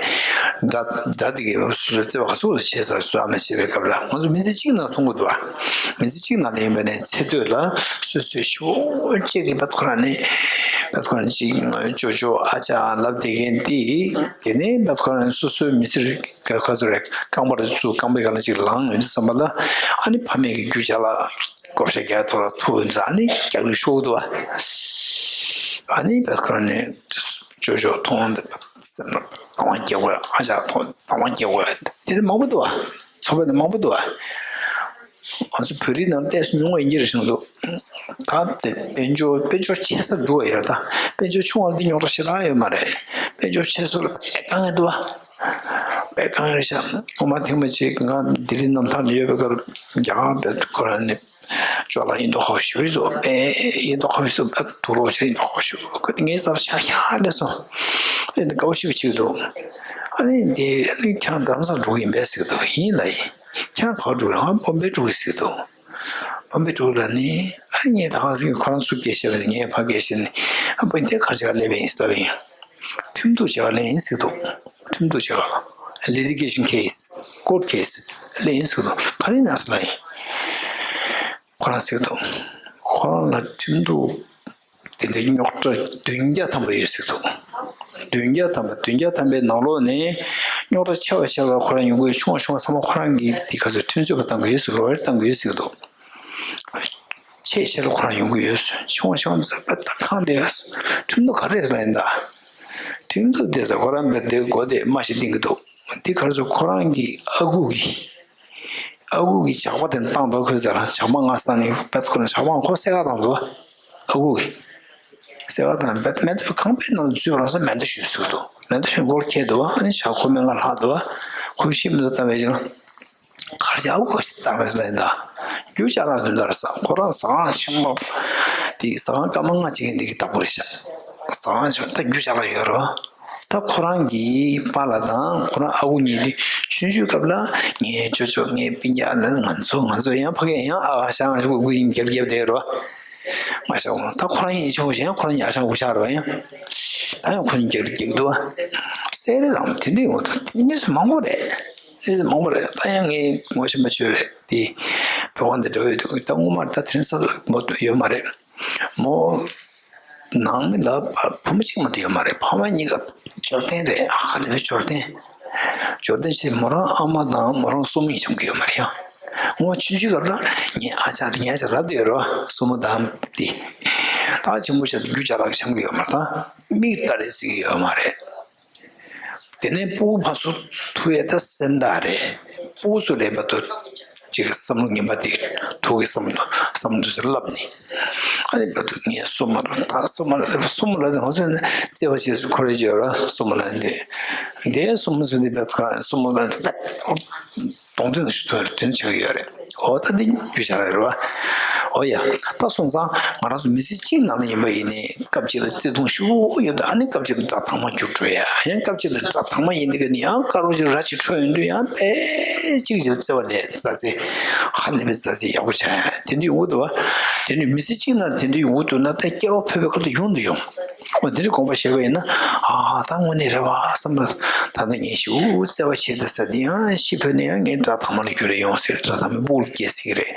དགྲ་དགྲ་འདི་གི་སོ་སོའི་བརྩེ་བ་ག་ཚོད་ག་ཚོད་བྱེད་ས་རེད། སོ་སོ་ཨ་མ་བྱེད་པའི་སྐབས་ལ་ང་ཚོ་མི་ཚེ་གཅིག་ནང་མཐོང་གི་འདུག་བ། མི་ཚེ་གཅིག་ནང་ལ་ཡིན་པ་ནས་ཚེ་སྟོད་ལ་སོ་སོའི་ཞོ་གཅིག་གི་བད་ཁོ་རང་ནས་བད་ཁོ་རང་གཅིག་ཅོ་ཅོ་ཨ་ཅག་ལབ་བསྡད་མཁན་འདི་དེ་ནས་བད་ཁོ་རང་སོ་སོའི་མི་ཚེ་རིག་ག་ཚོད་རེད། རྐང་པར་བཙུགས་རྐང་པའི་སྒང་ལ་གཅིག་ལངས་ཡོང་དུས་ཙམ་པ་ལ་ཨ་ནི་ཕ་མེས་ཀྱི་རྒྱུ་ཆ་ལ་བགོ་བཤའ་རྒྱག་ཐོག་ལ་ཐུག་ཡོང་དུས་ཨ་ནི་རྒྱག་རེས་ཤོར་འདུག་བ། ཨ་ནི་བད་ཁོ་རང་ནས་ཅོ་ཅོ་མཐོང་སྟེ་སེམས་ལ་དང་བ་སྐྱེ་དགོས། ཨ་ཅག་མཐོང་དང་བ་སྐྱེ་དགོས། དེ་འདྲ་མང་པོ་འདུག་བ། ཚོགས་པ་ནི་མང་པོ་འདུག་བ། ང་ཚོ་བོད་རིགས་ནང་ལ་ཏོག་ཙམ་ཉུང་བ་ཡིན་གྱི་རེད་བཞིན་འདུག་ད་དེ་དཔལ་འབྱོར་དཔལ་འབྱོར་ཆེ་ས་འདུག་བ་ཡོད། ད་དཔལ་འབྱོར་ཆུང་བ་འདི་རྙོག་དྲ་ཞེ་དྲག་ཡོད་མ་རེད། དཔལ་འབྱོར་ཆེ་ས་ལ་དཔེ་དཀའ་ངལ་འདུག་བ། དཔེ་དཀའ་ངལ་རེད་ཤག་ངོ་མ་ཐེངས་མ་གཅིག་ང་ལྡི་ལི་གནམ་ཐང་ལ་ཡོད་པའི་སྐབས་རྒྱ་གར་བོད་ཁོ་རང་ནས་ཅོག་ལ་ཡིན་མདོག་ཁ་པོ་ཞེ་པོ་ཞིག་འདུག་དཔེ་ཡིན་མདོག་ཁ་པོ་ཞིག་འདུག་དཔེ་དུག་ལོག་ཞིག་ཡིན་མདོག་ཁ་པོ་ཞིག་ཁོ་ངའི་རྩར་ཤག་ཤག་སླེབས་སོང་། ཨེ་འདི་དགའ་པོ་ཞེ་པོ་ཅིག་འདུག་ཨ་ནི་འདི་ཨ་ནི་ཁྱེད་རང་རྡ་རམ་ས་ལ་འགྲོ་གི་ཡིན་པས་ཟེར་གི་འདུག་ཡིན་ལ་ཡིན། ཁྱེད་རང་ག་པར་འགྲོ་རེད། ང་བོམ་པེ་འགྲོ་གི་ཟེར་འདུག་བོམ་པེ་འགྲོ་ལ་ནི་ཨ་ངས་ད་ག་ཟེར་ཁོ་རང་ཚུར་སྐད་བཤད་པ་ནི་ངས་ཕར་སྐད་བཤད་ནི་ཨ་བོད་འདི་གར་བྱེད་ག་སླེབས་པ་ཡིན་ཟེར་བ་ཡིན། ཁྲིམས་གཏུག་བྱེད་ག་སླེབས་ཡིན་ཟེར་འདུག་ཁྲིམས་གཏུག་བྱེད་ག་litigation case court case སླེབས་ཡིན་ཟེར་འདུག་ག་རེ་ཡིན་ཟེར་ལ་ཡིན། ཁོ་རང་ཟེར་འདུག་ཁོ་རང་ལ་ཁྲིམས་གཏུག་དེ་འདྲའི་རྙོག་དྲ་བདུན་བརྒྱ་ཐམ་པ་ཡོད་ཟེར་འདུག་བདུན་བརྒྱ་ཐམ་པ་བདུན་བརྒྱ་ཐམ་པའི་ནང་ལོགས་ནས་རྙོག་དྲ་ཆེ་བ་ཆེ་བ་ཁོ་རང་ཡོང་གི་ཡོད། ཆུང་བ་ཆུང་བ་ཚང་མ་ཁོ་རང་གིས་དེ་ག་ཚོད་ཁྲིམས་རྩོད་པ་བཏང་གི་ཡོད་ཟེར། ལོ་ཡར་བཏང་གི་ཡོད་ཟེར་འདུག་ཆེ་ཆེ་ལ་ཁོ་རང་ཡོང་གི་ཡོད་ཟེར། ཆུང་བ་ཆུང་བ་ཟེར་པ་ད་གང་དེ་ཡ་ཁྲིམས་ཐོག་ག་རེ་ཟེར་ལ་ཡིན་ད། ཁྲིམས་ཐོག་དེ་ཟེར་ཁོ་རང་བས་དེ་སྒོ་དེ་མ་ཞིག་ལྡིང་གི་འདུག་དེ་ག་རེ་ཟེར་ཁོ་རང་གི་ཨ་ཁུ་གི་ཨ་ཁུ་གི་ཇག་པ་དེ་བཏང་འདུག་ཁོས་ཟེར་ལ་ཇག་པ་ང་ས་ནས་བས་ཁོ་རང་ཇག་པ་ཁོ་བསད་ག་བཏང་འདུག་ཨ་ཁུ་གི་བསད་ག་བཏང་བས་མེ་མདའ་ཁང་པའི་ནང་འཛུལ་རང་ས་མེ་མདའ་གཞུས་ཟེར་འདུག་མེ་མདའ་གཞུས་མགོ་ལ་ཁྱེར་འདུག་ཨ་ནི་ཇག་ཁོ་མེ་ང་ལྷག་འདུག་ཁོས་ཤི་མི་འདུག་ད་བས་ཀྱང་། གར་ཡག་གོ་ཞིག་བཏང་རེད་ལན་ད། རྒྱུ་ཅ་ལག་དོན་དག་རེད་ས། ཁོ་རང་ཟ་ཁང་ཆེན་པོ་དེ་ཟ་ཁང་སྐར་མ་ལྔ་བྱེད་མཁན་དེ་གི་བདག་པོ་རེད་ཤག་ཟ་ཁང་ཆེན་པོ་ད་རྒྱུ་ཅ་ལག་ཡོད་རོ། ད་ཁོ་རང་གི་པཱ་ལགས་དང་ཁོ་རང་ཨ་ཁུ་གཉིས་དེ་ཆུང་ཆུང་སྐབས་ལ་ངའི་ཅོ་ཅོ་ངའི་སྤུན་ཀྱག་ལ་ང་ཚོ་ང་ཚོ་ཡང་ཕ་གི་ཡང་ཨ་ཁ་ཤ་ང་ཞུ་གུ་ཡིན་རྒྱབ་རྒྱབ་བསྡད་རོ། ང་ཞུ་ད་ཁོ་རང་ཡིན་ཆུང་ཞིང་ཁོ་རང་ཡང་ཨ་ཁ་ཤ་གུ་ཤ་རོ་ཡང་། ད་ཡང་ཁོ་གཉིས་རྒྱབ་རྒྱབ་འདུག་ཨ། སེ་རེ་དང་དེ་འདྲ་ཡོང་ད་གནས་ཚུལ་མང་པོ་རེད། གནས་ཚུལ་མང་པོ་རེད། ད་ཡང་ངས་ངོ་ཤེས་པ་ཆོས་རེད་དེ། བོད་ཁང་དེ་འགྲོ་ཡོད་དུས་ད་སྔོན་མ་ད་དེ་རིང་ས་མོ་ཡོད་མ་རེད། མོ་ནང་མི་ལ་བུ་མོ་གཅིག་མ་གཏོགས་ཡོད་མ་རེད། ཕ་མ་གཉིས་ཀ་འབྱོར་ལྡན་རེད། ཧ་ལས་པའི་འབྱོར་ལྡན། འབྱོར་ལྡན་ཞིག་མོ་རང་ཨ་མ་དང་མོ་རང་སྲུ་མོ་གཉིས་འཆམ་གི་ཡོད་མ་རེད་ཡ། ངོ་ཆུང་ཆུང་སྐབས་ལ་ངའི་ཨ་ཅག་དེ་ངའི་ཨ་ཅག་རབ་བསྡད་རོ། སྲུ་མོ་དང་དེ། ད་ཆེན་པོ་ཞིག་རྒྱུ་ཅ་ལག་འཆམ་གི་ཡོད་མ་རེད། ད་མིག་ལྟ་རེ་བརྩི་གི་ཡོད་མ་རེད། དེ་ནས་སྤུ་གུ་ཕར་ཚུར་ཐུག་ཡས་ད་སེམས་ཐག་རེད། སྤུ་གུ་ཚོ་ལས་བར་དུ་ཅིག་བསམ་བློ་ངན་པ་དེ་ཐུག་གི་བསམ་བློ་བསམ་བློ་ཟེར་ལབ་ནས། ཨ་ནི་བར་དུ་ངས་སྲུ་མོ་ལ་ད་སྲུ་མོ་ལ་སྲུ་མོ་ལ་ང་ཚོ་ནི་བརྩེ་བ་བྱེད་སུ་ཁོ་རེ་བྱོས་ར་སྲུ་མོ་ལ་འདི་འདི་སྲུ་མོ་ཚོ་འདི་བར་དུ་སྲུ་མོ་ལ་འདི་བར་དུ་གདོང་དོན་ཞུ་ཐོན་དོན་ཆགས་ཡོད་རེད། འོ་ད་འདི་རྒྱུ་ཆ་རེད་ར། འོ་ཡ། ད་སོང་ཙང་ང་རང་ཚོ་མི་ཚེ་གཅིག་ནང་ལ་ཡིན་པ་ཡིན་ནའི་སྐབས་གཅིག་ལ་བརྩེ་དུང་ཞེ་པོ་ཡོད། ཨ་ནི་སྐབས་གཅིག་ལ་དགྲ་དང་མ་གྱུར་འགྲོ་ཡ། ཡང་སྐབས་གཅིག་ལ་དགྲ་དང་མ་ཡིན་དུས་ཀ་ནི་ཡང་དཀར་པོ་ཅིག་ར་ཅིག་འཕྲོད་ཡོང་དུས་ཡང་དཔེ་གཅིག་གཅིག་བརྩེ་བ་ལས་མཛའ་བརྩེ་ཧ་ལས་པའི་མཛའ་བརྩེ་ཡག་པོ་ཆགས་ཡ་དེ་འདྲ་ཡོང་གི་འདུག་བ། དེ་ནི་མི་ཚེ་གཅིག་ནང་དེ་འདྲ་ཡོང་གི་འདུག་ན་ད་སྐྱེ་བ་ཕོད་པའི་སྐབས་དུ་ཡོང་དུ་ཡོང་། འོ་དེ་འདྲ་དགོངས་པ་བཞེས་པ་ཡིན་ན་ཨ་ད་དངོས་གནས་རེད་བ་བསམ་ལ། ད་ལྟ་ངས་ཞེ་པོ་བརྩེ་བ་བྱེད་དེ་ཟེར་དེ་ཡང་ཤི་འཕོས་ནས་ཡང་ངའི་དགྲ་དང་མ་ལ་གྱུར་རེ་ཡོང་ཟེར། དགྲ་དང་མའི་སྤུ་གུ་ལ་སྐྱེས་སྲིད་ཀྱི་རེད།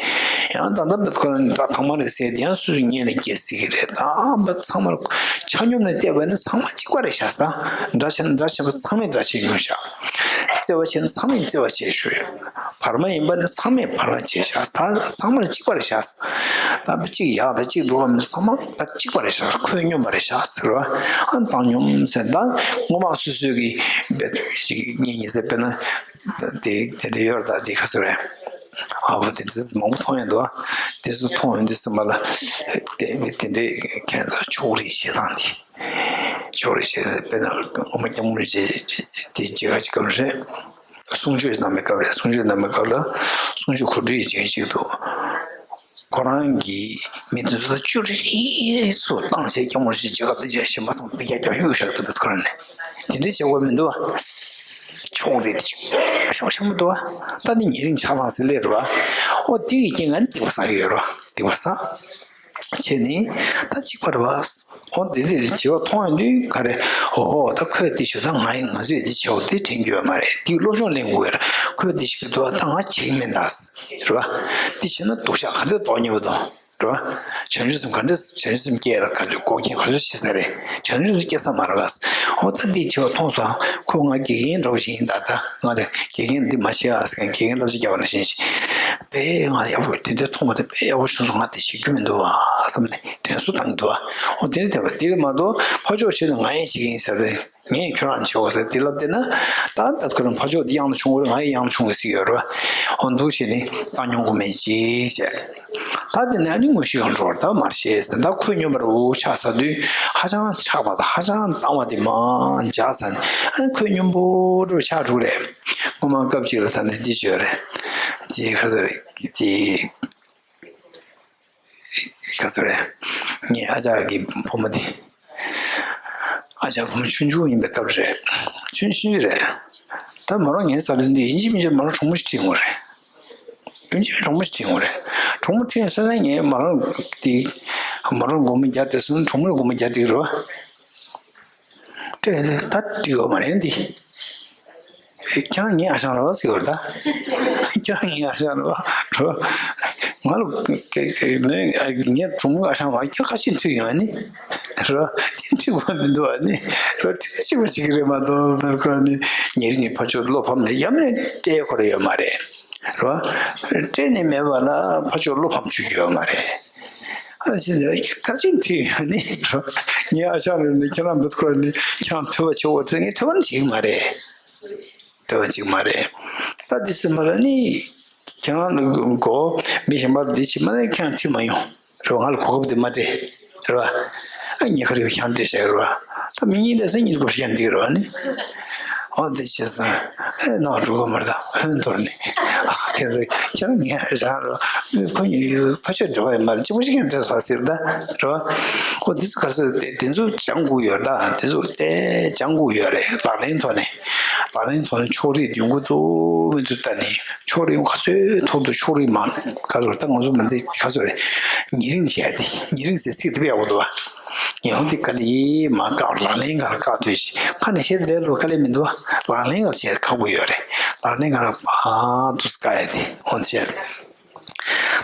ཡང་ད་ལྟ་མེད་ཁོ་རང་དགྲ་དང་མ་རེད་ཟེར་དེ་ཡང་སུ་སུ་སྔོན་ལ་སྐྱེས་སྲིད་ཀྱི་རེད། ད་ཨ་མ་ཚང་མ་ཆ་སྙོམས་ནས་བལྟས་པ་ན་ཚང་མ་གཅིག་པ་རེད་ཤག་ད་དགྲ་བྱས་ན་དགྲ་བྱས་པ་ཚང་མས་དགྲ་བྱས་མྱོང་ཤག་བརྩེ་བ་བྱས་ན་ཚང་མས་བརྩེ་བ་བྱས་ཤོག་བར་མ་ཡིན་པ་ནི་ཚང་མས་བར་མ་བྱས་ཤག་ད་ཚང་མ་གཅིག་པ་རེད་ཤག་ད་གཅིག་ཡག་དང་གཅིག་སྡུག་པ་མིན་ཚང་མ་ད་གཅིག་པ་རེད་ཤག་ཁོད་སྙོམས་པ་རེད་ཤག་ཟེར་བ། ཨ་བཏང་སྙོམས་ཟེར་ད་སྔོན་མ་སོ་སོའི་གི་བེད་ཞིག་ངེད་གཉིས་ཟེར་དཔེར་ན། དེ་དེ་འདྲ་ཡོད་རེད། ད་དེ་ག་ཚོད་རེད། ཨ་བོ་དེ་འདྲ་མང་པོ་མཐོང་ཡོད་འདུག་དེ་ཚོ་མཐོང་ཡོང་དུས་ཙམ་པ་ལ་དེ་དེ་འདྲའི་ཁྱད་མཚར་ཕྱོགས་རིས་བྱེད་སྟངས་དེ། ཕྱོགས་རིས་བྱེད་དཔེར་ན་ཨོ་མ་སྐྱབས་མགོན་རིན་པོ་ཆེ་དེ་རྗེས་ཁ་ཅིག་སྐབས་རེད། གསུང་ཆོས་གནང་བའི་སྐབས་རེད། གསུང་ཆོས་གནང་བའི་སྐབས་ལ་གསུང་ཆོས་གོ་སྒྲིག་བྱེད་མཁན་ཅིག་འདུག་ཁོ་རང་གིས་མི་དེ་ཚོ་ལ་ཅོ་རི་རི་ཚུར་བཏང་བྱས་སྐྱབས་མགོན་རིན་པོ་ཆེ་མཇལ་ཁ་དེ་རྗེས་གཞན་པ་ཚང་མ་ཕར་རྒྱག་རྒྱག་གཡུག་བཞག་འདུག་པས། ཁོ་རང་ནས་དེ་འདྲའི་བྱེད་དགོས་མི་འདུག་བ། ཕྱོགས་རེད་དེ་ཕྱོགས་ཆེན་པོ་འདུག་བ། ད་ནི་ཉེ་རིང་ཆགས་སྡང་ཟེར་ལེ་རེད་བ། ཨོ་དེ་ཡི་རྐྱེན་ངན་སྡིག་པ་བསགས་ཡོད་རེད་བ། སྡིག་པ་བསགས་བྱས་ནས་ད་གཅིག་པ་རེད་བ། ཨོ་དེ་དེ་བྱེད་པ་མཐོང་ཡོང་དུས་ག་རེ། ཨོ་ཨོ་ད་ཁོས་དེ་ཞུ་ད་ང་ཡི་ང་ཚོས་དེ་བྱེད་འོ་དེ་དྲན་རྒྱུ་ཡོད་མ་རེད། དེ་སློབ་སྦྱོང་ལེན་དགོས་རེད། ཁོས་དེ་ཞིག་གི་འདུག་བ། ད་ང་བྱེད་ཀྱི་མིན་ད་རེད་བ། དེ་བྱས་ན་སྡུག་ཤག་ག་འདྲ་ལྡོག་ཉེ་བ་དང་། རེད་བ། བྱང་ཆུབ་སེམས་ག་འདྲ་བྱང་ཆུབ་སེམས་སྐྱེ་ལ་ག་ཚོད་འགོག་རྐྱེན་ག་ཚོད་བྱེད་ས་རེད། བྱང་ཆུབ་སེམས་སྐྱེ་ས་མ་རེད་བ། འོ་ད་འདི་བྱེད་པ་མཐོང་སོང་། ཁོ་ང་དགེ་རྒན་འདྲ་བོ་ཞིག་ཡིན་ད། ད་ང་ལ་དགེ་རྒན་འདི་མ་བྱེད་ཨ་ཟེར་མཁན་དགེ་རྒན་བསླབ་བྱ་རྒྱག་པ་ནང་བཞིན་ཞིག་དཔེ་ང་ཡག་པོ་དེ་འདྲ་མཐོང་བ་དེ་དཔེ་ཡག་པོ་བྱུང་སོང་། ང་དེ་བྱེད་རྒྱུ་མི་འདུག་བ་བསམ་ནས་དྲན་གསོ་བཏང་གི་འདུག་བ། འོ་དེ་འདྲ་བསྡད་པ་དེ་རེད་མ་གཏོགས་ཕར་ཕྱོགས་བྱེད་ན་ང་ཡང་བྱེད་ཀྱི་ཡིན་ཟེར་རེད། ངས་ཁྱོད་རང་བྱེད་འོ་ཟེར་དེ་ལབ་བསྡད་ན། ད་བད་ཁོ་རང་ཕར་ཕྱོགས་དེ་གཡང་ལ་ཆུང་བ་རེད། ང་ཡི་གཡང་ལ་ཆུང་བའི་སྲིད་ཡོད་རེད་བ། འོ་འདུག་བྱས་ནས་བཏང་མྱོང་གི་མེད་ཅིག་བྱས། ད་དེ་ནས་ཨ་ནི་དངོས་གཞི་ཡང་འགྲོ་བར་ད་མར་བཤད་ཟེར། ད་ཁོད་སྙོམས་པར་འུ་ཆགས་ཚར་དུས་ཧ་ཅང་ཆགས་པ་དང་ཧ་ཅང་སྡང་བ་དེ་མར་འཇགས་ཚར་ནས་ཨ་ཁོད་སྙོམས་པོ་འགྲོ་ཆགས་འགྲོ་རེད། སྔོན་མ་སྐབས་ཅིག་ལ་ད་ནི་འདི་བྱོས་རེད། དེ་ག་ཚོད་རེད་དེ། ག་ཚོད་རེད། ངའི་ཨ་ཅག་གི་བུ་མོ་དེ། ཨ་ཅག་བུ་མོ་ཆུང་ཆུང་ཡིན་པའི་སྐབས་རེད། ཆུང་ཆུང་རེད། ད་མོ་རང་ངའི་རྩ་ལ་འདི་ཡིན་གཅིག་མིན་གཅིག་མོ་རང་གྲོགས་མོ་ཞིག་ཁྲིད་ཡོང་བ་རེད། ཡིན་གཅིག་མིན་གྲོགས་མོ་ཞིག་ཁྲིད་ཡོང་བ་རེད། གྲོགས་མོ་ཁྲིད་ཡོང་ཟེར་ན་ངས་མོ་རང་དེ། མོ་རང་སྒོར་མོ་བརྒྱ་སྤྲད་སོང་། གྲོགས་མོ་ལ་སྒོར་མོ་བརྒྱ་སྤྲད་རེད་བ། སྤྲད་ཡོད་ད་འགྲིག་ཡོད་མ་རེད་འདི། ཁྱེད་རང་ངའི་ཨ་ཞང་རེད་བ་ཟེར་བ་ད། ཁྱེད་རང་ངའི་ཨ་ཞང་རེད་བ་རེད་བ། ང་ལ་ངའི་གྲོགས་མོའི་ཨ་ཞང་བ་ཁྱེད་ཁ་ཤས་འཁྲིད་ཡོང་ནི་རེད་བ། འཁྲིད་པ་མི་འདུག་བ་ནི་རེད་བ། འཁྲིད་ཤེས་པ་ཞིག་རེད་མ་གཏོགས་མེད་ཁོ་རང་ནི་ཉེ་རིང་ཕར་ཕྱོགས་བློ་ཕམ་ནས་ཡང་ནས་སྤྲད་ཁོ་ར་ཡོད་མ་རེད། རེད་བ། སྤྲད་ནས་མེད་པ་ལ་ཕར་ཕྱོགས་བློ་ཕམ་བཅུག་རྒྱུ་ཡོད་མ་རེད། ཨ་ཅེ་ཁར་ཅིག་ཐུག་ཡོད་ནི་རོ། ངའི་ཨ་ཅག་རེད་ནི་ཁྱེད་རང་མི་ཁོ་ནི་ཁྱེད་རང་ཐུབ་པ་བྱེད་འོ་ཚེ་ངས་ཐུབ་པ་ནི་བྱེད་ཀྱི་མ་རེད། ཐུབ་པ་བྱེད་ཀྱི་མ་རེད། ད་འདི་སེམས་པ་ལ་ནི་ཁྱེད་རང་གོ་མི་གཞན་པ་འདི་བྱེད་མ་རེད། ཁྱེད་རང་ཐུབ་མ་ཡོང་རོ། ང་ལ་གོ་སྐབས་དེ་མ་སྤྲད་རོ། ཨ་ངས་ཁ་རེ་ཁྱེད་རང་སྤྲད་བྱ་རོ། ད་མི་གཉིས་ལས་སེ་གཉིས་སྐོར་ཤན་འགྲིག་རོ་ནི། ཨོ་འདི་བྱས་ཙང་ཨེ་ནང་འགྲོ་གི་མ་རེད་ད། ཧོན་དོར་ནས་ཨ་ཁྱེད་ཚོ་ཁྱེད་རང་ངས་རང་རོ་ཁོ་གཉིས་ཕ་ཆོས་འགྲོ་བ་ཡིན་མ་རེད། གཅིག་པོ་གཅིག་ཀྱང་འདྲེས་སོང་ཟེར་ད་རེད་བ། ཁོ་འདི་ཚོ་ག་ཚོད་དེ་འདི་ཚོ་སྦྱང་དགོས་ཡོད་རེད་ད། འདི་ཚོ་དེ་སྦྱང་དགོས་ཡོད་རེད། ལག་ལེན་ཐོག་ནས་ལག་ལེན་ཐོག་ནས་ཕྱོགས་རིས་འདོན་དགོས་འདུག་མི་འདུག་ལྟ་ནས་ཕྱོགས་རིས་ག་ཚོད་ཐོག་ཏུ་ཕྱོགས་རིས་མ་ག་ཚོད་ད་ང་ཚོ་མ་འདི་ག་ཚོད་རེད། ཉེ་རིང་བྱས་ཏེ་ཉེ་རིང་ཟེར་ཚིག་དེ་དཔེ་ཡག་པོ་འདུག་བ། ངས་ཧོན་འདི་ག་ལེ་མ་བཀག་ལག་ལེན་ག་ལ་བཀག་ཐུབ་ཤི་ཁ་ནས་བཤད་དེ་ལས་ལོ་ག་ལེ་མི་འདུག་བ། ལག་ལེན་ག་ལ་བྱས་ཁག་པོ་ཡོད་རེད། ལག་ལེན་ག་ལ་ཨ་འདུག་བཀག་ཡ་དེ་ཧོན་བཤད།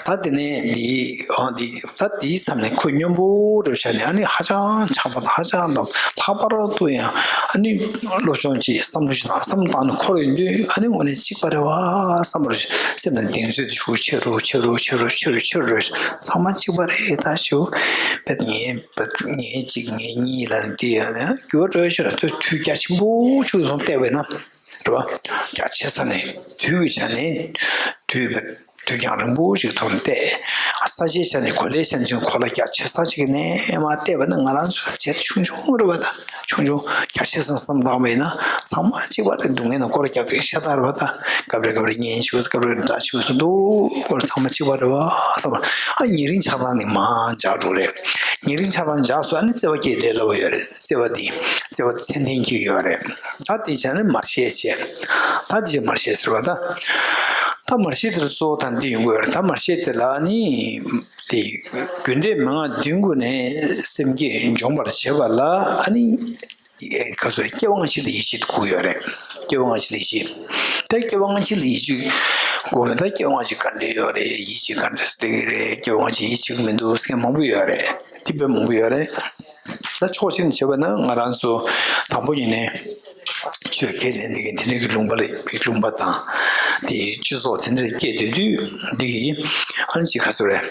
ད་དེ་ནས་འདི་ཨོ་འདི་ད་དེའི་མཚམས་ནས་ཁོ་སྙོམས་པོ་རེ་བྱས་ནས་ཨ་ནི་ཧ་ཅང་ཆགས་པ་དང་ཧ་ཅང་དང་ལྷག་པར་དུ་ཡང་ཨ་ནི་སློབ་སྦྱོང་ཅིག་བསམ་བློ་ཞིག་དང་བསམ་བློ་བཏང་ནས་འཁོར་ཡོང་དུས་ཨ་ནི་དངོས་གནས་གཅིག་པ་རེད་བ་བསམ་པར་སེམས་ནང་གདེང་ཚོད་དེ་ཞུ་ཆེ་རུ་ཆེ་རུ་ཆེ་རུ་ཆེ་རུ་ཆེ་རུ་ཆེ་རུ་ཚང་མ་གཅིག་པ་རེད་ད་ཞུ། བེད་ངའི་བེད་ངའི་གཅིག་ངའི་གཉིས་ལ་འདི་ཡང་ཡང་འགྱུར་བ་འགྲོ་ཡ་ཆེ་ར་དུས་དུས་རྒྱ་ཆེན་པོ་ཆུ་སོང་བལྟས་པས་ན་རེད་བ། རྒྱ་ཆེ་ས་ནས་དུས་ཀྱི་ཆ་ནས་དུས་བེད་དུས་ཀྱང་རིང་པོ་ཞིག་ཐོན་བལྟས། ས་ཆའི་ཆ་ནས་གོ་ལའི་ཆ་ནས་གོ་ལ་རྒྱ་ཆེ་ས་ཞིག་ནས་མ་བལྟས་པ་ན་ང་རང་ཚོ་བྱས་ཆུང་ཆུང་རེད་བ་ད། ཆུང་ཆུང་རྒྱ་ཆེ་ས་བསམ་བཏང་བས་ན་ཚང་མ་གཅིག་པ་རེད། སྡུག་བསྔལ་ནང་སྐོར་རྒྱག་དེ་ཤ་སྟག་རེད་བ་ད། སྐབས་རེ་སྐབས་རེ་གཉེན་ཞིག་སྐབས་རེ་དགྲ་ཞིག་སུ་འདུག་སྐོར་ཚང་མ་གཅིག་པ་རེད་བ་བསམ། ཨ་ཉེ་རིང་ཆགས་སྡང་ནི་མ་འཇགས་འགྲོ་རེད། ཉེ་རིང་ཆགས་སྡང་འཇགས་སོང་ཨ་ནི་བརྩེ་བ་སྐྱེས་ལས་སླ་བོ་ཡོད་རེད། བརྩེ་བ་འདི་བརྩེ་བ་ཚད་ལྡན་གཅིག་ཡོད་རེད། ད་དེ་བྱས་ནས་མར་ཤེས་བྱས། ད་དེ་བྱས་མར་ཤེས་ཟེར་བ་ད། ད་མར་ཤེས་དེ་ལ་གཙོ་བོ་ད་འདི་ཡོང་གི་ཡོད་རེད། ད་མར་ཤེས་དེ་ལ་ནི་དེ་རྒྱུ་འབྲས་མན་ངག་བདུན་ཀུན་ནས་སེམས་བསྐྱེད་འབྱོངས་པར་བྱེད་པ་ལ་ཨ་ནི། ཁ་སོ་སྐྱེ་བ་སྔ་ཕྱི་ལ་ཡིད་ཆེས་དགོས་ཡོད་རེད། སྐྱེ་བ་སྔ་ཕྱི་ལ་ཡིད་ཆེས། ད་སྐྱེ་བ་སྔ་ཕྱི་ལ་ཡིད་ཆེས་དགོས་ཡོད། ད་སྐྱེ་བ་སྔ་ཕྱི་ག་འདྲ་ཡོད་རེད། ཡིད་ཆེས་ག་འདྲ་སླེབས་ཀྱི་རེད། སྐྱེ་བ་སྔ་ཕྱི་ཡིད་ཆེས་ཀྱི་མི་འདུག་ཟེར་མཁན་མང་པོ་ཡོད་རེད། དེ་དཔེ་མང་པོ་ཡོད་རེད། ད་ཕྱོགས་གཅིག་ནས་བྱས་པ་ན་ང་རང་ཚོ་དང་པོ་ཉིད་ནས་ཆོས་ཁས་ལེན་དེ་གི་དེ་འདྲ་གི་ལུང་པ་ལ་ལུང་པ་དང་དེ་སྤྱི་ཚོགས་དེ་འདྲ་སྐྱེས་བསྡད་དུས་འདི་གི་ཨ་ནི་ཅིག་ཁ་སོ་རེད།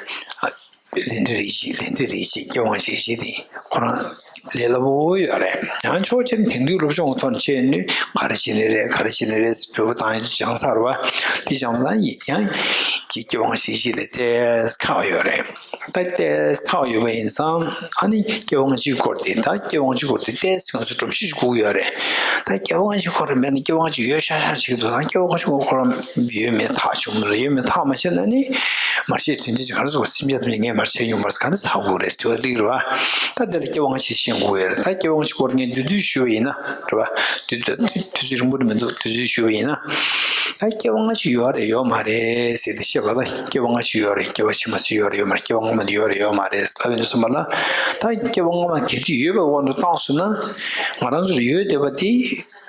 ལས་འབྲས་རིགས་བཞི། ལས་འབྲས་རིགས་བཞི། སྐྱེ་བ་སྔ་ཕྱི་བཞི་དེ་ཁོ་རང་ལས་སླ་པོ་ཡོད་རེད། ཡང་ཕྱོགས་གཅིག་ནས་དེང་དུས་སློབ་སྦྱོང་གི་ཐོག་ནས་བྱས་ནས་ག་རེ་བྱས་ནས་རེད། ག་རེ་བྱས་ནས་རེད་ཟེར་གྲོས་པ་བཏང་ཡོད་སྦྱངས་ཚར་བ་དེ་སྦྱངས་ཙང་ཡང་གི་སྐྱེ་བ་སྔ་ཕྱི་བཞི་ལས་ཏོག་ཙམ་ཁག་ཡོད་རེད། ད་ཏོག་ཙམ་ཁག་ཡོད་པ་ཡིན་ཙང་ཨ་ནི་སྐྱེ་བ་སྔ་ཕྱིའི་སྐོར་དེ་ད་སྐྱེ་བ་སྔ་ཕྱིའི་སྐོར་དེ་ཏོག་ཙམ་ང་ཚོ་སྒྲོམ་གཞི་ཞིག་དགོས་ཀྱི་ཡོད་རེད། ད་སྐྱེ་བ་སྔ་ཕྱིའི་སྐོར་རེད་མེད་ན་སྐྱེ་བ་སྔ་ཕྱི་ཡོད་ཤག་ཤག་ཅིག་འདུག་ད་སྐྱེ་བ་སྔ་ཕྱིའི་སྐོར་ཡོད་མེད་ཐག་ཆོད་མི་འདུག་ཡོད་མེད་ཐག་མ་ཆོད་ན་ནི་མར་ཤེས་དྲིན་དྲན་ཅིག་ག་རེ་ཟེར་བ་སེམས་ཅན་ཐམས་ཅད་ངས་མར་ཆད་མྱོང་བར་ག་འདྲ་ཚ་དགོས་རེད་དྲི་བ་འདི་རེད་བ། ད་འདི་ལ་སྐྱེ་བ་སྔ་ཕྱི་ཤེས་དགོས་ཡོད་རེད། ད་སྐྱེ་བ་སྔ་ཕྱི་སྐོར་ངས་བསྡུས་བསྡུས་ཞུས་པ་ཡིན་ན་རེད་བ། བསྡུས་བསྡུས་དུས་ཚོད་རིང་པོ་ནི་མི་འདུག་བསྡུས་བསྡུས་ཞུས་པ་ཡིན་ན། ད་སྐྱེ་བ་སྔ་ཕྱི་ཡོད་རེད་ཡོད་མ་རེད་ཟེར་ཏེ་བཤད་པ་ལ་སྐྱེ་བ་སྔ་ཕྱི་ཡོད་རེད། སྐྱེ་བ་ཕྱི་མ་ཕྱི་ཡོད་རེད་ཡོད་མ་རེད། སྐྱེ་བ་སྔ་མ་ནི་ཡོད་རེད་ཡོད་མ་རེད་ཟེར་ལབ་ཡོང་དུས་ཙམ་པ་ལ། ད་སྐྱེ་བ་སྔ་མ་གལ་ཏེ་ཡོད་པའི་དབང་དུ་བཏང་སོང་ན་ང་རང་ཚོར་ཡོད་བསྡད་པ་དེ།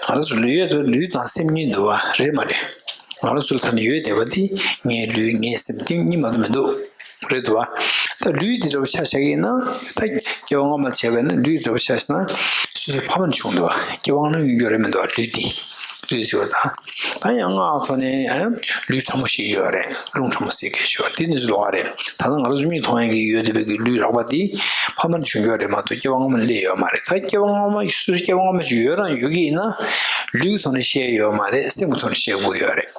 ང་རང་ཚོ་ལུས་ཡོད་དུ་ལུས་དང་སེམས་གཉིས་འདུག་བ་རེད་མ་རེད། ང་རང་ཚོ་ལ་ད་ནི་ཡོད་བསྡད་པ་དེ་ངའི་ལུས་ངའི་སེམས་དེ་གཉིས་མ་གཏོགས་མི་འདུག་རེད་འདུག་བ། ད་ལུས་དེ་འདྲ་བ་ཆ་བཞག་ཡིན་ན་ད་སྐྱེ་བ་སྔ་མ་བྱས་པས་ན་ལུས་འདྲ་བ་ཆ་བཞག་ན་སོ་སོའི་ཕ་མ་ནས་བྱུང་འདུག་བ། སྐྱེ་བ་སྔ་མ་ཡོད་རེད་མི་འདུག་བ་ལུས་དེ། ལུས་ཅིག་ཡོད་དང་། ད་ཡང་སྔགས་ཐོག་ནས་ཡང་ལུས་ཕྲ་མོ་ཞིག་ཡོད་རེད། རླུང་ཕྲ་མོ་ཟེར་མཁན་ཞིག་ཡོད་རེད། དེ་ནི་ལོགས་རེད། ད་ལྟ་ང་རང་ཚོ་མིག་མཐོང་ཡག་གི་ཡོད་བསྡད་པའི་གི་ལུས་རགས་པ་དེ་ཕ་མ་ནས་བྱུང་གི་ཡོད་རེད་མ་གཏོགས་སྐྱེ་བ་སྔ་མ་ནས་སླེབས་ཡོད་མ་རེད། ད་སྐྱེ་བ་སྔ་མ་སོ་སོའི་སྐྱེ་བ་སྔ་མ་ཞིག་ཡོད་རང་ཡོད་ཀྱི་ཡིན་ན་ལུས་ཀྱི་ཐོག་ནས་བཤད་ཡོད་མ་རེད། སེམས་ཀྱི་ཐོག་ནས་བཤད་དགོས་ཡོད་རེད།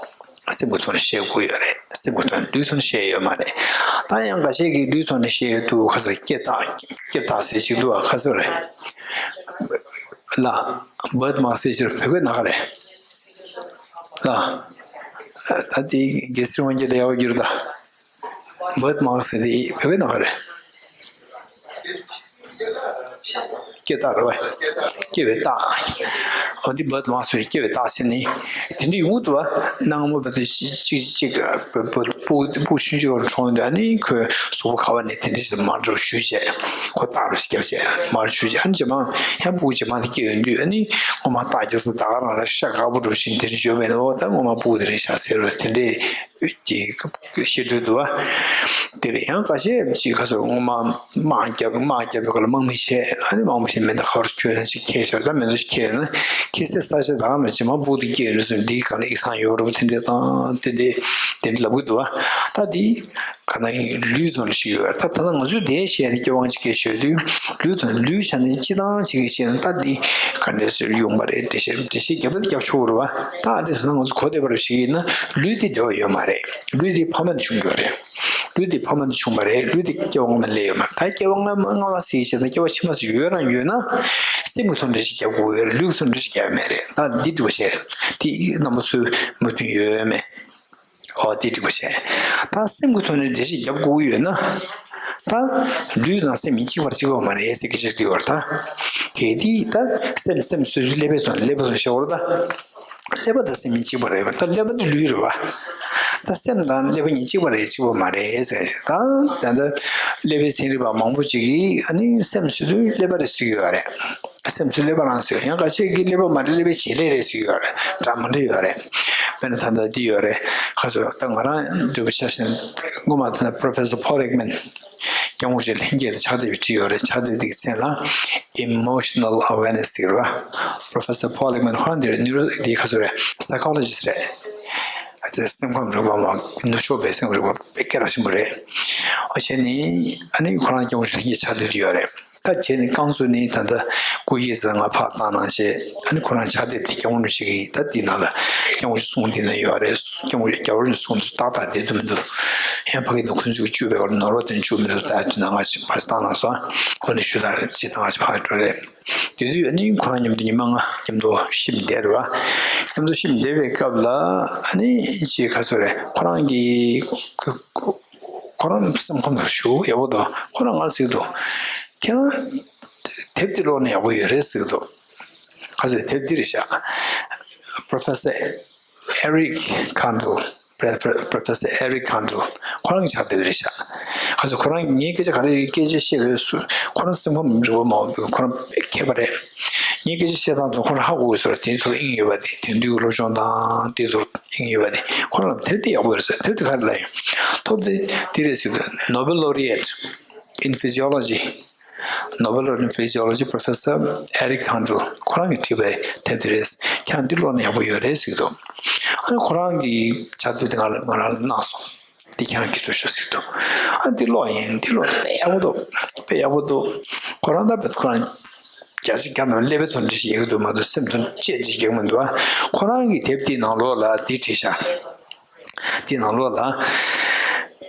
སེམས་ཀྱི་ཐོག་ནས་བཤད་དགོས་ཡོད་རེད། སེམས་ཀྱི་ཐོག་ནས་ལུས་ཐོག་ནས་བཤད་ཡོད་མ་རེད། ད་ཡང་འགའ་ཤས་ཀྱིས་ལུས་ཐོག་ནས་བཤད་ཡོད་འདུག་ཁ་སང་སྐེ་ཐག་སྐེ་ཐག་ཟེར་གཅིག་འདུག་ཨ་ཁ་སང་རེད། ལ། བར་མ་ཟེར་ཕྱིར་བོད་སྐད་ནང་ག་རེད། ལ། ད་དེ་རྒྱལ་སྲས་དབང་རྒྱལ་ལ་ཡག་པོ་གྱུར་ད། བར་མ་ཟེར་དེ་བོད་སྐད་ནང་ག་རེད། སྐེ་ཐག་རེད་བ། སྐེ་བའི་ཐག་འོ་འདི་བར་མ་ཟེར་སྐེ་བའི་ཐག་ཟེར་ནི། དེ་འདྲ་ཡོང་གི་འདུག་བ། གནའ་སྔ་མོ་བར་དུ་གཅིག་གཅིག་སྤུ་གུ་ཆུང་ཆུང་འཁྲུངས་དུས་ཨ་ནི་ཁོའི་གཟུགས་པོ་ག་བ་ནས་དེ་འདྲ་ཞིག་མར་འགྲོ་ཞུས་བྱས། ཁོ་ཐག་རུ་བརྒྱབ་བྱས་མར་ཞུས་བྱས། ཨ་ནི་རྗེས་མ་ཡང་སྤུ་གུ་རྗེས་མ་དེ་སྐྱེ་ཡོང་དུས་ཨ་ནི་ངོ་མ་ཐག་རྒྱབ་སོང་། ད་ག་རང་ལ་ཤ་དཀར་པོ་འགྲོ་བཞིན་དེ་འདྲ་བརྗོད་པས་ན། འོ་ད་ངོ་མ་སྤུ་གུ་དེ་རེད་ཤག་ཟེར་རོ་དེ་འདྲའི་གི་བཤད་སྲོལ་འདུག་བ། དེ་རེད། ཡང་ཁ་ཤས་ཅིག་ཁ་སོ་ངོ་མ་དམག་རྒྱབ་དམག་རྒྱབ་པའི་སྐབས་ལ་དམག་མི་བྱས། ཨ་ནི་དམག་མི་བྱས་མེ་མདའ་ཁ་བར་ཁྱོད་རང་ཅིག་ཁྱེར་ཤོག་ད་མེ་མདའ་ཅིག་ཁྱེར་ན་ཁྱེད་ཚོའི་ས་ཆ་ད་ག་ནས་རྗེས་མ་སྤུ་གུ་དེ་སྐྱེས་ཡོང་དུས་འདིའི་སྒང་ལ་ཡིག་ཚང་ཡོད་རེད་པ། དེ་འདྲས་དང་དེ་འདྲས་དེ་འདྲས་ལབ་གི་འདུག་བ། ད་འདི་ག་ན་ཡིན་ལུས་ཚོ་ནས་ཤི་ཡོད། ད་ད་ལྟ་ང་ཚོས་དེ་བཤད་དེ་སྐྱེ་དབང་ཅིག་སྐད་ཤོད་དུས་ལུས་ཚོ་ལུས་ཆ་ནས་སྤྱི་བཏང་ཅིག་གི་བཤད་ན་ད་འདི་ག་འདྲས་སེ་ཡོང་པ་རེད། འགྲེལ་བཤད་འགྲེལ་བཤད་རྒྱབ་པ་རྒྱབ་ཆོག་གི་རེད་བ། ད་ཨ་འདྲས་སོང་ན་ང་ཚོ་གོ་བདེ་བ་རུ་བྱེད་ཀྱི་ཡིན་ན་ལུས་དེ་འབྲེལ་བ་ཡོད་མ་རེད། ལུས་དེ་ཕ་མ་ནས་བྱུང་གི་ཡོད་རེད། ལུས་དེ་ཕ་མ་ནས་བྱུང་བ་རེད། ལུས་དེ་སྐྱེ་བ་སྔ་མ་ལས་ཡོད་མ་རེད། ད་སྐྱེ་བ་སྔ་མ་སྔ་མ་ཟེར་བྱས་ད་སྐྱེ་བ་ཕྱི་མ་ཟེར་ཡོད་རང་ཡོད་ན། སེམས་ཀྱི་ཐོག་འགྲེལ་བཤད་རྒྱབ་དགོས་ཡོད་རེད། ལུས་ཀྱི་ཐོག་འགྲེལ་བཤད་རྒྱབ་ཡ་མེད་རེད། ད་འདི་འདྲ་བ་བྱས། དེ་རྣམ་པ་ཚོའི་མོས་མཐུན་ཡོད་མེད། ཨོ་དེ་འགྲིག་པ་བྱས། ད་སེམས་ཀྱི་ཐོག་ནས་འགྲེལ་བཤད་རྒྱབ་དགོས་ཀྱི་ཡོད་ན། ད་ལུས་དང་སེམས་གཉིས་གཅིག་པ་རེད་གཅིག་པ་མ་རེད་ཟེར་སྐད་ཆ་འདི་ཡོད་རེད་ད། གལ་ཏེ་ད་སེམས་སེམས་སུ་ཀླད་པའི་ཐོག་ནས་ཀླད་པའི་ཐོག་ནས་བཤད་པ་རེད་ད། ཀླད་པ་དང་སེམས་གཉིས་གཅིག་པ་རེད་པ། ད་ཀླད་པ་དེ་ལུས་རེད་པ། ད་སེམས་དང་ཀླད་པ་གཉིས་གཅིག་པ་རེད་གཅིག་པ་མ་རེད་ཟེར། ད་ད་ལྟ་ཀླད་པའི་ཚན་རིག་པ་མང་པོ་ཅིག་གིས་ཨ་ནི་སེམས་ཟེར་དུས་ཀླད་པ་རེད་ཟེར་གྱི་ཡོད་རེད། སེམས་ཚོ་ཀླད་པ་རང་ཟེར། ཡང་ཁ་ཤས་ཀྱིས་ཀླད་པ་མ་རེད། ཀླད་པའི་བྱེད་ལས་རེད་ཟེར་ཡོད་རེད། འདྲ་མི་འདྲ་ཡོད་རེད། དཔེར་ན་ད་ལྟ་འདི་ཡོད་རེད། ཁ་ཚོ་ད་ང་རང་འདྲ་པོ་ཆ་བཞག་ན་སྔོན་མ་ད་ལྟ་Professor Paul Ekman སྐྱབས་མགོན་རིན་པོ་ཆེ་ལྷན་རྒྱས་ལ་ཕྱག་དེབ་བྲིས་ཡོད་རེད། ཕྱག་དེབ་འདིའི་མཚན་ལ་Emotional Awareness ཟེར་བ། Professor Paul Ekman ཁོ་རང་འདིར་ནུས་རོ་འདི་ཁ་ཚོ་རེད། Psychologist རེད། ཨ་ཙི་སེམས་ཁམས་རིག་པ་མ་ནུབ་ཕྱོགས་པའི་སེམས་ཁམས་རིག་པ་དཔེ་སྐད་གྲགས་ཆེན་པོ་རེད། ཨ་བྱས་ནི་ཨ་ནི་ཁོ་རང་སྐྱབས་མགོན་རིན་པོ་ཆེའི་ཕྱག་དེབ་དེ་ཡོད་རེད། ད་བྱས་ནི་རྐང་བཙུགས་ནི་ད་ལྟ་སྐུ་སྐྱེས་ཚང་ང་ཕར་བཏང་གནང་བྱས། ཨ་ནི་ཁོ་རང་ཕྱག་དེབ་དེ་སྐྱབས་མགོན་རིན་པོ་ཆེ་གིས་ད་འདི་ནང་ལ་སྐྱབས་མགོན་རིན་པོ་ཆེ་གསུང་འདི་ན་ཡོད་རེད། སྐྱབས་མགོན་རྒྱལ་བ་རིན་པོ་ཆེ་གསུང་འདི་ཏག་ཏག་བསྡད་དུ་མི་འདུག་ཡང་ཕ་གི་ནང་ཁོང་ཚོས་བཅུག་པའི་སྐོར་ནོར་བ་དེ་བཅུག་མི་འདུག་ད་དེ་ནང་ང་ཕར་བཏང་གནང་སོང་། ཁོ་ནི་ཞུ་དག་ཅི་བཏང་ཕར་འགྲོ་རེད། དེ་དུས་ཨ་ནི་ཁོ་རང་མཉམ་དུ་ཉི་མ་ལྔ་མཉམ་དུ་ཤི་མི་བསྡད་རེད་བ། མཉམ་དུ་ཤི་མི་བསྡད་པའི་སྐབས་ལ་ཨ་ནི་ཅིག་ག་ཚོད་རེད། ཁོ་རང་གི་ཁོ་ཁོ་རང་སེམས་ཁོང་དུ་ཞུ་ཡག་པོ་འདུག་ཁོ་རང་ང་ལ་ཟེར་གྱི་འདུག་ཁྱེད་རང་དེབ་འདི་ཀློག་ན་ཡག་པོ་ཡོད་རེད་ཟེར་གྱི་འདུག་ག་ཚོད་དེབ་འདི་རེད་ཤག Professor Eric Kandel Professor Eric Kandel ཁོ་རང་གི་ཕྱག་དེབ་རེད་ཤག་ག་ཚོད་ཁོ་རང་ངའི་སྐད་ཆ་ག་རེ་སྐད་ཆ་བཤད་པའི་སུ་ཁོ་རང་སེམས་ཁམས་རིག་པ་མང་པོ་ཁོ་རང་དཔེ་མཁས་པ་རེད། ངའི་སྐད་ཆ་བཤད་སྟངས་ཚོ་ཁོ་རང་ཧ་གོ་གི་ཟེར་བ་དེ་ཚོ་དབྱིངས་ཡོད་པ་དེ་དེང་དུས་ཀྱི་སློབ་སྦྱོང་དང་དེ་ཚོ་དབྱིངས་ཡོད་པ་དེ་ཁོ་རང་དེབ་དེ་ཡག་པོ་རེད་ཟེར། དེབ་དེ་ག་རེ་ལབ་ཡིན། ཐོབ་དེ་དེ་རེད་ཟེར་གི་འདུག Nobel Laureate in Physiology Nobel Laureate in Physiology Professor Eric Kandel ཁོ་རང་གིས་བྲིས་པའི་དེབ་དེ་རེད། ཁྱེད་རང་འདི་ཀློག་ན་ཡག་པོ་ཡོད་རེད་ཟེར་གྱི་འདུག་ཨ་ནི་ཁོ་རང་གི་ཕྱག་དེབ་དེ་ང་ལ་ང་རང་ལ་གནང་སོང་། འདི་ཁྱེད་རང་གིས་འགྲོ་ཤོག་ཟེར་གྱི་འདུག་ཨ་འདི་ཀློག་ཡིན། འདི་ཀློག་དཔེ་ཡག་པོ་འདུག་དཔེ་ཡག་པོ་འདུག་ཁོ་རང་ད་བེད་ཁོ་རང་རྒྱ་ཆེ་རྒྱ་ནང་ཀླད་པའི་ཐོག་འདྲི་ཞིག་ཡག་གི་འདུག་མ་གཏོགས་སེམས་ཐོག་ཅེས་འདྲི་ཞིག་ཡག་མི་འདུག་ཨ་ཁོ་རང་གི་དེབ་དེའི་ནང་ལོགས་ལ་འདི་བྲིས་ཤག་དེ་ནང་ལོགས་ལ།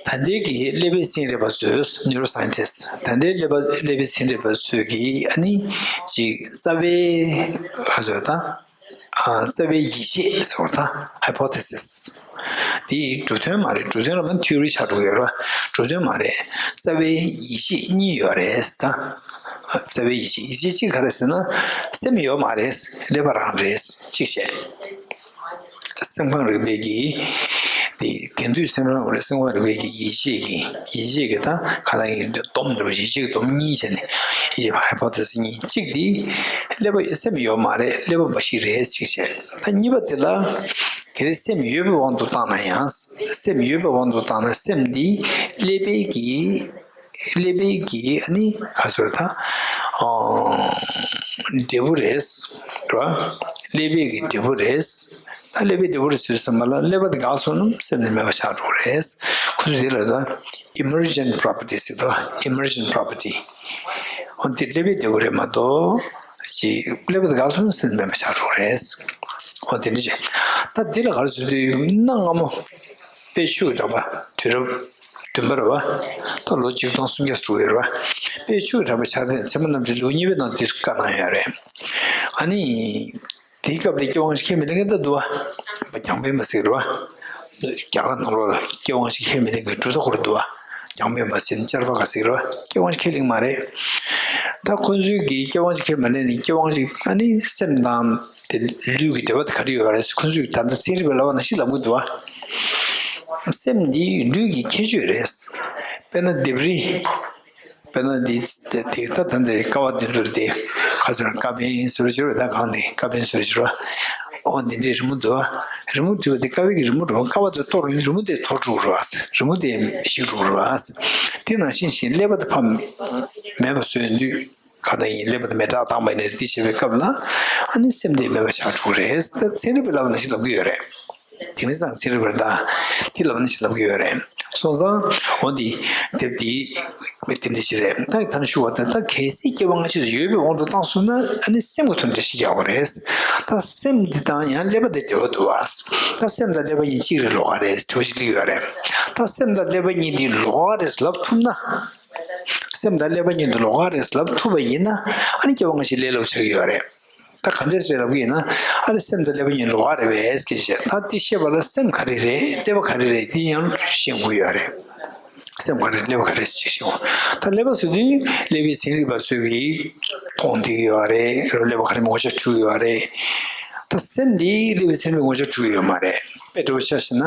ད་ལྟའི་གི་ཀླད་པའི་ཚན་རིག་པ་ཚོས། Neuroscientist ད་ལྟའི་ཀླད་པ་ཀླད་པའི་ཚན་རིག་པ་ཚོས་ཀྱིས་ཨ་ནི་ཅིག་རྩ་བའི་ག་ཚོད་ད། ཨ་རྩ་བའི་ཡིད་ཆེས་ཟེར་བ་ད། Hypothesis དེ་གྲུབ་དོན་མ་རེད། གྲུབ་དོན་ལ་མ་theory ཆགས་འགྲོ་གི་ཡོད་རེད། གྲུབ་དོན་མ་རེད། རྩ་བའི་ཡིད་ཆེས་གཉིས་ཡོད་རེད་ད། རྩ་བའི་ཡིད་ཆེས་ཡིད་ཆེས་གཅིག་ག་རེ་ཟེར་ན། སེམས་ཡོད་མ་རེད། ཀླད་པ་རང་རེད་གཅིག་བྱས། སེམས་ཁམས་རིག་པའི་གི་དེ་དེང་དུས་སེམས་རང་རེད། སེམས་ཁམས་རིག་པའི་གི་ཡིད་ཆེས་ཀྱི་ཡིད་ཆེས་ཀྱི་ད་ག་ལ་ཡིན་སྡོམ་འདུག་ཡིད་ཆེས་ཀྱི་སྡོམ་གཉིས་བྱས་ནས་ཡིད་ཆེས་Hypothesis གཉིས། གཅིག་དེ་ཀླད་པ་སེམས་ཡོད་མ་རེད། ཀླད་པ་འབའ་ཞིག་རེད་གཅིག་བྱས། ད་གཉིས་པ་དེ་ལ་གལ་ཏེ་སེམས་ཡོད་པའི་དབང་དུ་བཏང་ན་ཡང་། སེམས་ཡོད་པའི་དབང་དུ་བཏང་ན་སེམས་འདི་ཀླད་པའི་གི་ཀླད་པའི་གི་ཨ་ནི་ག་ཚོད་ད། འབྲས་བུ་རེད། རེད་བ། ཀླད་པའི་གི་འབྲས་བུ་རེད། ད་ཀླད་པའི་འབྲས་བུ་རེད་ཟེར་དུས་ཙམ་པ་ལ་ཀླད་པ་དེ་འགག་སོང་ན་སེམས་དེ་མེད་པ་ཆགས་འགྲོ་གི་རེད། ཁོ་ཚོས་དེ་ལ་ད་emergent property ཟེར་དོ། Emergent property འོ་དེ་ཀླད་པའི་འབྲས་བུ་རེད་མ་གཏོགས་ཅིག་ཀླད་པ་དེ་འགག་སོང་ན་སེམས་དེ་མེད་པ་ཆགས་འགྲོ་གི་རེད། འོ་དེ་འདྲ་བྱས། ད་འདི་ལ་ག་རེ་ཟེར་དུས་གནའ་སྔ་མོ་དཔལ་ཆོས་ཀྱི་གྲགས་པ་དུས་རབས་བདུན་པ་རེད་བ། ད་ལོ་ཆིག་སྟོང་སུམ་བརྒྱ་དྲུག་ཡོད་རེད་བ། དཔལ་ཆོས་ཀྱི་གྲགས་པ་ཕྱག་ལེན་ཚད་མ་རྣམ་འགྲེལ་ལེའུ་གཉིས་པའི་ནང་དེ་བཀའ་གནང་ཡོད་རེད། ཨ་ནི། དེའི་སྐབས་ལ་སྐྱེ་དབང་ཞིག་ཁས་མི་ལེན་མཁན་ད་འདུག་བ། རྒྱང་འཕེན་པ་ཟེར་བ། རྒྱ་གར་ནང་ལོགས་ལ་སྐྱེ་དབང་ཞིག་ཁས་མི་ལེན་མཁན་གྲུབ་མཐའ་སྐོར་འདུག་བ། རྒྱང་འཕེན་པ་ཟེར་ནས་ཅར་པ་ཀ་ཟེར་བ་སྐྱེ་དབང་ཞིག་ཁས་ལེན་མ་རེད། ད་ཁོ་ཚོས་ཀྱིས་སྐྱེ་དབང་ཞིག་ཁས་མ་ལེན་ནས་སྐྱེ་དབང་ཞིག་ཨ་ནི་སེམས་དང་དེ་ལུས་ཀྱི་འབྲེལ་བ་དེ་ག་རེ་ཡོད་རེད། ཁོ་ཚོས་ད་ལྟ་ཚན་རིག་པའི་ལབ་པ་ནང་བཞིན་ལབ་གི་འདུག་བ། སེམས་འདི་ལུས་ཀྱི་ཁྱད་ཆོས་རེད། དཔེར་ན་ལྡེབས་རིས། དཔེར་ན་འདི་དེ་ད་ད་འདི་ཀ་བ་འདི་ཚོར་དེ་ག་ཚོད་ཀ་པན་ཟེར་ཟེར་བ་ད་གང་དེ་ཀ་པན་ཟེར་ཟེར་བ། འོ་འདི་འདྲའི་རི་མོ་འདུག་བ། རི་མོ་བྲིས་པ་དེ་ཀ་བའི་གི་རི་མོ་རེད་བ། ཀ་བ་དེ་གཏོར་རི་མོ་དེ་འཐོར་འགྲོ་རེད་བ། རི་མོ་དེ་ཞིག་འགྲོ་རེད་བ། དེ་ནང་བཞིན་བཞིན་ཀླད་པ་དེ་ཕ་མེད་པ་བཟོས་དུས་ག་ད་ཡིན་ཀླད་པ་དེ་མེ་སྲེག་བཏང་པ་ཡིན་ན་འདི་བྱེད་པའི་སྐབས་ལ་ཨ་ནི་སེམས་དེ་མེད་པ་ཆགས་འགྲོ་རེད། ད་ཚན་རིག་པའི་ལབ་པ་ནང་བཞིན་ལབ་གི་ཡོད་རེད། དེང་སང་ཚན་རིག་པར་ད་དེ་ལབ་ན་ཞིག་ལབ་ཀྱི་ཡོད་རེད། སོང་ཙང་འོ་འདི་དེབ་འདི་དེ་འདྲ་ཞིག་རེད། ད་ད་ནི་ཞུ་བ་དང་ད་གལ་སྲིད་སྐྱེ་བ་སྔ་ཕྱི་ཡོད་པའི་དབང་དུ་བཏང་སོང་ན་ཨ་ནི་སེམས་ཀྱི་ཐོག་ནས་འགྲེལ་བཤད་རྒྱག་དགོས་རེད། ད་སེམས་འདི་དང་ཡང་ཀླད་པ་འདི་འབྲེལ་བ་འདུག་བ། ད་སེམས་དང་ཀླད་པ་གཉིས་གཅིག་རེད་ལོགས་ཀ་རེད་དྲི་བ་ཞིག་སླེབས་ཡོད་རེད། ད་སེམས་དང་ཀླད་པ་གཉིས་འདི་ལོགས་ཀ་རེད་ལབ་ཐུབ་ན། སེམས་དང་ཀླད་པ་གཉིས་འདི་ལོགས་ཀ་རེད་ལབ་ཐུབ་པ་ཡིན་ན་ཨ་ནི་སྐྱེ་བ་སྔ་ཕྱི་ལས་སླ་པོ་ཆགས་ཀྱི་ཡོད་རེད། ད་ག་འདྲས་རེད་ལབ་ཀྱི་ཡིན་ན་ཨ་ནི་སེམས་དང་ཀླད་པ་གཉིས་ལོགས་ཀ་རེད་པས་སྐད་ཆ་བཤད། ད་དེ་བཤད་པ་ལ་སེམས་ག་རེ་རེད་ཀླད་པ་ག་རེ་རེད་དེ་ཡང་ཤེས་དགོས་ཡོད་རེད། སེམས་ག་རེ་ཀླད་པ་ག་རེ་ཅིག་ཤེས་དགོས། ད་ཀླད་པ་ཟེར་དུས་ཀླད་པའི་ཚན་རིག་པ་ཚོས་ཀྱིས་མཐོང་བསྡད་ཀྱི་ཡོད་རེད། ཀླད་པ་ག་རེ་མོ་ཆ་འཁྲུལ་ཡོད་རེད། ད་སེམས་འདི་ཀླད་པའི་ཚན་རིག་པའི་ངོ་ཆ་འཁྲུལ་ཡོད་མ་རེད། དཔེ་འདྲ་པོ་ཆ་བཞག་ན་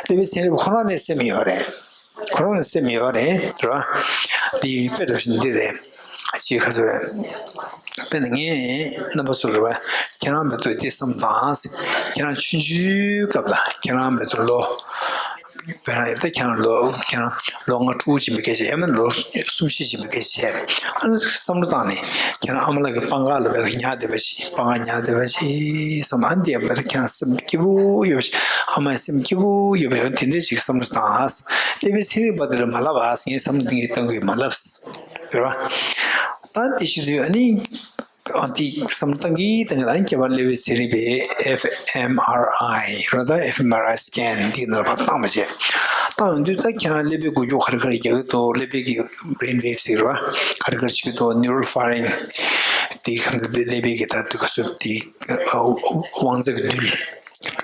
ཀླད་པའི་ཚན་རིག་པ་ཁོ་རང་ནས་སེམས་ཡོད་རེད། ཁོ་རང་ལ་སེམས་ཡོད་རེད་རེད་བ། འདི་དཔེ་འདྲ་བཞིན་འདི་རེད། ཅིག་ག་ཚོད་རེད། དཔེར་ན་ངས་རྣམ་པ་ཚོ་རེད་བ། ཁྱེད་རང་བེ་ཚོ་འདི་བསམ་དང་། ཁྱེད་རང་ཆུང་ཆུང་སྐབས་ལ་ཁྱེད་རང་བེ་ཚོ་ལོ། དཔེར་ན་ད་ཁྱེད་རང་ལོ་ཁྱེད་རང་ལོ་ལྔ་དྲུག་ཕྱིན་པའི་སྐད་ཆ་ཡང་མིན་ལོ་གསུམ་བཞི་ཕྱིན་པའི་སྐད་ཆ་བྱས། ཨ་ནི་བསམ་བློ་བཏང་ནས་ཁྱེད་རང་ཨ་མ་ལགས་ཀྱི་པང་ཁ་ལ་བེ་ཉལ་བསྡད་པ་ཅིག་པང་ཁ་ཉལ་བསྡད་པ་ཅིག་བསམ། ཨ་འདི་ཡང་བེ་ཁྱེད་རང་སེམས་སྐྱིད་པོ་ཡོད་པ་ཅིག་ཨ་མ་ཡང་སེམས་སྐྱིད་པོ་ཡོད་པ་ཡང་དེ་འདྲས་ཅིག་བསམ་བློ་བཏང་ཨ། ཀླད་པའི་ཚན་རིག་པ་དེ་ལ་མ་ལབ་ཨ། ངས་བསམ་བློ་གཏོང་གི་གཏོང་གི་མ་ལབ། རེད་བ། ད་དེ་ཤི་ཚུལ་ཨ་ནི། ཨ་དེ་བསམ་བློ་བཏང་གི་བཏང་གི་ལ་སྐྱེ་བ་ཀླད་པའི་ཚན་རིག་པའི་ཨེཕ་ཨེམ་ཨར་ཨའི་རེད། ད་ཨེཕ་ཨེམ་ཨར་ཨའི་སི་ཀེན་འདི་ནང་ལ་ཕར་བཏང་བ་བྱས། བཏང་ཡོང་དུས་ད་ཁྱེད་རང་ཀླད་པའི་འགུལ་སྐྱོད་ག་རེ་ག་རེ་རྒྱག་གི་འདུག་ཀླད་པའི་གི་brain waves་ཟེར་བ་ག་རེ་ག་རེ་བྱེད་ཀྱི་འདུག neural firing་དེ་ག་ནི་ཀླད་པའི་གི་ད་དུས་ག་ཚོད་དེ་དབང་རྩ་གི་རྡུལ།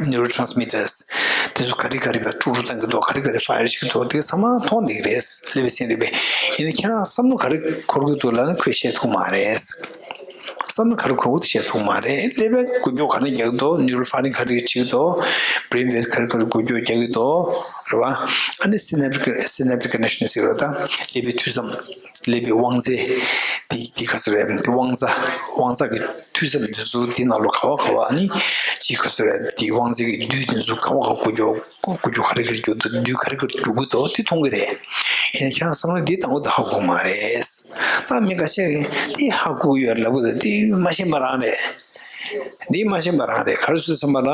neurotransmitters་དེ་ཚོ་ག་རེ་ག་རེ་བ་དཀྲུག་དཀྲུག་བཏང་གི་འདུག་ག་རེ་ག་རེ་fire་བྱེད་ཀྱི་འདུག་དེ་ཚང་མ་མཐོང་བསྡད་ཀྱི་རེད། ཀླད་པའི་ཚན་རིག་པས། ཡིན་ན་ཁྱེད་རང་བསམ་བློ་ག་རེ་འཁོར་གྱི་འདུག་ལབ་ན་ཁོས་བཤད་ཐུབ་མ་རེད། བསམ་བློ་ག་རེ་འཁོར་གྱི་འདུག་བཤད་ཐུབ་མ་རེད། ཀླད་པའི་འགུལ་སྐྱོད་ག་རེ་རྒྱག་གི་འདུག neural firing་ག་རེ་བྱེད་ཀྱི་འདུག brain wave་ག་རེ་ག་རེ་འགུལ་སྐྱོད་རྒྱག་གི་འདུག་རེད་བ། ཨ་ནི་synaptic synaptic connection་ཟེར་བ་དང་ཀླད་པའི་མཐུད་མཚམས་ཀླད་པའི་དབང་རྩའི་དེ་དེ་ག་ཚོད་རེད། དབང་རྩ་དབང་རྩ་གི་མཐུད་མཚམས་འདི་ཚོ་འདི་ནང་ལོགས་ག་བ་ག་བ་ཨ་ནི་ཅིག་ག་ཚོད་རེད། དེ་དབང་རྩའི་གི་རྡུལ་འདི་ཚོ་ག་བ་ག་འགུལ་སྐྱོད་འགུལ་སྐྱོད་ག་རེ་ག་རེ་རྒྱུག་འདུག་རྡུལ་ག་རེ་ག་རེ་རྒྱུག་གི་འདུག་དེ་མཐོང་གི་རེད། ཡིན་ན་ཁྱེད་རང་བསམ་བློ་འདི་དང་པོ་དེ་ཧ་གོ་མ་རེད། ད་མི་འགའ་ཤས་ཀྱིས་འདི་ཧ་གོ་གི་ཡོད་ལབ་གི་འདུག་འདི་མ་ཤེས་པ་རང་རེད། འདི་མ་ཤེས་པ་རང་རེད། ག་རེ་ཟེར་བསམ་པ་ལ་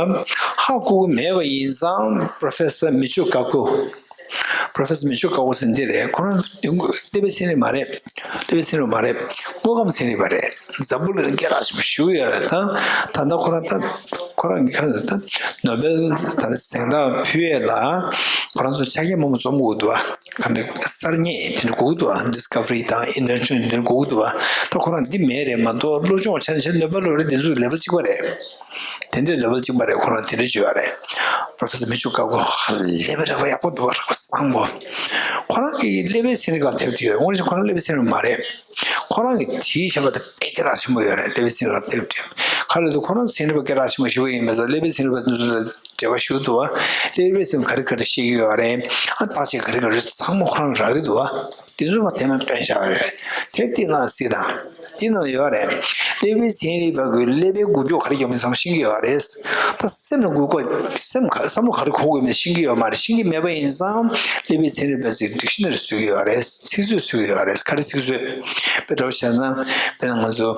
ཧ་གོ་གི་མེད་པ་ཡིན་ཙང་Professor Michio Kaku Professor Michio Kaku་ཟེར་འདི་རེད། ཁོ་རང་ཀླད་པའི་ཚན་རིག་མ་རེད། ཀླད་པའི་ཚན་རིག་མ་རེད། དངོས་ཁམས་ཚན་རིག་པ་རེད། འཛམ་བུ་གླིང་ལ་སྐད་གྲགས་ཆེན་པོ་ཞེ་པོ་ཡོད་རེད། ད་ད་ལྟ་ཁོ་རང་ད་ཁོ་རང་གི་ཁ་ད་ནོ་བེལ་ད་གཟེངས་རྟགས་ཕུལ་ཡས་ལ་ཁོ་རང་ཚོ་ཕྱག་རྒྱ་མང་པོ་འཛོམས་དགོས་འདུག་བ། ག་འདྲ་གསར་རྙེད་དེ་འདྲ་དགོས་འདུག་བ། Discovery་དང་Invention་དེ་འདྲ་དགོས་འདུག་བ། ད་ཁོ་རང་འདི་མེད་རེད་མ་གཏོགས་སློབ་སྦྱོང་བྱས་ནས་བྱས་ནས་ནོ་བེལ་ལོ་རེད་དེ་ཚོ་level་གཅིག་པ་རེད། དེ་འདྲའི་level་གཅིག་པ་རེད། ཁོ་རང་དེ་འདྲ་བརྗོད་ཡ་རེད། Professor Michio Kaku་ཧ་ལས་པའི་རིག་པ་ཡག་པོ་འདུག་བ། རིག་པ་བཟང་པོ། ཁོ་རང་གིས་ཀླད་པའི་ཚན་རིག་ལ་དེབ་བྲིས་ཡོད། དངོས་གནས་ཁོ་རང་ཀླད་པའི་ཚན་རིག་མ་རེད། ཁོ་རང་གིས་བྲིས་བཞག་པ་དེ་དཔེ་སྐད་གྲགས་ཆེན་པོ་ཡོད་རེད། ཀླད་པའི་ཚན་རིག་ལ་དེབ་བྲིས། ག་རེ་འདུག་ཁོ་རང་ཚན་རིག་པ་སྐད་གྲགས་ཆེན་པོ་ཞེ་པོ་ཡིན་པ་ཙང་ཀླད་པའི་ཚན་རིག་པ་དེ་ཚོ་ལ་འབྲེལ་བ་ཞེ་པོ་འདུག་བ། ཀླད་པའི་ཚན་རིག་ག་རེ་ག་རེ་བཤད་ཀྱི་ཡོད་རེད། ཨ་བརྟག་དཔྱད་ག་རེ་ག་རེ་ཚང་མ་ཁོ་རང་རག་གི་འདུག་བ། དེ་ཚོ་མ་དེ་མ་སྟོན་བཞག་པ་རེད། དེབ་དེ་ནང་གཟིགས་དང་། དེ་ནང་ཡོད་རེད། ཀླད་པའི་ཚན་རིག་པ་ཀུན་ཀླད་པའི་འགུལ་སྐྱོད་ག་རེ་ཡོད་མེད་ཚང་མ་ཤེས་ཀྱི་ཡོད་རེད། ད་སེམས་ལ་འགུལ་སྐྱོད་སེམས་ག་བསམ་བློ་ག་རེ་འཁོར་དགོས་མེད་ཤེས་ཀྱི་ཡོད་མ་རེད། ཤེས་ཀྱི་མེད་པ་ཡིན་ཙང་ཀླད་པའི་ཚན་རིག་པ་ཚོས་dictionary་བཟོ་གི་ཡོད་རེད། ཚིག་མཛོད་བཟོ་གི་ཡོད་རེད། ག་རེ་ཚིག་མཛོད། དཔེ་འདྲ་བོ་བྱས་ན་དཔེར་ན་ང་ཚོ་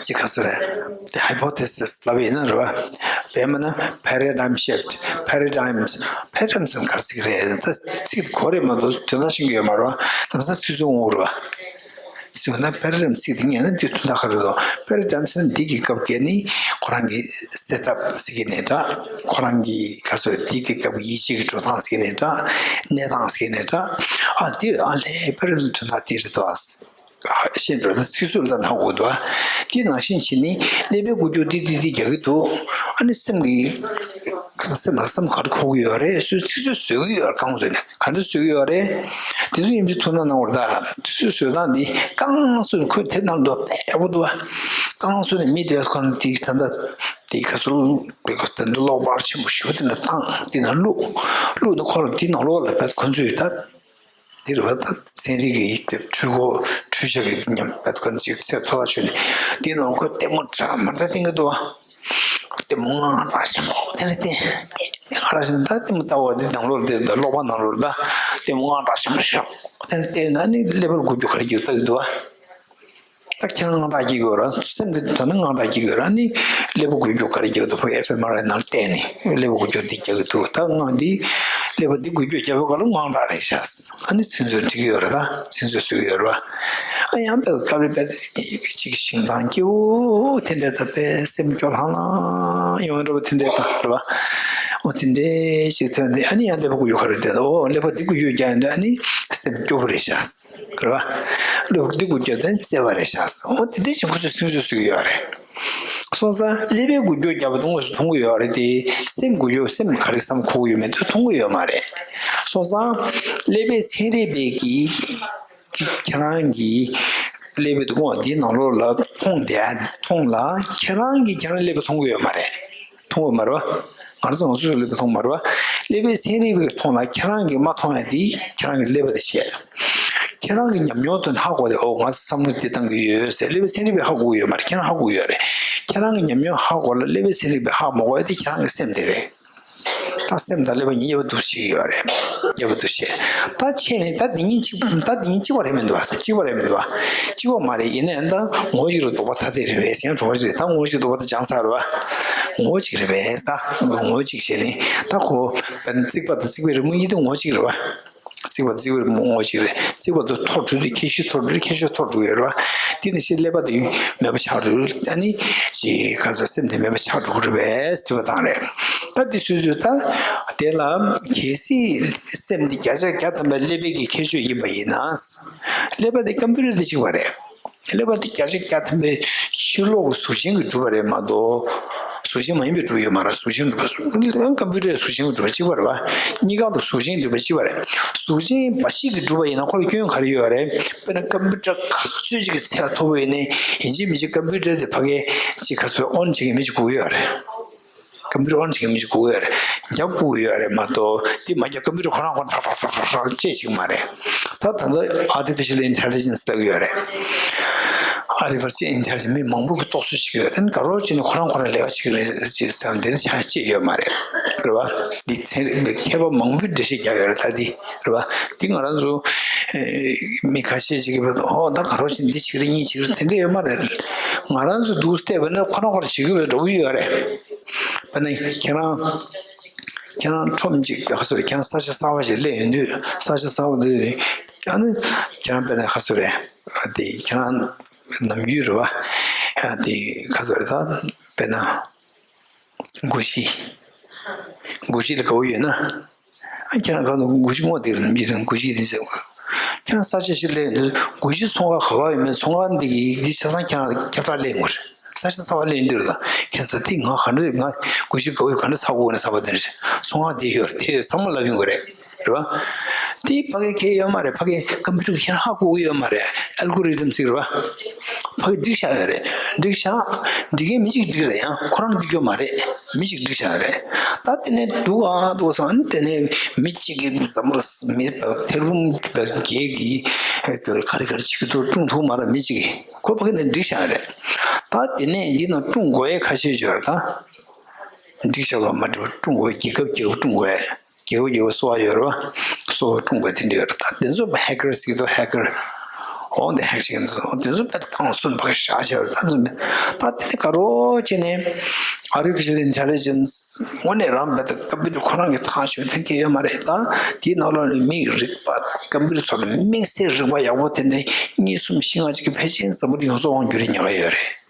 ཅིག་ག་ཚོད་རེད། དེ་hypothesis་ལབ་ཡིན་ན་རེད་བ། དཔེ་མིན་ན་paradigm shift paradigms paradigms་ཟེར་ག་རེ་ཚིག་རེད། ད་ཚིག་གོ་རེད་མ་གཏོགས་དོན་དག་ཤེས་ཀྱི་ཡོད་མ་རེད་བ། ལམ་སང་ཚིག་མཛོད་འོང་རེད་བ། ཟེར་ན་paradigm་ཚིག་དེ་ཉན་ན་དེ་དོན་དག་ག་རེ་རེད། paradigm་ཟེར་ན་འདི་གི་སྐབས་ཀྱི་ནི་ཁོ་རང་གི་setup་ཟེར་གྱི་ནས་འདྲ། ཁོ་རང་གི་ག་ཚོད་འདི་གི་སྐབས་ཀྱི་ཡིད་ཆེས་ཀྱི་འགྲོ་སྟངས་ཟེར་གྱི་ནས་འདྲ། གནས་སྟངས་ཟེར་གྱི་ནས་འདྲ། ཨ་འདི་རེད། ཨ་ལས་paradigm་དོན་དག་འདི་རེད་དོ། ཤེས་འགྲོ་ན་ཚིག་མཛོད་ལ་ནག་འོ་དོ། འདི་ནང་བཞིན་བྱས་ནི་ཀླད་པའི་འགུལ་སྐྱོད་འདི་འདི་འདི་རྒྱག་གི་འདུག་ཨ་ནི་སེམས་ཀྱི་སེམས་ལ་བསམ་ག་རེ་འཁོར་གྱི་ཡོད་རེད། སུས་ཚིག་མཛོད་བཟོས་ཀྱི་ཡོད་རེད། རྐང་བཟོས་ནས་ག་འདྲ་བཟོས་ཀྱི་ཡོད་རེད། དེ་ཚོ་ཡིན་གྱི་ཐུགས་སྣང་གནང་བར་གདའ། ཚིག་མཛོད་བཟོས་སྟངས་འདི་རྐང་བཟོས་ནས་ཁོས་དེབ་ནང་འདུག་པས་ཡག་པོ་འདུག་རྐང་བཟོས་ནས་མི་དེ་ཁོ་ན་དེ་ད་ལྟ་དེ་ག་ཚོད་དེ་ག་ད་ལྟ་གློག་འབར་ཆེན་པོ་ཞེ་པོ་དེ་ནས་བཏང་། དེ་ནང་བླུགས། བླུགས་ནས་ཁོ་རང་དེ་ནང་ལོགས་ལ་བས་ཁོ་ཚོས་ད། འདིར་བ་ད་ཚན་རིག་གི་འཕྲུལ་འཁོར་འཕྲུལ་ཆས་ཀྱི་མཉམ་པད་ཀོན་ཅིག་ཚད་མཐོ་བ་ཞུ་ནས་འདི་ནང་ཁོ་ལྟད་མོ་འདྲ་མ་འདྲ་བསྟན་གྱི་འདུག་བ། ལྟད་མོ་དངངས་སྐྲག་ཆེན་པོ་དེ་ནས་བསྟན། ལྟད་མོ་དངངས་སྐྲག་ཆེན་པོ་ད་ལྟད་མོ་ལྟ་བ་འདི་ནང་ལོགས་འདིར་ད་ཀློག་པ་ནང་ལོགས་ད་ལྟད་མོ་དངངས་སྐྲག་ཆེན་པོ་ཤོག་དེ་ནས་བལྟས་ན་ནི་ཀླད་པར་འགུལ་སྐྱོད་ག་རེ་རྒྱུག་ལྟ་གི་འདུག་བ། ད་ཁྱེད་རང་དངངས་སྐྲག་སྐྱེ་དགོས་ར། སེམས་ཀྱི་དོན་ནི་དངངས་སྐྲག་སྐྱེ་དགོས་ར། ནི་ཀླད་པ་འགུལ་སྐྱོད་ག་རེ་རྒྱག་འདུག་ཕ་གི་ཨེཕ་ཨེམ་ཨར་ཨའི་ནང་བལྟས་ནས་ཀླད་པ་འགུལ་སྐྱོད་འདི་རྒྱག་གི་འདུག་ད་ང་འདི་ ཀླད་པ་འདི་འགུལ་སྐྱོད་རྒྱབ་པའི་སྐབས་ལ་དངངས་སྐྲག་རེད་ཤག་ཨ་ནི་ཚིག་མཛོད་འབྲི་གི་ཡོད་རེད། ད་ཚིག་མཛོད་བཟོ་གི་ཡོད་རེད་བ། ཨ་ཡང་དཔེ་སྐབས་རེ་དཔེ་གཅིག་ཞིང་ཐང་སྐྱིད་པོ་དེ་འདྲ་ད་དཔེ་སེམས་སྐྱོ་ལྷང་ལྷང་ཡོང་འདྲ་བ་དེ་འདྲའི་སྐབས་རེད་བ། འོ་དེ་འདྲའི་ཞིག་ཐོན་ཏེ་ཨ་ནི་ཡང་ཀླད་པ་འགུལ་སྐྱོད་ག་རེ་དེ་འོ་ཀླད་པ་འདི་འགུལ་སྐྱོད་རྒྱག་ཡོང་དུས་ཨ་ནི་སེམས་སྐྱོ་པོ་རེད་ཤག་རེད་བ། ཀླད་པ་འདི་འགུལ་སྐྱོད་དེ་བརྩེ་བ་རེད་ཤག་འོ་དེ་འདྲའི་ཞིག་ཁོ་ཚོས་ཚིག་མཛོད་བཟོ་གི་ཡོད་རེད། སོང་ཙང་ཀླད་པའི་འགུལ་སྐྱོད་རྒྱབ་པ་དེ་དངོས་སུ་མཐོང་གི་ཡོད་རེད་དེ། སེམས་འགུལ་སྐྱོད་སེམས་ག་རེ་བསམ་འཁོར་གི་ཡོད་མེད་དེ་མཐོང་གི་ཡོད་མ་རེད། སོང་ཙང་ཀླད་པའི་ཚན་རིག་པས་ཀྱིས་ཁྱེད་རང་གི་ཀླད་པའི་སྡུག་བསྔལ་འདིའི་ནང་ལོགས་ལ་མཐོང་དེ་མཐོང་ལ་ཁྱེད་རང་གིས་ཁྱེད་རང་ཀླད་པ་མཐོང་གི་ཡོད་མ་རེད། མཐོང་གི་མ་རེད་བ། ང་རང་ཚོ་ང་ཚོའི་ཀླད་པ་མཐོང་མ་རེད་བ། ཀླད་པའི་ཚན་རིག་པས་མཐོང་ལ་ཁྱེད་རང་གིས་མ་མཐོང་ཡ་དེ་ཁྱེད་རང་གི་ཀླད་པ་དེ་བྱས། ཁྱེད་རང་གི་ཉམས་མྱོང་དེ་ཧ་གོ་སྟེ་ཨོ་ང་ཚོ་བསམ་བློ་འདི་བཏང་གི་ཡོད་ཟེར་ཀླད་པའི་ཚན་རིག་པས་ཧ་གོ་གི་ཡོད་མ་རེད། ཁྱེད་རང་ཧ་གོ་གི་ཡོད་རེད། ཁྱེད་རང་གི་ཉམས་མྱོང་ཧ་གོ་ལ་ཀླད་པའི་ཚན་རིག་པས་ཧ་མ་གོ་ཡ་དེ་ཁྱེད་རང་གི་སེམས་དེ་རེད། ད་སེམས་དང་ཀླད་པ་གཉིས་དབྱེ་བ་འདུ་བྱེད་ཀྱི་ཡོད་རེད། དབྱེ་བ་འདུ་བྱེད། ད་ཕྱེ་ནས་ད་འདི་གཉིས་གཅིག་ད་འདི་གཉིས་གཅིག་པ་རེད་མི་འདུག་བ། གཅིག་པ་རེད་མི་འདུག་བ། གཅིག་པ་མ་རེད། ཡིན་ནའི་ད་ངོ་བོ་གཅིག་རེད། ལྡོག་པ་ཐ་དད་རེད་པས། ཡང་དྲུག་པ་ཅིག་རེད། ད་ངོ་བོ་གཅིག་ལྡོག་པ་ཐ་སྦྱངས་ཚར་རེད་བ། ངོ་བོ་གཅིག་རེད་པས། ད་ངོ་བོ་གཅིག་བྱས་ནས་ད་ཁོ་བན་རྩིག་པ་དང་རྩིག་པའི་རི་མོ་གཉིས་དེ་ངོ་བོ་གཅིག་རེད་བ། རྩིག་པ་རྩིག་པའི་རི་མོ་ངོ་བོ་གཅིག་རེད། རྩིག་པ་དེ་ཐོར་བྲུས་ཏེ་ཁྱད་གཞི་ཐོར་བྲུས་ཁྱད་གཞི་ཐོར་འགྲོ་གི་ཡོད་རེད་བ། དེ་ནི་ཕྱིར་ཀླད་པ་དེ་མེད་པ་ཆགས་འགྲོ། ཨ་ནི་ཅི་ག་ཚོད་སེམས་དེ་མེད་པ་ཆགས་འགྲོ་གི་རེད་པས་དྲི་བ་བཏང་རེད། ད་འདི་སོ་སོས་ད་དེ་ལ་གལ་སྲིད་སེམས་འདི་བརྒྱ་ཆ་བརྒྱ་ཐམ་པའི་ཀླད་པའི་གི་ཁྱད་ཆོས་ཡིན་པ་ཡིན་ན། ཀླད་པ་འདི་ཀམ་པུ་ཊར་དང་གཅིག་པ་རེད། ཀླད་པ་འདི་བརྒྱ་ཆ་བརྒྱ་ཐམ་པའི་ཕྱི་ལོགས་ཀྱི་གཟུགས་ཅན་གྱིས་གྲུབ་པ་རེད་མ་གཏོགས། གཟུགས་ཅན་མ་ཡིན་པས་གྲུབ་ཡོད་མ་རེད། གཟུགས་ཅན་གྲུབ་པ་ཀམ་པུ་ཊར་གཟུགས་ཅན་གྱིས་གྲུབ་པ་གཅིག་པ་རེད་བ། གཉིས་ཀ་ལ་གཟུགས་ཅན་གྲུབ་པ་གཅིག་པ་རེད། གཟུགས་ཅན་འབའ་ཞིག་གིས་གྲུབ་པ་ཡིན་ན་ཁོ་ལ་སྐྱོན་ག་རེ་ཡོད་རེད། དཔེར་ན་ཀམ་པུ་ཊར་ག་ཚོད་ཅིག་གི་ཚད་མཐོ་པོ་ཡིན་ནའི་ཡིན་གཅིག་མིན་གཅིག་ཀམ་པུ་ཊར་དེ་ཕ་གིའི་ཅིག་ག་ཚོད་ཨོན་བྱེད་མཁན་མི་ཅིག་དགོས་ཀྱི་ཡོད་རེད། ཀམ་པུ་ཊར་ཨོན་བྱེད་མཁན་མི་ཅིག་དགོས་ཀྱི་ཡོད་རེད། རྒྱབ་དགོས་ཀྱི་ཡོད་རེད་མ་གཏོགས། དེ་མ་རྒྱབ་ཀམ་པུ་ཊར་ཁོ་རང་ཁོ་རང་ཁྲག་ཁྲག་ཁྲག་ཁྲག་ཁྲག་ཅེས་ཅིག་མ་རེད། ད་ད་ལྟ་Artificial Intelligence་ལབ་ཀྱི་ཡོད་རེད། Artificial Intelligence མི་མང་པོ་གིས་རྟོག་བཟོ་བྱེད་ཀྱི་ཡོད་རེད། ག་རེ་བྱས་ནས་ཁོ་རང་ཁོ་རང་ལས་ཀ་བྱེད་ཀྱི་རེད་ཅེས་བསམ་དེ་ནི་ཆ་ཤས་ཡོད་མ་རེད། རེད་བ། འདི་ཚན་རིག་པའི་མཁས་པ་མང་པོས་འགྲེལ་བཤད་རྒྱག་ཡོད་རེད། ད་འདི་རེད་བ། འདི་ང་རང་ཚོ་ཨེ་མི་ཁ་ཤས་ཅིག་གིས་བས་ཨོ་ད་ག་རེ་བྱས་འདི་བྱེད་ཀྱི་རེད་གཉིས་བྱེད་ཀྱི་རེད་དེ་འདྲ་ཡོད་མ་རེད། ང་རང་ཚོ་འདུག་བལྟས་པ་ན་ཁོ་རང་ཁོ་རང་བྱེད་ཀྱི་ཡོད་འགྲོ་གི་ཡོད་རེད། དཔེར་ན་ཁྱེད་རང་ཁྱེད་རང་ཁྲོམ་གཅིག་ག་ཚོད་རེད། ཁྱེད་རང་ས་ཆ་གསར་པ་ཞིག་སླེབས་ཡོང་དུས་ས་ཆ་གསར་པ་འདི་ཨ་ནི་ཁྱེད་རང་དཔེར་ན་ག་ཚོད་རེད། དེ་ཁྱེད་རང་ནམ་རྒྱུན་རེད་བ། ཨ་དེ་ག་ཚོད་རེད། ད་དཔེར་ན་སྒོར་གཞས། སྒོར་གཞས་ལ་དགའ་བོ་ཡོད་ན། ཨ་ཁྱེད་རང་གང་དུ་སྒོར་གཞས་ངོ་དེ་རེད་མི་རེད་སྒོར་གཞས་དེ་ཟེར་བ། ཁྱེད་རང་ས་ཆ་ཞིག་སླེབས་ཡོང་དུས་སྒོར་གཞས་ཚོང་ཁང་ག་པར་ཡོད་མེད། ཚོང་ཁང་འདི་གི་འདི་ཆ་ཚང་ཁྱེད་རང་ལ་ཁྱབ་བསྒྲགས་སླེབས་ཡོང་གི་རེད། ས་ཆ་གསར་པ་སླེབས་ཡོང་དུས་ལ་ཁྱེད་ས་འདི་ང་ག་འདྲ་ང་སྒོར་གཞས་དགའ་བོ་ག་འདྲ་ཚ་དགོས་ན་ཚ་བ་དེ་རེད། ཚོང་ཁང་འདི་ཡོད་རེད། དེ་ཡོད་ཚང་མ་ལབ་ཡོང་གི་རེད། རེད་བ། དེ་ཕ་གི་གལ་ཡོད་མ་རེད། ཕ་གི་ཀམ་པུ་ཊར་གྱིས་ཧ་གོ་གི་ཡོད་མ་རེད། ཨལ་གོ་རི་དམ་ཟེར་རེད་བ། ཕ་གི་སྒྲིག་བཞག་ཡོད་རེད། སྒྲིག་བཞག་སྒྲིག་མཁན་མི་གཅིག་སྒྲིག་རེད། ཡང་ཁོ་རང་སྒྲིག་ཡོད་མ་རེད། མི་གཅིག་སྒྲིག་བཞག་ཡོད་རེད། ད་དེ་ནས་འདུག་ཨ་འདུག་སོང་། ཨ་ནི་དེ་ནས་མི་གཅིག་གིས་འཛམ་བུ་གླིང་མི་ཐེར་འབུམ་བརྒྱད་ཀྱིས་ག་རེ་ག་རེ་བྱེད་ཀྱི་འདུག་སྲུང་ཐུབ་མ་རེད། མི་གཅིག་གིས་ཁོ་ཕ་གི་ནས་སྒྲིག་བཞག་ཡོད་རེད། ད་དེ་ནས་འདི་ནང་སྲུང་དགོས་ཡས་ཁ་ཤས་ཡོད་རེད། ད་སྒྲིག་བཞག་པ་མ་འགྲིག་པ་སྲུང་དགོས་ཡས་རྒྱལ་ཁབ་རྒྱལ་ཁབ་སྲུང་དགོས་ཡས། རྒྱལ་ཁབ་རྒྱལ་ཁབ་གསོ་བ་ཡོད་རེད་བ། གསོ་བ་སྲུང་བ་དེ་འདྲ་ཡོད་རེད། ད་དེ་ཚོ་ཧེ་ཀར་ཟེར་གྱི་འདུག་ཧེ་ཀར། འོ་འདི་ཧེག་བྱེད་མཁན་ཚོ་དེ་ཚོ་དཔེ་གང་སུན་པ་ཤ་ཆེ་བ་རེད། ད་ཚོ་ད་དེ་ནི་ག་རེ་བྱས་ནས་Artificial Intelligence དངོས་གནས་རང་དཔེ་ཀམ་པུ་ཊར་ཁོ་རང་གིས་ཐག་ཆོད་ཐེངས་སྐྱེ་ཡོད་མ་རེད། ད་དེའི་ནང་ལོགས་ནས་མིའི་རིག་པ་ཀམ་པུ་ཊར་ཚོ་ལ་དམིགས་བསལ་རིག་པ་ཡག་པོ་དེ་འདྲ་གཉིས་གསུམ་བཞི་ལྔ་ཅིག་གིས་ཕལ་ཆེར་འཛམ་བུ་གླིང་ཡོངས་རྫོགས་དབང་བསྒྱུར་ཉེན་ཁ་ཡོད་རེད།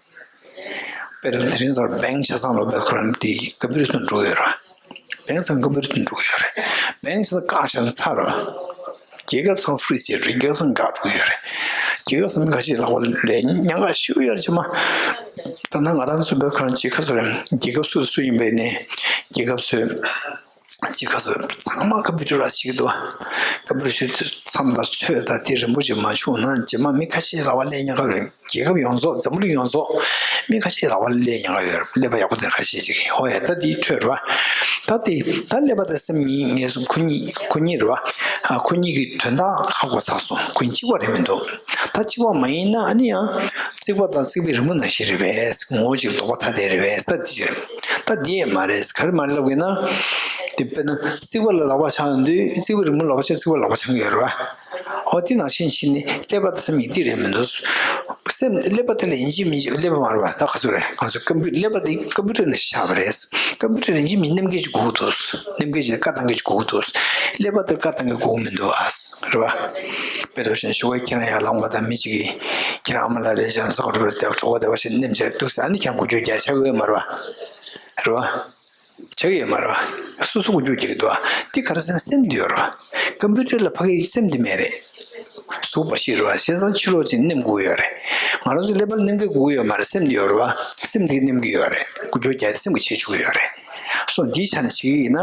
དཔེར་ན་དེ་རིང་ཚོར་བེང་ཆ་ཚང་ལོ་བེད་ཁོ་རང་དེ་ཀམ་པུ་ཊར་ཐོན་འགྲོ་ཡོད་ར། བེང་ཚང་ཀམ་པུ་ཊར་ཐོན་འགྲོ་ཡོད་རེད། བེང་ཆ་ཚང་བཀག་བཞག་ན་ཚར་ར། རྒྱལ་ཁབ་ཚང་ཧྥི་རི་ཛི་བྱས་རེད། རྒྱལ་ཁབ་ཚང་བཀག་འགྲོ་ཡོད་རེད། རྒྱལ་ཁབ་ཚང་མི་ཁ་ཤས་ལག་པ་ལས་ཉེན་ཁ་ཞུ་ཡོད་རེད་ཅེ་མ། ད་ནང་ང་རང་ཚོ་བེད་ཁོ་རང་ཅིག་ཁ་ཚོ་རེད། རྒྱལ་ཁབ་སུ་སུ་ཡིན་པའི་ནས་རྒྱལ་ཁབ་ཚོས། ཅིག་ཁ་སོ་ཚང་མ་ཀམ་པུ་ཊར་ལ་བྱེད་ཀྱི་འདུག་ཀམ་པུ་ཊར་ཞུ་དུས་མཚམས་དང་ཚོད་དང་དེ་རིན་པོ་ཆེ་མ་བྱུང་ན་རྗེས་མ་མི་ཁ་ཤས་ལག་པ་ལས་ཉེན་ཁ་རེད། རྒྱལ་ཁབ་ཡོངས་རྫོགས་འཛམ་བུ་གླིང་ཡོངས་རྫོགས་མི་ཁ་ཤས་ལག་པ་ལས་ཉེན་ཁ་ཡོད་རེད། ཀླད་པ་ཡག་པོ་ལྡན་ཁ་ཤས་ཅིག་གིས། ཧོ་ཡ་ད་དེའི་ཁྲོད་རེད་བ། ད་དེ་ད་ཀླད་པ་དང་སེམས་གཉིས་ངེས་སུ་ཁོ་གཉིས་ཁོ་གཉིས་རེད་བ། ཨ་ཁོ་གཉིས་ཀྱི་དོན་དག་ཧ་གོ་ཚར་སོང་། ཁོ་གཉིས་གཅིག་པ་རེད་མི་འདུག་ད་གཅིག་པ་མ་ཡིན་ན་ཨ་ནི་ཡང་རྩིག་པ་དང་རྩིག་པའི་རི་མོ་ནང་བཞིན་རེད་པས། ངོ་བོ་གཅིག་ལྡོག་པ་ཐ་དད་རེད་པས། ད་དེ་རེད། ད་འདི་ཡས་མ་རེད། ག་རེ་མ་རེད་ལབ་དགོས་ན། དེ་དཔེར་ན་རྩིག་པ་ལ་ལག་པ་འཆང་ཡོང་དུས་རྩིག་པའི་རི་མོ་ལག་པ་འཆང་། རྩིག་པ་ལག་པ་འཆང་གི་ཡོད་རེད་བ། འོ་དེ་ནང་བཞིན་བྱས་ནས་ཀླད་པ་དང་སེམས་གཉིས་འདི་རེད་མི་འདུག་སེམས་ཀླད་པ་དེ་ལ་ཡིན་གཅིག་མིན་གཅིག་ཀླད་པ་མ་རེད་པ། ད་ག་ཚོད་རེད། ང་ཚོ་ཀམ་པུ་ཀླད་པ་དེ་ཀམ་པུ་ཊར་ནང་བཞག་པ་རེད། ཀམ་པུ་ཊར་ཡིན་གཅིག་མིན་གཅིག་མནན་གྱི་ཅིག་དགོས་འདུག་མནན་གྱི་ཅིག་བཀའ་བཏང་གི་ཅིག་དགོས་འདུག་ཀླད་པ་དེ་བཀའ་བཏང་གི་དགོས་མི་འདུག་ཨ། རེད་པ། དཔེ་འདྲ་བཞིན་ཞུ་བ་ཁྱེད་རང་ཡར་ལངས་པ་དང་མི་གཅིག་གིས་ཁྱེད་རང་ཨ་མ་ལགས་ལས་བྱང་ས་ག་རུ་བར་དེ་གྲོགས་པོ་དེ་བ་ཞིག་མནན་བྱས་འདུག་ཟེར། ཨ་ནི་ཁྱེད་རང་འགུལ་སྐྱོད་རྒྱག་ཆགས་ཡོད་མ་རེད་པ། རེད་པ། ཆགས་ཡོད་མ་རེད་པ། སོ་སོ་འགུལ་སྐྱོད་རྒྱག་གི་འདུག་པ། འདི་ག་རེ་ཟེར་ན་སེམས་འདི་ཡོད་རེད་པ། ཀམ་པུ་ཊར་ལ་ཕ་གི་སེམས་འདི་མེད་རེད། གཟུགས་པ་ཞིག་རེད་པ། བྱས་ཙང་ཕྱི་ལོགས་ཅིག་མནན་དགོས་ཡོད་རེད། ང་རང་ཚོ་ཀླད་པ་ལ་མནན་གྱི་དགོས་ཡོད་མ་རེད། སེམས་འདི་ཡོད་རེད་པ། སེམས་འདི་མནན་གྱི་ཡོད་རེད། འགུལ་སྐྱོད་རྒྱག་སེམས་ཀྱིས་བྱེད་ཆོག་གི་ཡོད་རེད། སོ་འདིའི་ཆ་ནས་བྱེད་ཀྱི་ཡིན་ན།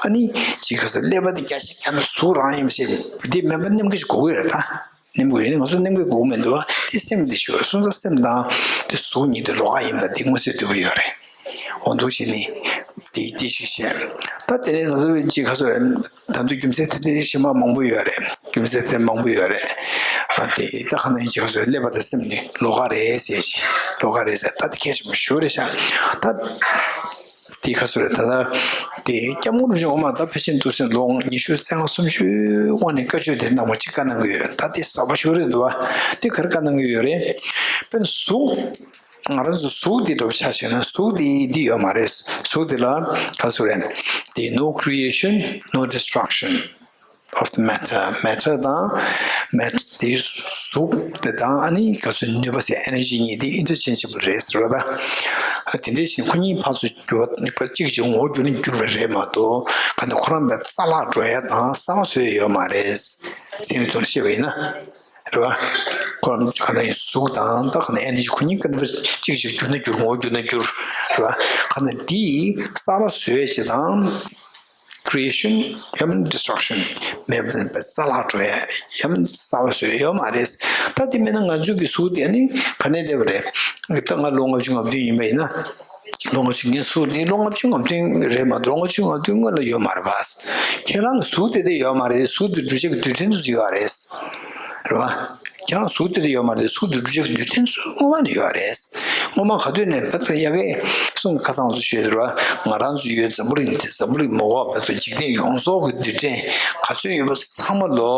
ཨ་ནི་ཅིག་ག་ཚོད་ཀླད་པ་འདི་རྒྱ་ཆེ་རྒྱ་ན་གཟུགས་རང་ཡིན་པ་ཞིག་འདི་མེད་པ་མནན་གྱི་དགོས་ཀྱི་རེད་ད། མནན་དགོས་ཡོད་ནི་ང་ཚོ་མནན་དགོས་དགོས་མི་འདུག་པ། དེ་སེམས་དེ་ཤོར་སོང་ཙང་སེམས་དང་དེ་གཟུགས་གཉིས་དེ་ལོགས་ཀ་ཡིན་པ་དེ་མངོན་གསལ་དོད་པོ་ཡོད་རེད། འོ་འདུག་བྱས་ནས་དེ་དེ་ཞིག་བཤད། ད་དེ་ནས་ང་ཚོ་ཅིག་ག་ཚོད་རེད། ད་དུང་རྒྱུ་མཚན་དེ་འདྲའི་གཞན་པ་མང་པོ་ཡོད་རེད། རྒྱུ་མཚན་དེ་མང་པོ་ཡོད་རེད། ཨ་དེ་ད་ག་ནང་ཡིན་ཅིག་ག་ཚོད་ཀླད་པ་དང་སེམས་ནི་ལོགས་ཀ་རེད་ཟེར་ཅིག་ལོགས་ཀ་རེད་ཟེར། ད་དེ་གལ་ཆེན་པོ་ཞེ་པོ་རེད་ཤག་ད། དེ་ག་ཚོད་རེད། ད་ལྟ་དེ་སྐྱབས་མགོན་རིན་པོ་ཆེ་འོ་མ་ད་ཕལ་ཆེར་འདུག་སེ་ལོ་ཉི་ཤུ་རྩ་ལྔ་སུམ་ཅུའི་དབང་ནས་བཀའ་ཆོས་དེ་གནང་བ་ཅིག་བཀའ་གནང་གི་ཡོད། ད་དེ་གསར་པ་ཞིག་རེད་འདུག་པ། དེ་ག་རེ་བཀའ་གནང་གི་ཡོད་རེད། དཔེར་ན་གཟུགས། ང་རང་ཚོ་གཟུགས་དེ་འདྲ་པོ་ཆ་བཞག་ན་གཟུགས་དེ་འདི་ཡོད་མ་རེད། གཟུགས་དེ་ལ་ག་ཚོད་རེད། དེ་no creation, no destruction of the matter. Matter དང་མེ་དེའི་གཟུགས་དེ་དང་ཨ་ནི་ག་ཚོད་ནུས་པ་ཟེར་ཨེ་ནར་ཇི་གཉིས་དེ་ཨིན་ཊར་ཆེན་ཇི་བལ་རེད་ཟེར་བ་དང་། དེ་འདྲའི་ཕྱིར་ཁོ་གཉིས་ཕར་ཚུར་འགྱུར་བ་གཅིག་གཅིག་ངོ་བོ་འགྱུར་ན་འགྱུར་བ་རེད་མ་གཏོགས་ག་ནས་ཁོ་རང་དཔེ་རྩ་བརླག་འགྲོ་ཡ་དང་གསར་པ་བཟོ་ཡ་ཡོད་མ་རེད། ཚན་རིག་ཐོག་ནས་བཤད་པ་ཡིན་ན། རེད་བ། ཁོ་རང་ག་ནས་གཟུགས་དང་ད་ག་ནས་ཨེ་ནར་ཇི་ཁོ་གཉིས་ཀ་ནས་གཅིག་གཅིག་འགྱུར་ན་འགྱུར་ངོ་བོ་འགྱུར་ན་འགྱུར། རེད་བ། ག་ནས་འདི་གསར་པ་བཟོ་ཡ་ཅིག་དང་། Creation ཡང་མིན་Destruction མེད་པ་རྩ་བརླག་འགྲོ་ཡ་ཡང་མིན་གསར་པ་བཟོ་ཡ་ཡོད་མ་རེད། ད་དེ་མིན་ན་ང་ཚོའི་གི་གཟུགས་དེ་ནི་ག་ནས་སླེབས་པ་རེད། ད་ང་ལོ་ལྔ་བཅུ་ང་བདུན་ཡིན་པ་ཡིན་ན། ལོ་ལྔ་བཅུ་ངའི་གཟུགས་དེ་ལོ་ལྔ་བཅུ་ང་བདུན་རེད་མ་གཏོགས་ལོ་ལྔ་བཅུ་ང་བདུན་སྔོན་ལ་ཡོད་མ་རེད་པ། ཁྱེད་རང་གི་གཟུགས་དེ་དེ་ཡོད་མ་རེད། གཟུགས་དེ་འགྲུལ་བྱེད་ཀྱི་རྡུལ་ཕྲན་དུ་ཡོད་རེད། རེད་བ། ཁྱེད་རང་གཟུགས་དེ་དེ་ཡོད་མ་རེད། གཟུགས་དེ་འགྲུལ་བྱེད་ཀྱི་རྡུལ་ཕྲན་ཚོ་སྔོན་མ་ནས་ཡོད་རེད། སྔོན་མ་ག་དུས་ནས་བར་དུ་ཡ་གི་གསུང་ཁ་སང་ཚོ་ཤོད་དེ་ར། ང་རང་ཚོ་ཡོད་འཛམ་བུ་གླིང་འདི་འཛམ་བུ་གླིང་མ་གོ་བར་དུ་འཇིག་རྟེན་ཡོངས་རྫོགས་ཀྱི་རྡུལ་ཕྲན་ག་ཚོད་ཡོད་པ་ཚང་མ་ལོ་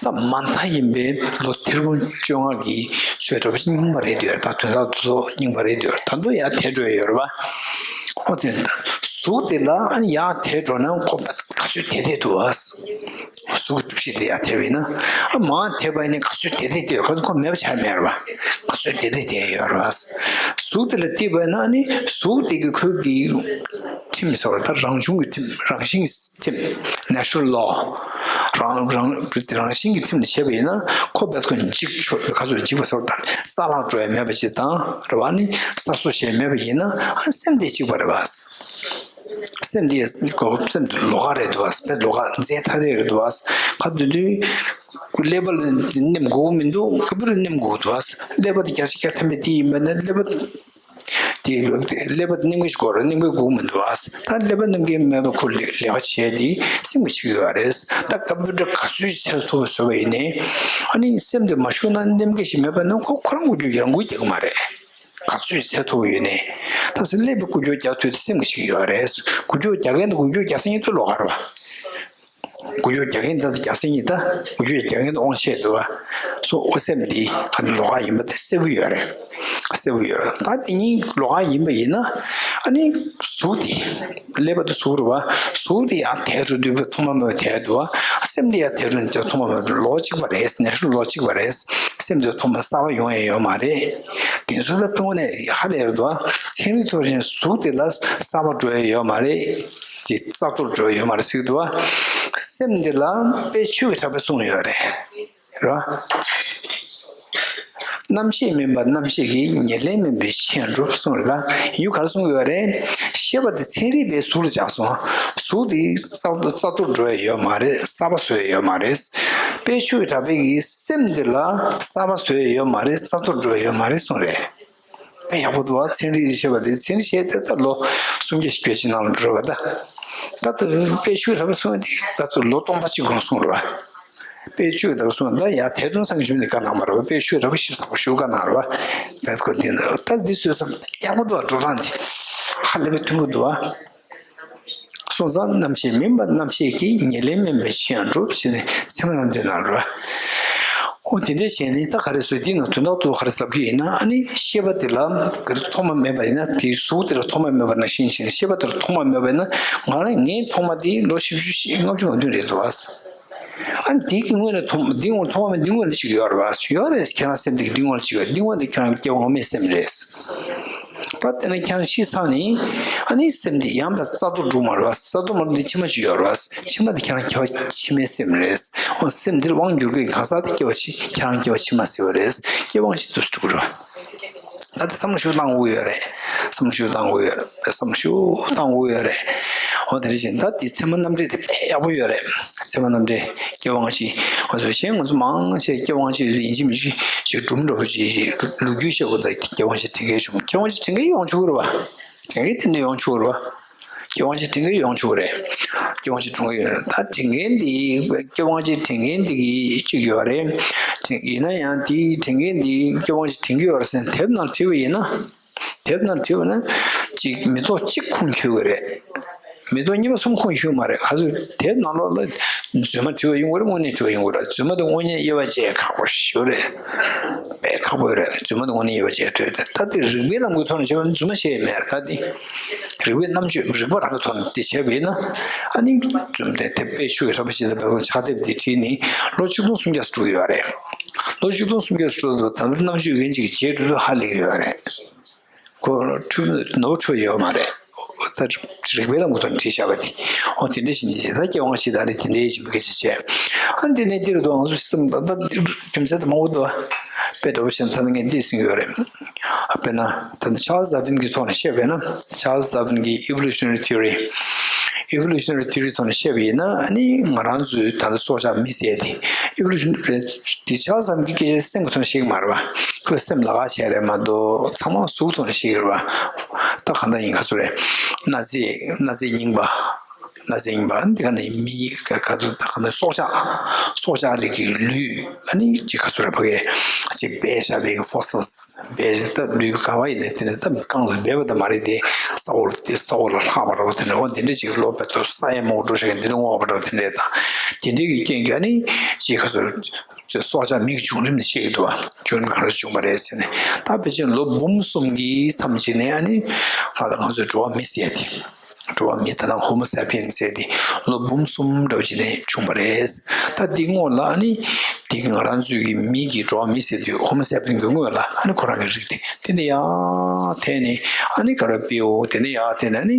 ད་མ་མཐའ་ཡིན་པའི་ལོ་ཐེར་འབུམ་བཅོ་ལྔ་གི་ཚོད་འདྲ་པོ་ཅིག་རྙིང་པ་རེད་འདུག་ད་དོན་དག་ཚོ་རྙིང་པ་རེད་འདུག་ད་དུང་ཡར་དེད་འགྲོ་ཡ་ཡོད་རེད་པ། ཨོ་དེ་གཟུགས་དེ་ལ་ཨ་ནི་ཡར་དེད་འགྲོ་ན་ཁོ་ག་ཚོད་དེད་དེད་འདུག་ཨ། གཟུགས་ཀྱི་གྲུབ་གཞི་དེ་ཡར་དེད་པ་ཡིན་ན། ཨ་མར་དེད་པ་ཡིན་ན་ག་ཚོད་དེད་དེད་དེ་ཡོད། ག་ཚོད་ཁོ་མེད་པ་ཆགས་མེད་རེད་པ། ག་ཚོད་དེད་དེད་དེ་ཡོད་རེད་པ། གཟུགས་དེ་ལ་བལྟས་པ་ཡིན་ན་ཨ་ནི་གཟུགས་དེ་གི་ཁོའི་གི་ཁྲིམས་སོགས་ད་རང་བྱུང་གི་ཁྲིམས་རང་བཞིན་གྱི་ཁྲིམས་Natural Law རང་རང་རང་བཞིན་གྱི་ཁྲིམས་ལ་བྱས་པ་ཡིན་ན་ཁོ་བས་ཁོ་འཇིག་ཆོག་ག་ཚོད་འཇིག་པ་སོགས་དང་རྩ་བརླག་འགྲོ་ཡ་མེད་པ་ཅིག་དང་རེད་པ། ཨ་ནི་གསར་བཟོ་བྱས་མེད་པ་ཡིན་ན་ཨ་སེམས་དེ་གཅིག་པ་རེད་པ། སེམས་འདི་གོ་སེམས་འདི་ལོགས་ཀ་རེད་འདུག་བ། སེམས་ལོགས་ཀ་རྫས་ཐ་དད་རེད་འདུག་བ། ཁ་དུ་དུས་ཀླད་པ་ལ་མནན་དགོས་མི་འདུག་ཀ་པུ་རུ་མནན་དགོས་འདུག་བ། ཀླད་པ་འདི་བརྒྱ་ཆ་བརྒྱ་ཐམ་པ་འདི་ཡིན་པ་ན་ཀླད་པ་འདི་ཀླད་པ་མནན་དགོས་ཤིག་གོ་ར་མནན་དགོས་དགོས་མི་འདུག་བ། ད་ཀླད་པ་མནན་གྱི་མེད་པ་ཁོ་ལས་ཀ་བྱས་འདི་སེམས་ཀྱིས་བྱེད་ཀྱི་ཡོད་རེད། ད་ཀ་པུ་རུ་ག་ཚོད་ཚད་མཐོ་པོ་བཟོས་པ་ཡིན་ནའི་ཨ་ནི་སེམས་འདི་མ་ཞུགས་ན་མནན་གྱི་ཞིག་མེད་པ་ན་ཁོ་ཁོ་རང་འགུལ་སྐྱོད་རྒྱག་གི་མ་རེད། ག་ཚོད་ཚད་མཐོ་པོ་ཡོད་ནའི། ད་སེམས་ཀླད་པའི་འགུལ་སྐྱོད་རྒྱག་ཐུབ་དེ་སེམས་ཀྱིས་བྱེད་ཀྱི་ཡོད་རེད། འགུལ་སྐྱོད་རྒྱག་མཁན་དང་འགུལ་སྐྱོད་རྒྱག་ས་གཉིས་དེ་ལོགས་ཀ་རེད་པ། འགུལ་སྐྱོད་རྒྱག་མཁན་དང་རྒྱག་ས་གཉིས་ད་འགུལ་སྐྱོད་རྒྱག་མཁན་དེ་དབང་ཆེ་འདུག་བ། སོ་འོ་སེམས་འདི་ག་ནས་ལོགས་ཀ་ཡིན་པ་དེ་གསལ་པོ་ཡོད་རེད། གསལ་པོ་ཡོད་རེད། ད་དེ་གཉིས་ལོགས་ཀ་ཡིན་པ་ཡིན་ན་ཨ་ནི་གཟུགས་འདི་ཀླད་པ་དེ་གཟུགས་རེད་བ། གཟུགས་འདི་ཡར་དེད་འགྲོ་དུས་ཐོག་མ་མེད་པ་དེད་འདུག་བ། སེམས་འདི་ཡར་དེད་འགྲོ་དུས་ཐོག་མ་མེད་པ་ལོགས་གཅིག་པ་རེད། Natural Law གཅིག་པ་རེད། སེམས་འདི་ཐོག་མ་གསར་པ་ཡོང་ཡ་ཡོད་མ་རེད། དེ་ཚོ་ལ་དཔེ་ངོ་ནས་ཧ་ལས་རེད་འདུག་བ། ཚན་རིག་ཐོག་ནས་གཟུགས་འདི་ལ་གསར་པ་འགྲོ་ཡ་ཡོད་མ་རེད། དེ་རྩ་གཏོར་འགྲོ་ཡ་ཡོད་མ་རེད་ཟེར་གྱི་འདུག་བ། སེམས་འདི་ལ་དཔེ་ཆོས་ཀྱི་གྲགས་པས་གསུངས་ཡོད་རེད། རེད་བ། རྣམ་ཤེས་མིན་པ་རྣམ་ཤེས་ཀྱིས། ཉེར་ལེན་མིན་པའི་ཕྱིར་ཡང་གྲུབ་གསུངས་རེད་ལ། ཡུལ་ག་རེ་གསུངས་ཡོད་རེད། ཤེས་པ་དེ་ཚན་རིག་པས་གཟུགས་ལ་སྦྱར་སོང་། གཟུགས་དེ་རྩ་རྩ་གཏོར་འགྲོ་ཡ་ཡོད་མ་རེད། གསར་པ་བཟོ་ཡ་ཡོད་མ་རེད། དཔེ་ཆོས་ཀྱི་གྲགས་པས་ཀྱིས་སེམས་འདི་ལ་གསར་པ་བཟོ་ཡ་ཡོད་མ་རེད། རྩ་གཏོར་འགྲོ་ཡ་ཡོད་མ་རེད་གསུངས་རེད། དཔེ་ཡག་པོ་འདུག་བ། ཚན་རིག་ཤེས་པ་དེ་ཚན་རིག་ཤེས་དེ་ད་ལོ་སུམ་བརྒྱ་ཞིག་བརྒྱད་ཅུ་ནང་ལ་འགྲོ་བ་ད། ད་ལྟ་དཔེ་ཆོས་གྲགས་པས་གསུངས་ཡ་དེ་ད་ལྟ་ལོ་སྟོང་པ་གཅིག་གོང་གསུངས་རེད་བ། དཔེ་ཆོས་གྲགས་པས་གསུངས་ད་ཡ་དེ་དུང་སང་གི་ཞུ་ནས་བཀའ་གནང་བ་རེད་བ། དཔེ་ཆོས་གྲགས་པས་ཞིབ་ཚགས་པོ་ཞུ་བཀའ་གནང་རེད་བ། བེད་ཁོ་འདི་ན་ད་འདི་སོས་སམ་ཡག་པོ་འདུག་བ། འགྲོ་སྟངས་དེ་ཧ་ལས་པའི་མཐུན་པོ་འདུག་བ། སོང་ཙང་རྣམ་ཤེས་མིན་པ་རྣམ་ཤེས་ཀྱིས། ཉེར་ལེན་མིན་པའི་ཕྱིར་ཡང་གྲུབ་ཟེར་ནས་ཚད་མ་རྣམ་འགྲེལ་ནང་ལ། ཨོ་དེ་འདྲས་བྱས་ནས་ད་ག་རེ་ཟེར། འདི་ནང་དོན་དག་ཏུ་ག་རེ་ལབ་ཀྱི་ཡིན་ན། ཨ་ནི་ཤེས་པ་དེ་ལ་ག་རེ་ཐོག་མ་མེད་པ་ཡིན་ན། དེའི་གཟུགས་དེ་ལ་ཐོག་མ་མེད་པ་ནང་བཞིན་བྱས་ནས། ཤེས་པ་དེ་ལ་ཐོག་མ་མེད་པ་ཡིན་ན། ང་རང་ངའི་ཐོག་མ་དེ་ལོ་བཞི་བཅུ་ཞེ་ལྔ་བཅུ་ང་བདུན་རེད་འདུག་བ། ཨ་ནི་དེ་གི་སྔོན་ལ་ཐོག་འདི་སྔོན་ཐོག་མ་མེད། འདི་སྔོན་ལ་ཅིག་ཡོད་རེད་བ། ཡོད་རེད། ཁྱེད་རང་སེམས་དེ་གི་འདི་སྔོན་ལ་ཅིག་ཡོད། འདི་སྔོན་དེ་ཁྱེད་རང་སྐྱེ་བ་སྔ་མའི་སེམས་རེད། ད་དེ་ནས་ཁྱེད་རང་ཤི་ཚར་ནས། ཨ་ནི་སེམས་དེ་ཡང་བསྐྱར་རྫོགས་འགྲོ་མ་རེད་བ། རྫོགས་མ་རེད། དེ་ཕྱི་མ་ཅིག་ཡོད་རེད་བ། ཕྱི་མ་དེ་ཁྱེད་རང་སྐྱེ་བ་ཕྱི་མའི་སེམས་རེད། འོ་སེམས་འདིར་དབང་བསྒྱུར་མཁན་གང་ཟག་དེ་སྐྱེ་བ་ཕྱི། ཁྱེད་རང་སྐྱེ་བ་ཕྱི་མ་ཟེར་བ་རེད། སྐྱེ་བ་དབང་ཤེད་དུ་སུ་འགྲོ་གི་རེད་བ། ད་དེ་བསམ་བློ་ཞིག་བཏང་དགོས་ཡོད་རེད། བསམ་བློ་ཞིག་བཏང་དགོས་ཡོད་རེད། བསམ་བློ་ཞིག་བཏང་དགོས་ཡོད་རེད། འོ་དེ་འདྲ་བྱས་ནས་ད་དེ་ཚད་མ་རྣམ་འགྲེལ་དེ་དཔེ་ཡག་པོ་ཡོད་རེད། ཚད་མ་རྣམ་འགྲེལ། སྐྱེ་བ་སྔ་ཕྱི། ང་ཚོ་གཞན་ང་ཚོ་མང་ཆེ་སྐྱེ་བ་སྔ་ཕྱི་ཡིན་གཅིག་མིན་གཅིག་ཅིག་སྒྲུང་འདྲ་བོ་ཅིག་ཅིག་ལོ་རྒྱུས་བཤད་དགོས། ད་སྐྱེ་བ་སྔ་ཕྱི་དྲན་མཁན་བྱུང་། སྐྱེ་བ་སྔ་ཕྱི་དྲན་མཁན་ཡོང་ཆོག་གི་རེད་བ། དྲན་མཁན་དེ་འདྲ་ཡོང་ཆོག་གི་རེད་བ། སྐྱེ་བ་སྔ་ཕྱི་དྲན་མཁན་ཡོང་ཆོག་གི་རེད། སྐྱེ་བ་སྔ་ཕྱི་དྲན་མཁན་ཡོད་རེད། ད་དྲན་མཁན་དེ། སྐྱེ་བ་སྔ་ཕྱི་དྲན་མཁན་དེ་གི་གཅིག་ཡོད་རེད། དྲན། ཡིན་ན་ཡང་དེ་དྲན་མཁན་དེ་སྐྱེ་བ་སྔ་ཕྱི་དྲན་གྱི་ཡོད་རེད་ཟེར་ནས་དེབ་ནང་བྲིས་པ་ཡིན་ན། དེབ་ནང་བྲིས་པ་ན་གཅིག་མི་ཐོག་གཅིག་ཁུངས་འཁྱོལ་གྱི་རེད། མི་ཐོག་གཉིས་པ་གསུམ་ཁུངས་འཁྱོལ་མ་རེད། ག་ཚོད་དེབ་ནང་ལོགས་ལ་རྫུན་མ་བྲིས་པ་ཡིན་དགོས་རེད། དངོས་གནས་བྲིས་པ་ཡིན་དགོས་རེད། རྫུན་མ་དང་དངོས་གནས་དབྱེ་བ་བྱེད་ཁག་པོ་ཞེ་པོ་རེད། དཔེ་ཁག་པོ་རེད། རྫུན་མ་དང་དངོས་གནས་དབྱེ་བ་བྱེད་ཐུབ། ད་དེ་རིགས་པའི་ལམ་གྱི་ཐོག་ནས་བྱས་པ་ན་རྫུན་མ་བཤད་ཡས་མེད་རེད། ད་དེ་རིགས་པའི་རྣམ་དཔྱོད་རིག་པ་རང་གི་ཐོག་ནས་དེ་བྱས་པ་ཡིན་ན། ཨ་ནི་རྫུན་དེ་དེབ་དཔེ་ཆོས་ཀྱི་རབ་པ་ཞིག་ལ་འབད་བརྩོན་ཕྱག་དེབ་དེ་བྲིས་ནས་ལོ་ཆིག་སྟོང་སུམ་བརྒྱ་ཙམ་འགྲོ་གི་ཡོད་རེད། ལོ་ཆིག་སྟོང་སུམ་བརྒྱ་ཙམ་འགྲོ་ད་ལྟ་རྣམ་དཔྱོད་ཡོད་མཁན་ཅིག་གིས་བྱེད་འགྲོ་དུས་ཧ་ལས་ཀྱི་ཡོད་རེད། ཁོ་འཁྲུལ་ནོར་འཁྲུལ་ཡོད་མ་རེད། ད་རིག་པའི་ལམ་གྱི་ཐོག་ནས་བྲིས་བཞག་པ་དེ། འོ་དེ་འདྲ་ཞིག་འདི་ད་སྐྱེ་བ་སྔ་ཕྱི་ད་རེས་དེ་འདྲའི་ཞིག་སྐད་ཆ་བཤད། ཨ་འདི་ནས་འདིར་འདུག་ང་ཚོ་སེམས་ད་ལྟ་རྒྱུ་མཚན་དུ་མང་པོ་འདུག་དཔེ་འདྲ་བོ་བཤད་ན་ད་ནི་ངས་འདི་ཟིན་ཡོད་རེད། དཔེར་ན་ད་ནི་Charles Darwin་གྱི་ཐོག་ནས་བཤད་པས་ན། Charles Darwin་གྱི་Evolutionary Theory། Evolutionary Theory་ཐོག་ནས་བཤད་པ་ཡིན་ན། ཨ་ནི་ང་རང་ཚོའི་ད་ལྟ་སྲོག་ཆགས་མི་ཟེར་དེ། Evolution་དེ་Charles Darwin་གྱི་སྐད་ཆ་སེམས་ཀྱི་ཐོག་ནས་བཤད་ཀྱི་མ་རེད་བ། ཁོས་སེམས་ལ་ཁག་བྱས་རེད་མ་གཏོགས་ཚང་མ་གཟུགས་ཐོག་ནས་བཤད་ཀྱི་རེད་བ། ད་གང་ལྟར་ཡིན་ག་ཚོད་རེད། གནའ་རྫས་གནའ་རྫས་རྙིང་པ། གནའ་རྫས་རྙིང་པ་འདི་ག་ནས་མི་ག་ག་ཚོད་ད་ག་ནས་སྲོག་ཆགས་སྲོག་ཆགས་རིགས་ཀྱི་ལུས། ཨ་ནི་ཅིག་ག་ཚོད་རེད་ཕ་གི་ཅིག་སྦས་བཞག་པའི་fossils། སྦས་ད་ལུས་ག་བ་ཡིན་ནའི་དེ་ནས་ད་རྐང་ཚོ་སྦས་པ་ད་མ་རེད་དེ། ས་འོག་དེ་ས་འོག་ལ་ལྷག་པ་རེད་བ། དེ་ནས་འོ་དེ་འདྲ་ཅིག་ལོ་བེད་དུ་ས་ཡ་མང་པོ་འགྲོ་བཞག་གི་འདི་འདྲ་སྔོག་པ་རེད་བ། དེ་འདྲ་དང་དེ་འདྲ་གི་རྐྱེན་གྱིས་ཨ་ནི་ཅིག་ག་ཚོད་སྲོག་ཆགས་མི་གི་བྱུང་རིམ་ནས་བཤད་ཀྱི་འདུག་བ། བྱུང་རིམ་ག་རེ་བྱུང་བ་རེད་ཟེར་ནས། ད་ཕལ་ཆེར་ལོ་འབུམ་གསུམ་གྱི་མཚམས་ཅིག་ནས་ཨ་ནི་ང་དང་ང་ཚོའི་འགྲོ་བ་མི་ཟེར་དེ། འགྲོ་བ་མི་ད་ལྟ་Homo sapiens་ཟེར་དེ་ལོ་འབུམ་གསུམ་འདྲ་བོ་ཅིག་ནས་བྱུང་བ་རེད། ད་འདི་སྔོན་ལ་ཨ་ནི་དེ་གི་ང་རང་ཚོའི་གི་མི་གི་འགྲོ་བ་མི་ཟེར་དུས་Homo sapiens་གི་སྔོན་ལ་ཨ་ནི་ཁོ་རང་གི་རིགས་དེ་དེ་ནས་ཡར་འཐེན་ནས་ཨ་ནི་ག་རེ་སྤེལ་འོ། དེ་ནས་ཡར་འཐེན་ནས་ཨ་ནི་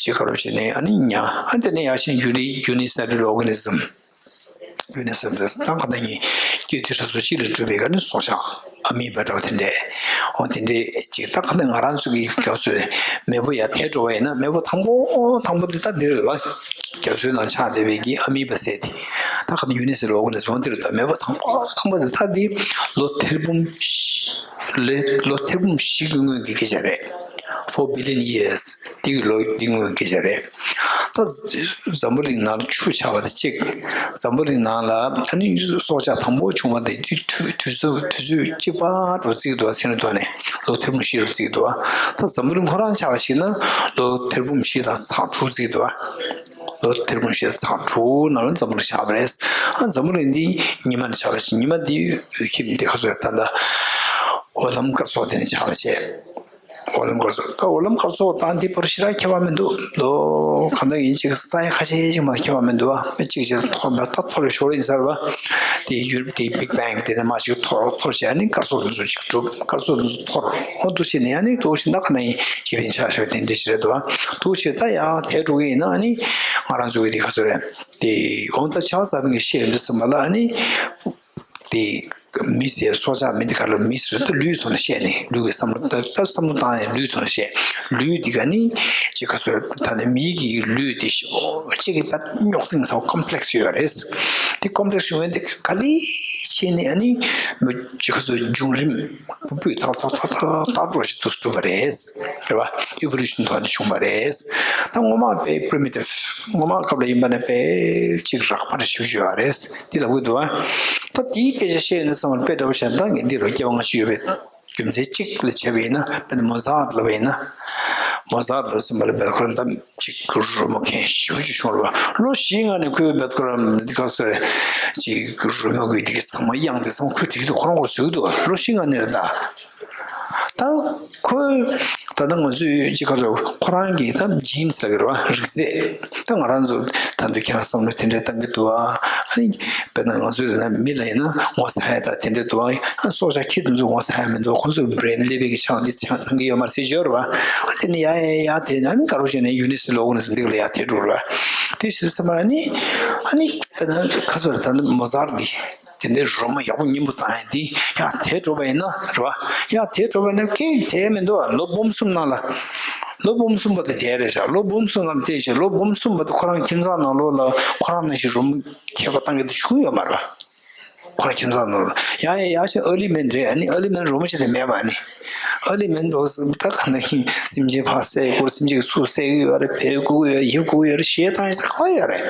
ཅིག་ག་རེ་བྱས་ནས་ཨ་ནི་ཉ། ཨ་དེ་ནས་ཡར་ཕྱིན་uni- unicellular organism། ཡུ་ནི་སེ་ལུ་ལར་ད་ག་ནང་བཞིན་སྐྱེ་དུས་རབས་སུ་གཅིག་ལ་གྲུབ་པའི་ག་ནི་སྲོག་ཆགས་ཨ་མི་བ་འདྲ་བ་དེ་འདྲས། འོ་དེ་འདྲས་ཅིག་ད་ག་ནང་ང་རང་ཚོ་གི་རྒྱ་མཚོའི་མེས་པོ་ཡར་དེད་འགྲོ་བ་ཡིན་ན་མེས་པོ་དང་པོ་དང་པོ་དེ་ད་འདིར་ལ་རྒྱ་མཚོའི་ནང་ཆགས་བསྡད་པའི་གི་ཨ་མི་བ་ཟེར་དེ། ད་ག་ནང་ཡུ་ནི་སེ་ལུ་ལར་འོ་ག་ནི་སོང་འདིར་ད་མེས་པོ་དང་པོ་དང་པོ་དེ་ད་འདི་ལོ་ཐེར་འབུམ་ལོ་ཐེར་འབུམ་བཞི་གི་སྔོན་གྱི་སྐད་ཆ་རེད། Four billion years། འདི་གི་ལོ་འདི་སྔོན་སྐད་ཆ་རེད། ད་འཛམ་བུ་གླིང་ནང་ལ་ཆུ་ཆགས་པ་དེ་གཅིག། འཛམ་བུ་གླིང་ནང་ལ་ཨ་ནི་སྲོག་ཆགས་དང་པོ་བྱུང་བ་དེ་དུས་དུས་ཚོད་དུས་ཚོད་གཅིག་པ་རུ་བརྩིས་འདུག་བ། ཚེ་རིང་ཐོག་ནས་ལོ་ཐེར་འབུམ་བཞི་རུ་བརྩིས་འདུག་བ། ད་འཛམ་བུ་གླིང་ཁོ་རང་ཆ་བཞག་ན་ལོ་ཐེར་འབུམ་བཞི་དང་ཚེག་དྲུག་བརྩིས་འདུག་བ། ལོ་ཐེར་འབུམ་བཞི་དང་ཚེག་དྲུག་ནང་ལ་འཛམ་བུ་གླིང་ཆགས་པ་རེད། ཨ་འཛམ་བུ་གླིང་འདི་ཉི་མ་ནས་ཆགས་པ་ཞིག། ཉི་མ་འདི་འོད་ཁྱིམ་འདི་ག་ཚོད་ད་ལྟ་འོར་ལམ་སྐར་ཚོགས་དེ་ནས་ཆགས་པ་བྱས། འོར་ལམ་སྐར་ཚོགས། ད་འོར་ལམ་སྐར་ཚོགས་དང་འདི་བར་ཞེ་དྲག་ཁྱད་པར་མི་འདུག་ལོ་གང་འདྲ་ཡིན་ཅིག་ས་ཡ་ཁ་ཤས་ཅིག་མ་ཁྱད་པར་མི་འདུག་ཨ། མི་གཅིག་ཅིག་འཐོར་བ་ད་འཐོར་བའི་ཞོར་ཡིན་ས་རེད་བ། དེ་ཡུལ་དེ་Big Bang་དེ་ནས་མར་ཅིག་འཐོར་འཐོར་བྱས་ཨ་ནི་སྐར་ཚོགས་དེ་ཚོ་ཅིག་གྲུབ། སྐར་ཚོགས་དེ་ཚོ་འཐོར། འོ་འདུག་བྱས་ནས་ཨ་ནི་འདུག་བྱས་ད་ག་ནང་ཡིན་ཅིག་རིང་ཆགས་ཤོར་དེ་འདྲ་ཞིག་རེད་འདུག་ཨ། འདུག་བྱས་ད་ཡར་དེད་འགྲོ་གི་ཡིན་ན་ཨ་ནི་ང་རང་ཚོ་གི་དེ་ག་ཚོད་རེད། དེ་འོ་ད་ཆགས་ས་མི་གི་ཤེས་ཡོན་དུ་སོང་བ་ལ་ཨ་ནི། དེ་མི་ཟེར་སྲོག་ཆགས་མི་འདི་ག་ལ་མི་ཟེར་ད་ལུས་ཚོ་ནས་བཤད་ནས་ལུས་ཀྱི་བསམ་བློ་ད་ད་བསམ་བློ་བཏང་ཡང་ལུས་ཚོ་ནས་བཤད། ལུས་འདི་ག་ནི་ཅི་ག་ཚོད་ད་ནི་མི་གི་ལུས་འདི་ཤོ་གཅིག་གི་ད་རྙོག་འཛིང་ཚ་ཀོམ་པི་ལེག་སི་ཡོད་རེད། དེ་ཀོམ་པི་ལེག་སི་ཡོད་འདི་ག་ལི་བྱས་ནས་ཨ་ནི་མི་ཅི་ག་ཚོད་བྱུང་རིམ་སྤུས་དག་ཏག་ཏག་ཏག་ཏག་འགྲོ་ཞིག་ཏུ་གྲུབ་པ་རེད། རེད་བ། ཨི་བོ་ལུ་ཤན་ཐོག་ནས་བྱུང་བ་རེད། ད་ངོ་མ་དཔེ་པི་རི་མི་ཊིབ་ངོ་མ་སྐབས་ལ་ཡིན་པ་ནས་དཔེ་གཅིག་རགས་པ་རེ་ཞུ་ཞུ་བ་རེད། འདི་ལབ་གི་འདུག་བ། ད་དེའི་སྐད་ཆ་བཤད་ཡོད་ན་བསམ་བློ་དཔེ་འདྲ་བོ་བཤད་ན་ད་ངས་འདི་རུ་སྐྱེ་བ་སྔ་ཕྱི་ཡོད་པའི་རྒྱུ་མཚན་གཅིག་ལ་བྱས་པ་ཡིན་ན། དཔེར་ན་མོ་ཛཱཊ་ལབ་པ་ཡིན་ན། མོ་ཛར་ཊ་ཟེར་མཁན་ལ་བེད་ཁོ་རང་ད་ཅིག་རོལ་མོ་མཁན་ཞེ་པོ་ཅིག་བྱུང་རེད་བ། ལོ་བཞིའི་སྔ་ནས་ཁོས་བེད་ཁོ་རང་འདི་ག་ཟེར་ཅིག་རོལ་མོ་གི་འདི་གི་ཚང་མ་དབྱངས་དེ་ཚང་མ་ཁོས་བྲིས་འདུག་ཁོ་རང་ཁོར་བཟོས་འདུག་ལོ་བཞི་ལྔ་ནས་རེད་ད། ད་ཁོས་ད་ལྟ་ང་ཚོས་ཅིག་ག་རེ་ཁོ་རང་གི་ད་ཇིན་ཟེར་གི་རེད་བ། རིགས་རྫས། ད་ང་རང་ཚོ་ད་དུང་ཁྱེད་རང་བསམ་བློ་དེ་འདྲ་བཏང་གི་འདུག་ཨ། ཨ་ནི་དཔེར་ན་ང་ཚོའི་རེད་ན་མི་ལ་ཡིན་ན་ངོ་ཚ་ཡ་ད་དེ་འདྲ་འདུག་ཨ། སྲོག་ཆགས་ཁྱི་དེ་ཚོ་ངོ་ཚ་ཡ་མི་འདུག་ཁོ་ཚོའི་བྷི་རེན་ཀླད་པའི་གི་ཆང་འདི་ཆང་ཚང་གི་ཡོད་མ་རེད་ཟེར་ཞོར་བ། ཨ་དེ་ནི་ཡ་ཡ་ཡ་དེ་ནི་ཨ་ནི་ག་རེ་བྱས་ནས་ཡུ་ནི་སི་ལོ་གོ་ནི་སི་འདི་ག་ལ་ཡ་དེ་འགྲོ་ར། དེ་ཞིག་ཚང་མ་ནི་ཨ་ནི་དཔེར་ན་ཁ་ཚོར་ད་ནི་མོ་ཛར་ཊ་འདི་དེ་འདྲའི་རོལ་མོ་ཡག་པོ་སྙན་པོ་བཏང་ཡ་འདི་ཡ་དེ་འགྲོ་བ་ཡིན་ན་རེད་བ། ཡ་དེ་འགྲོ་བ་ཡིན་ན་ཀི་དེ་མི་འདུག་ལོ་འབུམ་གསུམ་ནང་ལ། ལོ་འབུམ་གསུམ་པ་དེ་དེ་རེད་ཤག་ལོ་འབུམ་གསུམ་ནང་དེ་ཞིག་ལོ་འབུམ་གསུམ་པ་དེ་ཁོ་རང་ཁྱིམ་ཚང་ནང་ལོགས་ལ་ཁོ་རང་ནང་བཞིན་རོལ་མོ་མཁས་པ་བཏང་གི་དེ་བྱུང་ཡོད་མ་རེད་བ། ཁོ་རང་ཁྱིམ་ཚང་ནང་ལ་ཡ་ཡ་ཡ་ཞིག་ཨར་ལི་མན་རེད། ཨ་ནི་ཨར་ལི་མན་རོལ་མོ་ཆེ་དེ་མེད་པ། ཨ་ནི་ཨར་ལི་མན་འདུག་ཟེར་ད་ག་ནང་བཞིན་སེམས་ཅན་ཕར་བསད་དགོས། སེམས་ཅན་གྱི་ཚུར་བསད་ཀྱི་ཡོད་རེད། བལ་བཀུག་གི་ཡོད། ཡིབ་བཀུག་གི་ཡོད་རེད། གཞས་བཏང་ཡོད་ས་ག་ཡོད་རེད།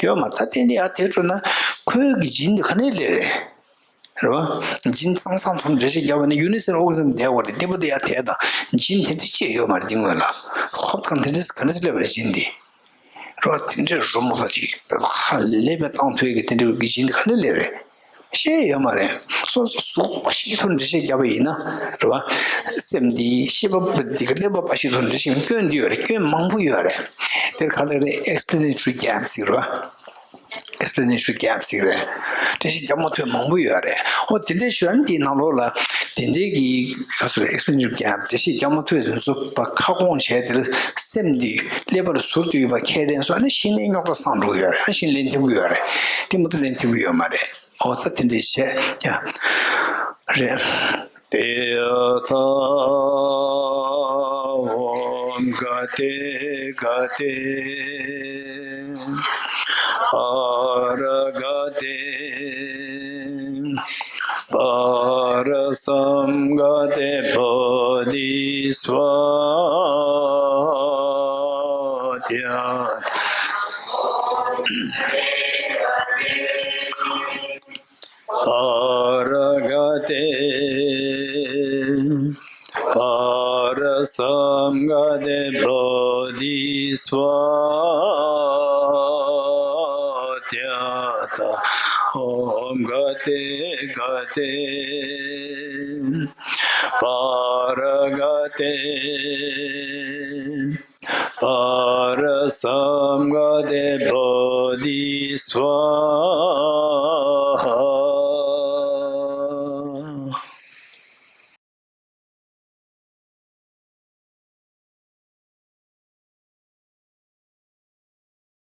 ཡོད་མ་ད་དེ་འདི་ཡ་དེ་འགྲོ་ན་ཁོའི་གི་ཇིན་འདི་ག་ནས་སླེབས་རེད། རེད་བ། ཇིན་གཙང་གཙང་ཐོག་འགྲེལ་བཤད་རྒྱབ་པ་ནི་ཡུ་ནི་སི་ཨོ་གི་སི་འདི་བར་དེ་འདི་པོ་དེ་ཡ་དེ་དང་ཇིན་དེ་འདྲ་ཅི་ཡོད་མ་རེད། འདི་སྔོན་ལ་ཧོབ་ཐང་དེ་འདྲ་ག་འདྲ་སླེབས་པ་རེད་ཇིན་འདི། རེད་བ། དེ་འདྲའི་རོལ་མོ་བ་དེ་ཧ་ལས་པའི་བཏང་ཐོས་ཀྱི་དེ་འདྲའི་གི་ཇིན་འདི་ག་འདྲ་སླེབས་རེད། ཤེས་ཡོད་མ་རེད། སོ་སོ་གཟུགས་པ་ཞིག་ཐོག་འགྲེལ་བཤད་རྒྱབ་པ་ཡིན་ན་རེད་བ། སེམས་འདི་ཤེས་པ་འདི་ག་ཀླད་པ་པ་ཞིག་ཐོག་འགྲེལ་བཤད་སྐྱོན་འདི་ཡོད་རེད། སྐྱོན་མང་པོ་ཡོད་རེད། དེར་ག་ལ་རེད། ཨེགས་པི་ལེ་ནེ་ཊོ་རི་གེབ་ཟེར་རེད་བ། ཨེགས་པི་ལེ་ནེ་ཊོ་རི་གེབ་ཟེར་རེད། འགྲེལ་བཤད་རྒྱབ་མ་ཐུབ་མང་པོ་ཡོད་རེད། ཨོ་དེ་འདྲའི་ཞུ་ན་འདི་ནང་ལོགས་ལ་དེ་འདྲའི་གི་ག་ཚོད་ཨེགས་པི་ལེ་ནེ་ཊོ་རི་གེབ་འགྲེལ་བཤད་རྒྱབ་མ་ཐུབ་དེ་ཚོ་བ་ཁ་སྐོང་བྱས་དེ་ལ་སེམས་འདི་ཀླད་པ་ལ་ཟུར་དུ་ཡོད་པ་ཁས་ལེན་སོང་ན་ཤིང་ལན་རྙོག་དྲ་སངས་འགྲོ་གི་ཡོད་རེད། ཤིང་ལན་ཐེབས་གི་ཡོད་རེད། དེ་མ་གཏོགས་ལན་ཐེབས་གི་ཡོད་མ་རེད། ཨོ་ད་དེ་འདྲ་བྱས་ཡ། རེད། དེ་ཡ་ཐ་ཨོམ་ག་ཏེ་ག་ཏེ་ཨ་ར་ག་ཏེ་པ་ར་སམ་ག་ཏེ་བོ་དྷི་སྭ་དྷྱ། པ་ར་ག་ཏེ་པ་ར་སམ་ག་ཏེ་བོ་དྷི་སྭ་དྷྱ་ཏ། ཨོམ་ག་ཏེ་ག་ཏེ་པ་ར་ག་ཏེ་པ་ར་སམ་ག་ཏེ་བོ་དྷི་སྭ་